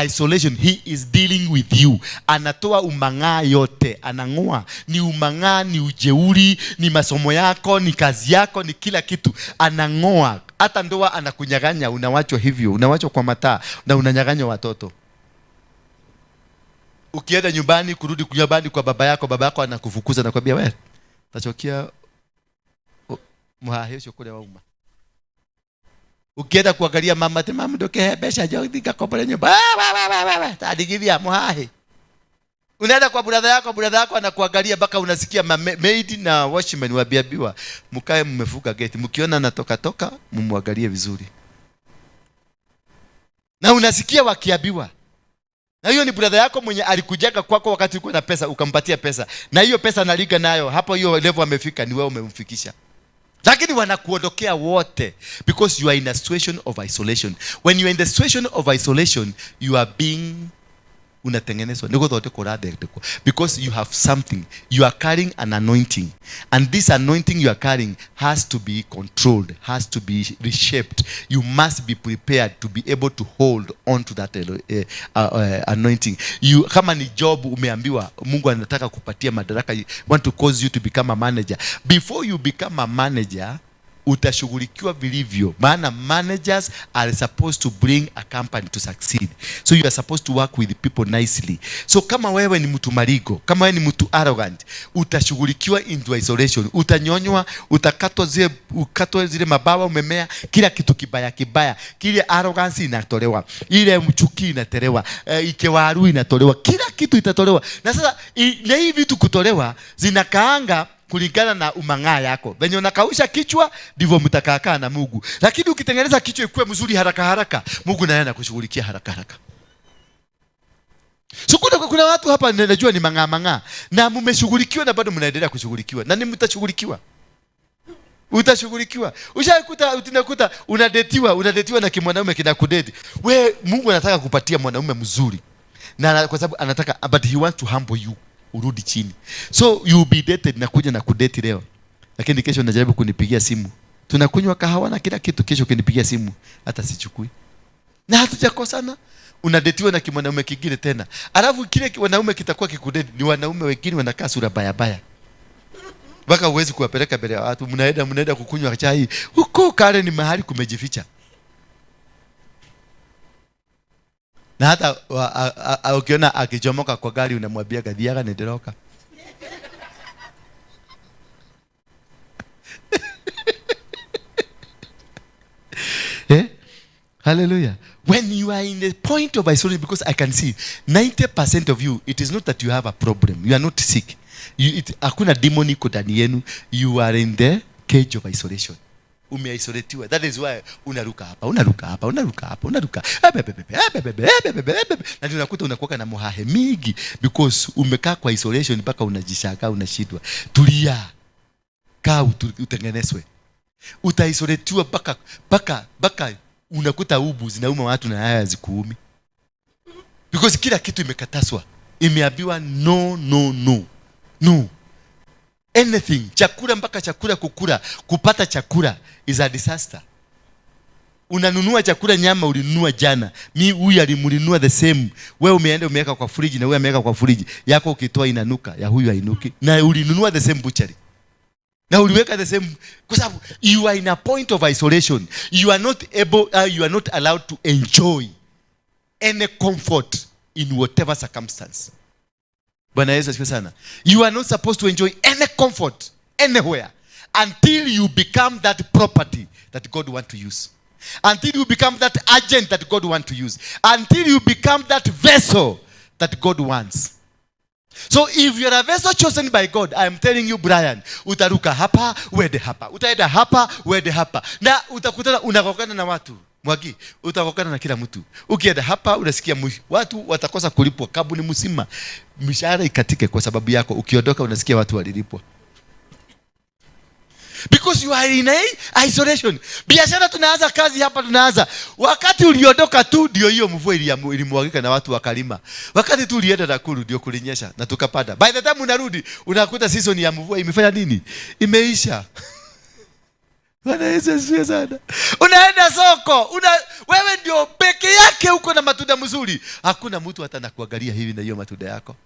Isolation. He is dealing with you. Anatoa umang'aa yote. Anang'oa. Ni umang'aa, ni ujeuri, ni masomo yako, ni kazi yako, ni kila kitu. Anang'oa. Hata ndoa anakunyang'anya, unawachwa hivyo, unawachwa kwa mataa na unanyang'anywa watoto. Ukienda nyumbani, kurudi nyumbani kwa baba yako, baba yako anakufukuza na kukwambia wewe, tachokia muhahe ucio kuria wauma. Ukienda kuangalia mama, te mama ndokehe mbeca njothi ngakombore nyumba. Tadigithia muhahe. Unaenda kwa brother yako, brother yako anakuangalia mpaka unasikia maid na watchman wabiabiwa, mkae mmefunga gate, mkiona natoka toka mumwangalie vizuri. Na unasikia wakiabiwa. Na hiyo ni brother yako mwenye alikujaga kwako wakati ulikuwa na pesa, ukampatia pesa. Na hiyo pesa analiga nayo, hapo hiyo level amefika ni wewe umemfikisha. Lakini wanakuondokea wote because you are in a situation of isolation. When you are in the situation of isolation, you are being unatengenezwa, nĩ gũthondekwo ũrathondekwo, because you have something, you are carrying an anointing, and this anointing you are carrying has to be controlled, has to be reshaped. You must be prepared to be able to hold on to that anointing. You, kama ni job umeambiwa Mungu anataka kupatia madaraka, you want to cause you to become a manager. Before you become a manager, utashughulikiwa vilivyo, maana managers are supposed to bring a company to succeed. So you are supposed to work with people nicely. So kama wewe ni mtu marigo, kama wewe ni mtu arrogant, utashughulikiwa into isolation, utanyonywa, utakatwa zile, ukatwa zile mabawa umemea, kila kitu kibaya kibaya, kile arrogance inatolewa, ile mchuki inatolewa, ikewaru inatolewa, kila kitu itatolewa. Na sasa na hii vitu kutolewa zinakaanga kulingana na umang'aa yako. Venye unakausha kichwa ndivyo mtakaakaa na Mungu. Lakini ukitengeneza kichwa ikuwe mzuri haraka haraka, Mungu naye anakushughulikia haraka haraka. So kuna watu hapa najua ni mang'aa mang'aa, na mmeshughulikiwa na bado mnaendelea kushughulikiwa. Na ni mtashughulikiwa. Utashughulikiwa. Ushakuta utinakuta unadetiwa na kimwanaume kinakudeti. We, Mungu anataka kupatia mwanaume mzuri. Na kwa sababu anataka, but he wants to humble you. Urudi chini. So you be dated na kuja na kudeti leo. Lakini kesho unajaribu kunipigia simu. Tunakunywa kahawa na kila kitu, kesho ukinipigia simu hata sichukui. Na hatujakosana. Unadetiwa na kimwanaume kingine tena. Alafu kile wanaume kitakuwa kikudeti ni wanaume wengine wanakaa sura baya baya. Mpaka huwezi kuwapeleka mbele ya watu. Mnaenda kukunywa chai. Huko kale ni mahali kumejificha. Na hata ukiona akichomoka kwa gari unamwambia gathiaga nĩndĩroka. Hallelujah. When you are in the point of isolation, because I can see 90% of you, it is not that you have a problem. You are not sick. Hakuna demon iko ndani yenu. You are in the cage of isolation. Umeisolatiwa. That is why unaruka hapa, unaruka hapa, unaruka hapa, unaruka. Na ndio unakuta unakuwa na muhahe mingi because umekaa kwa isolation mpaka unajishaka, unashindwa. Tulia. Kaa utengenezwe. Utaisolatiwa mpaka unakuta ubu zinauma watu na haya hazikuumi. Because kila kitu imekataswa. Imeambiwa no, no, no. No. Anything, chakula mpaka chakula kukula, kupata chakula is a disaster. Unanunua chakula, nyama ulinunua jana, mi huyu alimulinunua the same. Wewe umeenda umeweka kwa friji na huyu ameweka kwa friji. Yako ukitoa inanuka, ya huyu hainuki. Na ulinunua the same butchery. Na uliweka the same, kwa sababu you are in a point of isolation. You are not able, you are not allowed to enjoy any comfort in whatever circumstance. Bwana Yesu asifiwe sana. You are not supposed to enjoy any comfort anywhere until you become that property that God wants to use. Until you become that agent that God wants to use. Until you become that vessel that God wants. So if you are a vessel chosen by God, I am telling you, Brian, utaruka hapa, uende hapa. Utaenda hapa, uende hapa. Na utakutana, unakokana na watu. Mwagi, utakokana na kila mtu. Ukienda hapa, unasikia watu watakosa kulipwa kabuni mzima. Mishahara ikatike kwa sababu yako. Ukiondoka unasikia watu walilipwa. Because you are in isolation. Biashara tunaanza kazi hapa tunaanza. Wakati uliondoka tu ndio hiyo mvua ilimwagika na watu wakalima. Wakati tu ulienda Nakuru ndio kulinyesha na tukapanda. By the time unarudi unakuta season ya mvua imefanya nini? Imeisha. Bwana Yesu asifiwe sana. Unaenda soko, wewe ndio peke yake uko na matunda mzuri. Hakuna mtu hata anakuangalia hivi na hiyo matunda yako.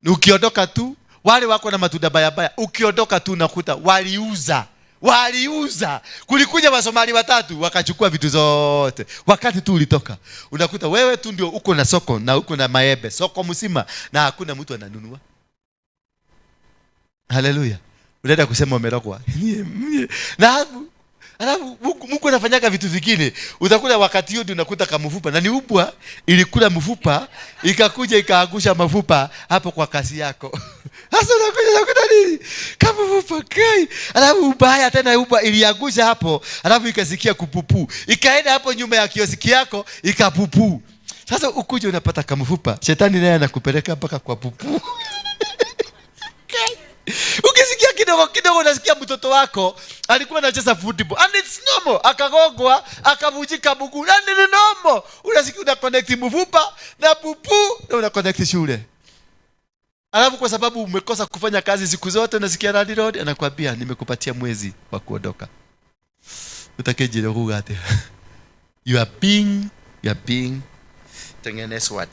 Ukiondoka tu wale wako na matunda baya baya, ukiondoka tu unakuta waliuza. Waliuza. Kulikuja Wasomali watatu wakachukua vitu zote. Wakati tu ulitoka, unakuta wewe tu ndio uko na soko na uko na maembe, soko mzima na hakuna mtu ananunua. Haleluya. Unaenda kusema umerogwa. Na alafu Mungu anafanyaga vitu vingine. Utakuta wakati yote unakuta kamfupa na ni ubwa ilikula mfupa ikakuja ikaangusha mafupa hapo kwa kasi yako. Sasa unakuja unakuta nini? Kamfupa kai. Alafu ubaya tena ubwa iliangusha hapo, alafu ikasikia kupupu. Ikaenda hapo nyuma ya kiosiki yako ikapupu. Sasa ukuja unapata kamfupa. Shetani naye anakupeleka mpaka kwa pupu. Ukisikia kidogo Kidogo kidogo unasikia mtoto wako alikuwa anacheza football and it's normal, akagongwa akavunjika mguu and ni normal. Unasikia una connect mfupa na pupu na una connect shule. Alafu kwa sababu umekosa kufanya kazi siku zote, unasikia landlord anakuambia nimekupatia mwezi wa kuondoka. Utakejira kugate. You are being tengeneswa.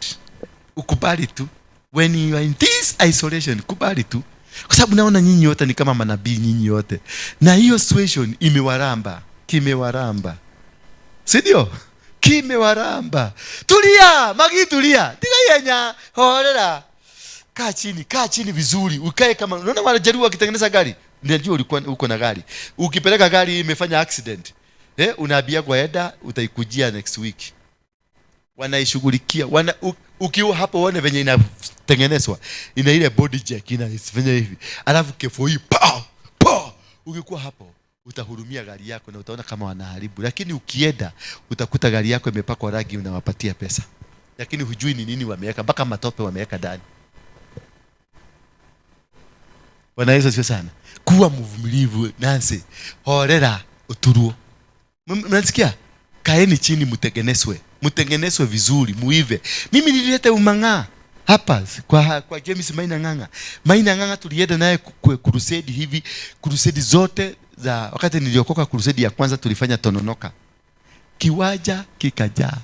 Ukubali tu. When you are in this isolation, kubali tu. Kwa sababu naona nyinyi wote ni kama manabii nyinyi wote. Na hiyo situation imewaramba, kimewaramba. Si ndio? Kimewaramba. Tulia, Magi tulia. Tiga yenya, horera. Kaa chini vizuri. Ukae kama unaona wanajaruo wakitengeneza gari. Unajua ulikuwa uko na gari. Ukipeleka gari imefanya accident. Unaambia kwa eda utaikujia next week. Wanaishughulikia. Ukiwa hapo uone venye inatengenezwa. Ina ile body jack inafanya hivi. Alafu kefo hii pa pa. Ukikuwa hapo utahurumia gari yako na utaona kama wanaharibu. Lakini ukienda utakuta gari yako imepakwa rangi, unawapatia pesa. Lakini hujui ni nini wameweka, mpaka matope wameweka ndani. Bwana Yesu asifiwe sana. Kuwa mvumilivu Nancy. Horera uturuo. Mnasikia? Kaeni chini mtengeneswe. Mtengeneswe vizuri, muive. Mimi nilileta umang'aa hapa kwa James Maina Ng'ang'a. Maina Ng'ang'a tulienda naye crusade hivi, crusade zote za wakati niliokoka. Crusade ya kwanza tulifanya Tononoka. Kiwanja kikajaa.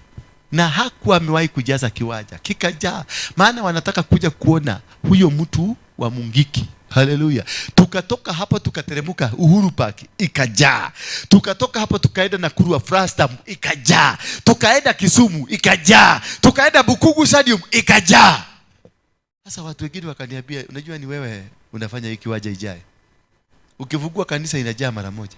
Na hakuwa amewahi kujaza kiwanja. Kikajaa. Maana wanataka kuja kuona huyo mtu wa Mungiki. Haleluya. Tukatoka hapo tukateremuka Uhuru Park ikajaa. Tukatoka hapo tukaenda Nakuru Frastam ikajaa. Tukaenda Kisumu ikajaa. Tukaenda Bukugu Stadium ikajaa. Sasa watu wengine wakaniambia, unajua ni wewe unafanya hiki kiwanja ijae. Ukifungua kanisa inajaa mara moja.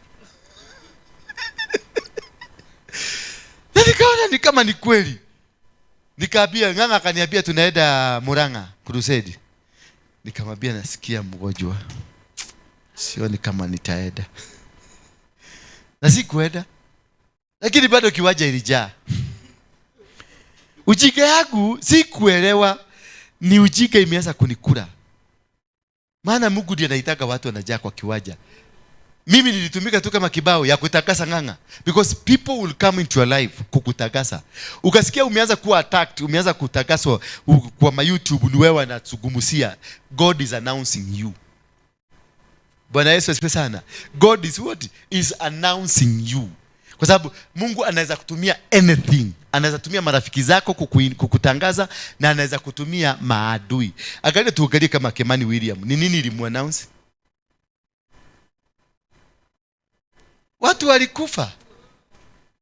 Na nikaona ni kama ni kweli. Nikaambia Ng'ang'a, akaniambia tunaenda Murang'a crusade. Nikamwambia nasikia mgonjwa. Sioni kama nitaenda. Na sikuenda. Lakini bado kiwanja ilijaa. Ujinga yangu sikuelewa ni ujinga imeanza kunikula. Maana Mungu ndiye anaitaka watu wanajaa kwa kiwanja. Mimi nilitumika tu kama kibao ya kutakasa Ng'ang'a. Because people will come into your life kukutakasa. Ukasikia umeanza kuwa attacked, umeanza kutakaswa kwa ma YouTube ni wewe anazungumzia. God is announcing you. Bwana Yesu asifiwe sana. God is what? Is announcing you. Kwa sababu Mungu anaweza kutumia anything. Anaweza kutumia marafiki zako kukutangaza na anaweza kutumia maadui. Angalia tuangalie kama Kimani William. Ni nini ilimuannounce? Watu walikufa.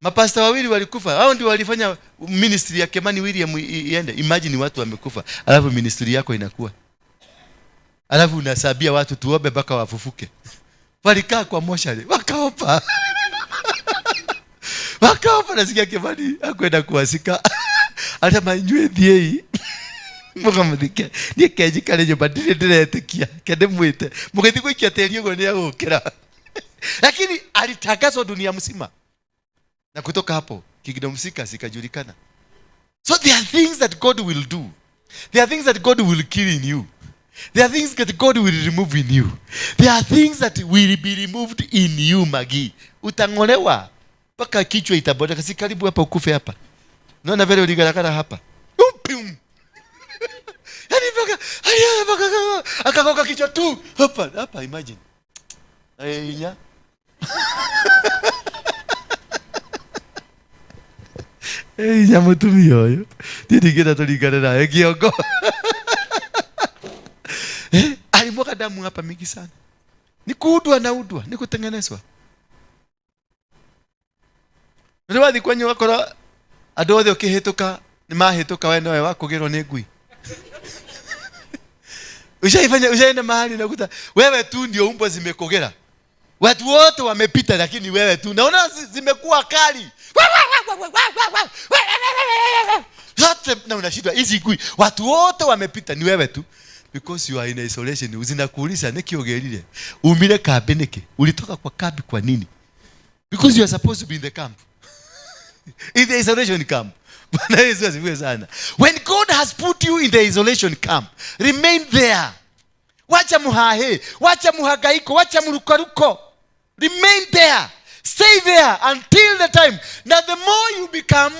Mapasta wawili walikufa. Hao ndio walifanya ministry ya Kimani William iende. Imagine watu wamekufa, alafu ministry yako inakuwa. Alafu unasabia watu tuombe mpaka wafufuke. Walikaa kwa moshari, wakaopa. Wakaopa. Nasikia Kimani akwenda kuwasika. Alisema nywe thiei. Mukamuthike. Ni keji kale nyumba ndire ndiretekia. Kende mwite. Mugithi gwikia teri uguo ni agukira. Lakini alitangazwa dunia mzima. Na kutoka hapo Kingdom Seekers ikajulikana. So there are things that God will do. There are things that God will kill in you. There are things that God will remove in you. There are things that will be removed in you, Magi. Utangolewa mpaka kichwa itabodeka. Si karibu hapa ukufe hapa. Unaona vile uligaragara hapa. Upum. Yaani mpaka akakoka kichwa tu hapa hapa, imagine. Inya. Inya mutumia uyu. Ndirigera turingane nawe kiongo. Alimwaga damu hapa mingi sana. Ni kuudwa na udwa, ni kutengenezwa. Nĩ wathi kwanyu wakora andũ othe ũkĩhĩtũka nĩ mahĩtũka we nowe wakũgĩrwo nĩ ngui. Ushaifanya, ushaenda mahali unakuta wewe tu ndio umbwa zimekogera. Watu wote wamepita lakini wewe tu. Naona zimekuwa kali. Zote na unashindwa hizi ngui. Watu wote wamepita ni wewe tu. Because you are in isolation. Zinakuuliza niki ogerire. Umire kambi niki? Ulitoka kwa kambi kwa nini? Because you are supposed to be in the camp. In the isolation camp. Bwana Yesu asifiwe sana. When God has put you in the isolation camp, remain there. Wacha muhahe, wacha muhagaiko, wacha murukaruko. Remain there. Stay there until the time. Now the more you become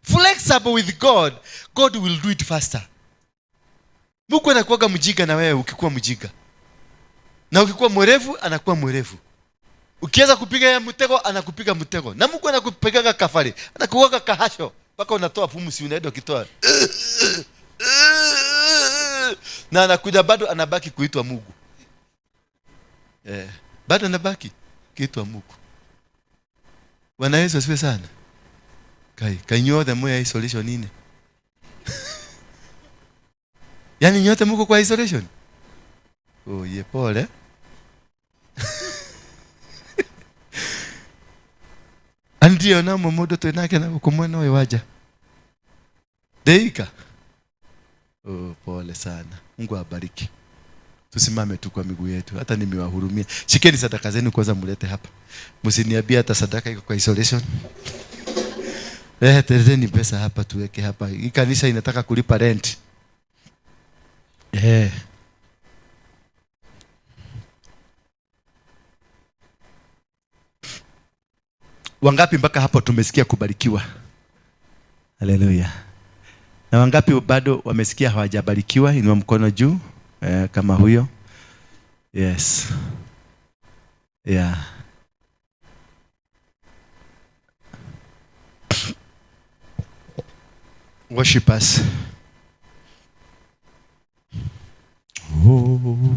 flexible with God, God will do it faster. Mungu anakuwaga mjiga na wewe ukikuwa mjiga. Na ukikuwa mwerevu anakuwa mwerevu. Ukianza kupiga ya mtego anakupiga mtego. Na Mungu anakupigaga kafari, anakuwaga kahasho mpaka unatoa pumzi, unaenda ukitoa. Na anakuja bado anabaki kuitwa Mungu. Bado anabaki kuitwa Mungu. Bwana Yesu asifiwe sana. Kai, kai nyote mwe isolation nini? Yaani nyote mko kwa isolation? Oh, ye pole. Andio na mumodo twinake na kumwena uyu waja. Deika. Oh, pole sana. Mungu awabariki. Tusimame tu kwa miguu yetu. Hata nimewahurumia. Shikeni sadaka zenu kwanza mulete hapa. Msiniambie hata sadaka iko kwa isolation. Terezeni pesa hapa tuweke hapa. Hii kanisa inataka kulipa rent. Wangapi mpaka hapo tumesikia kubarikiwa? Haleluya. Na wangapi bado wamesikia hawajabarikiwa? Inua mkono juu. Kama huyo. Yes. Yeah. Worship us. Oh.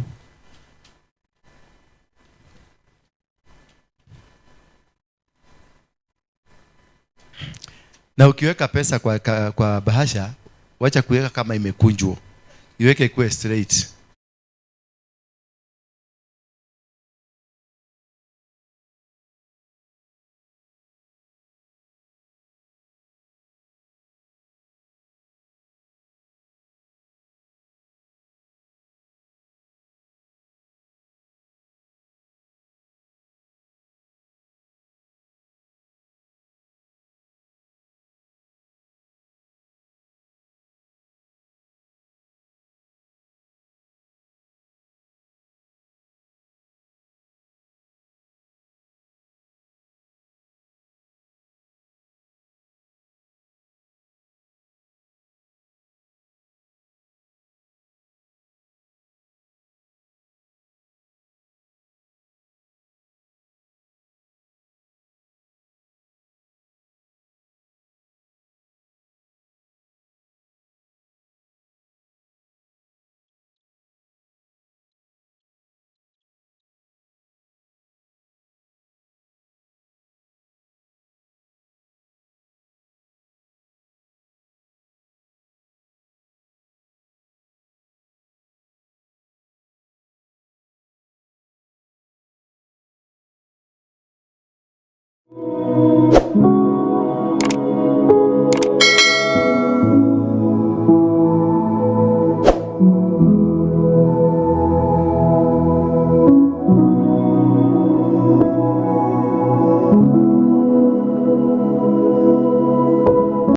Na ukiweka pesa kwa bahasha, wacha kuweka kama imekunjwa. Iweke ikuwe straight.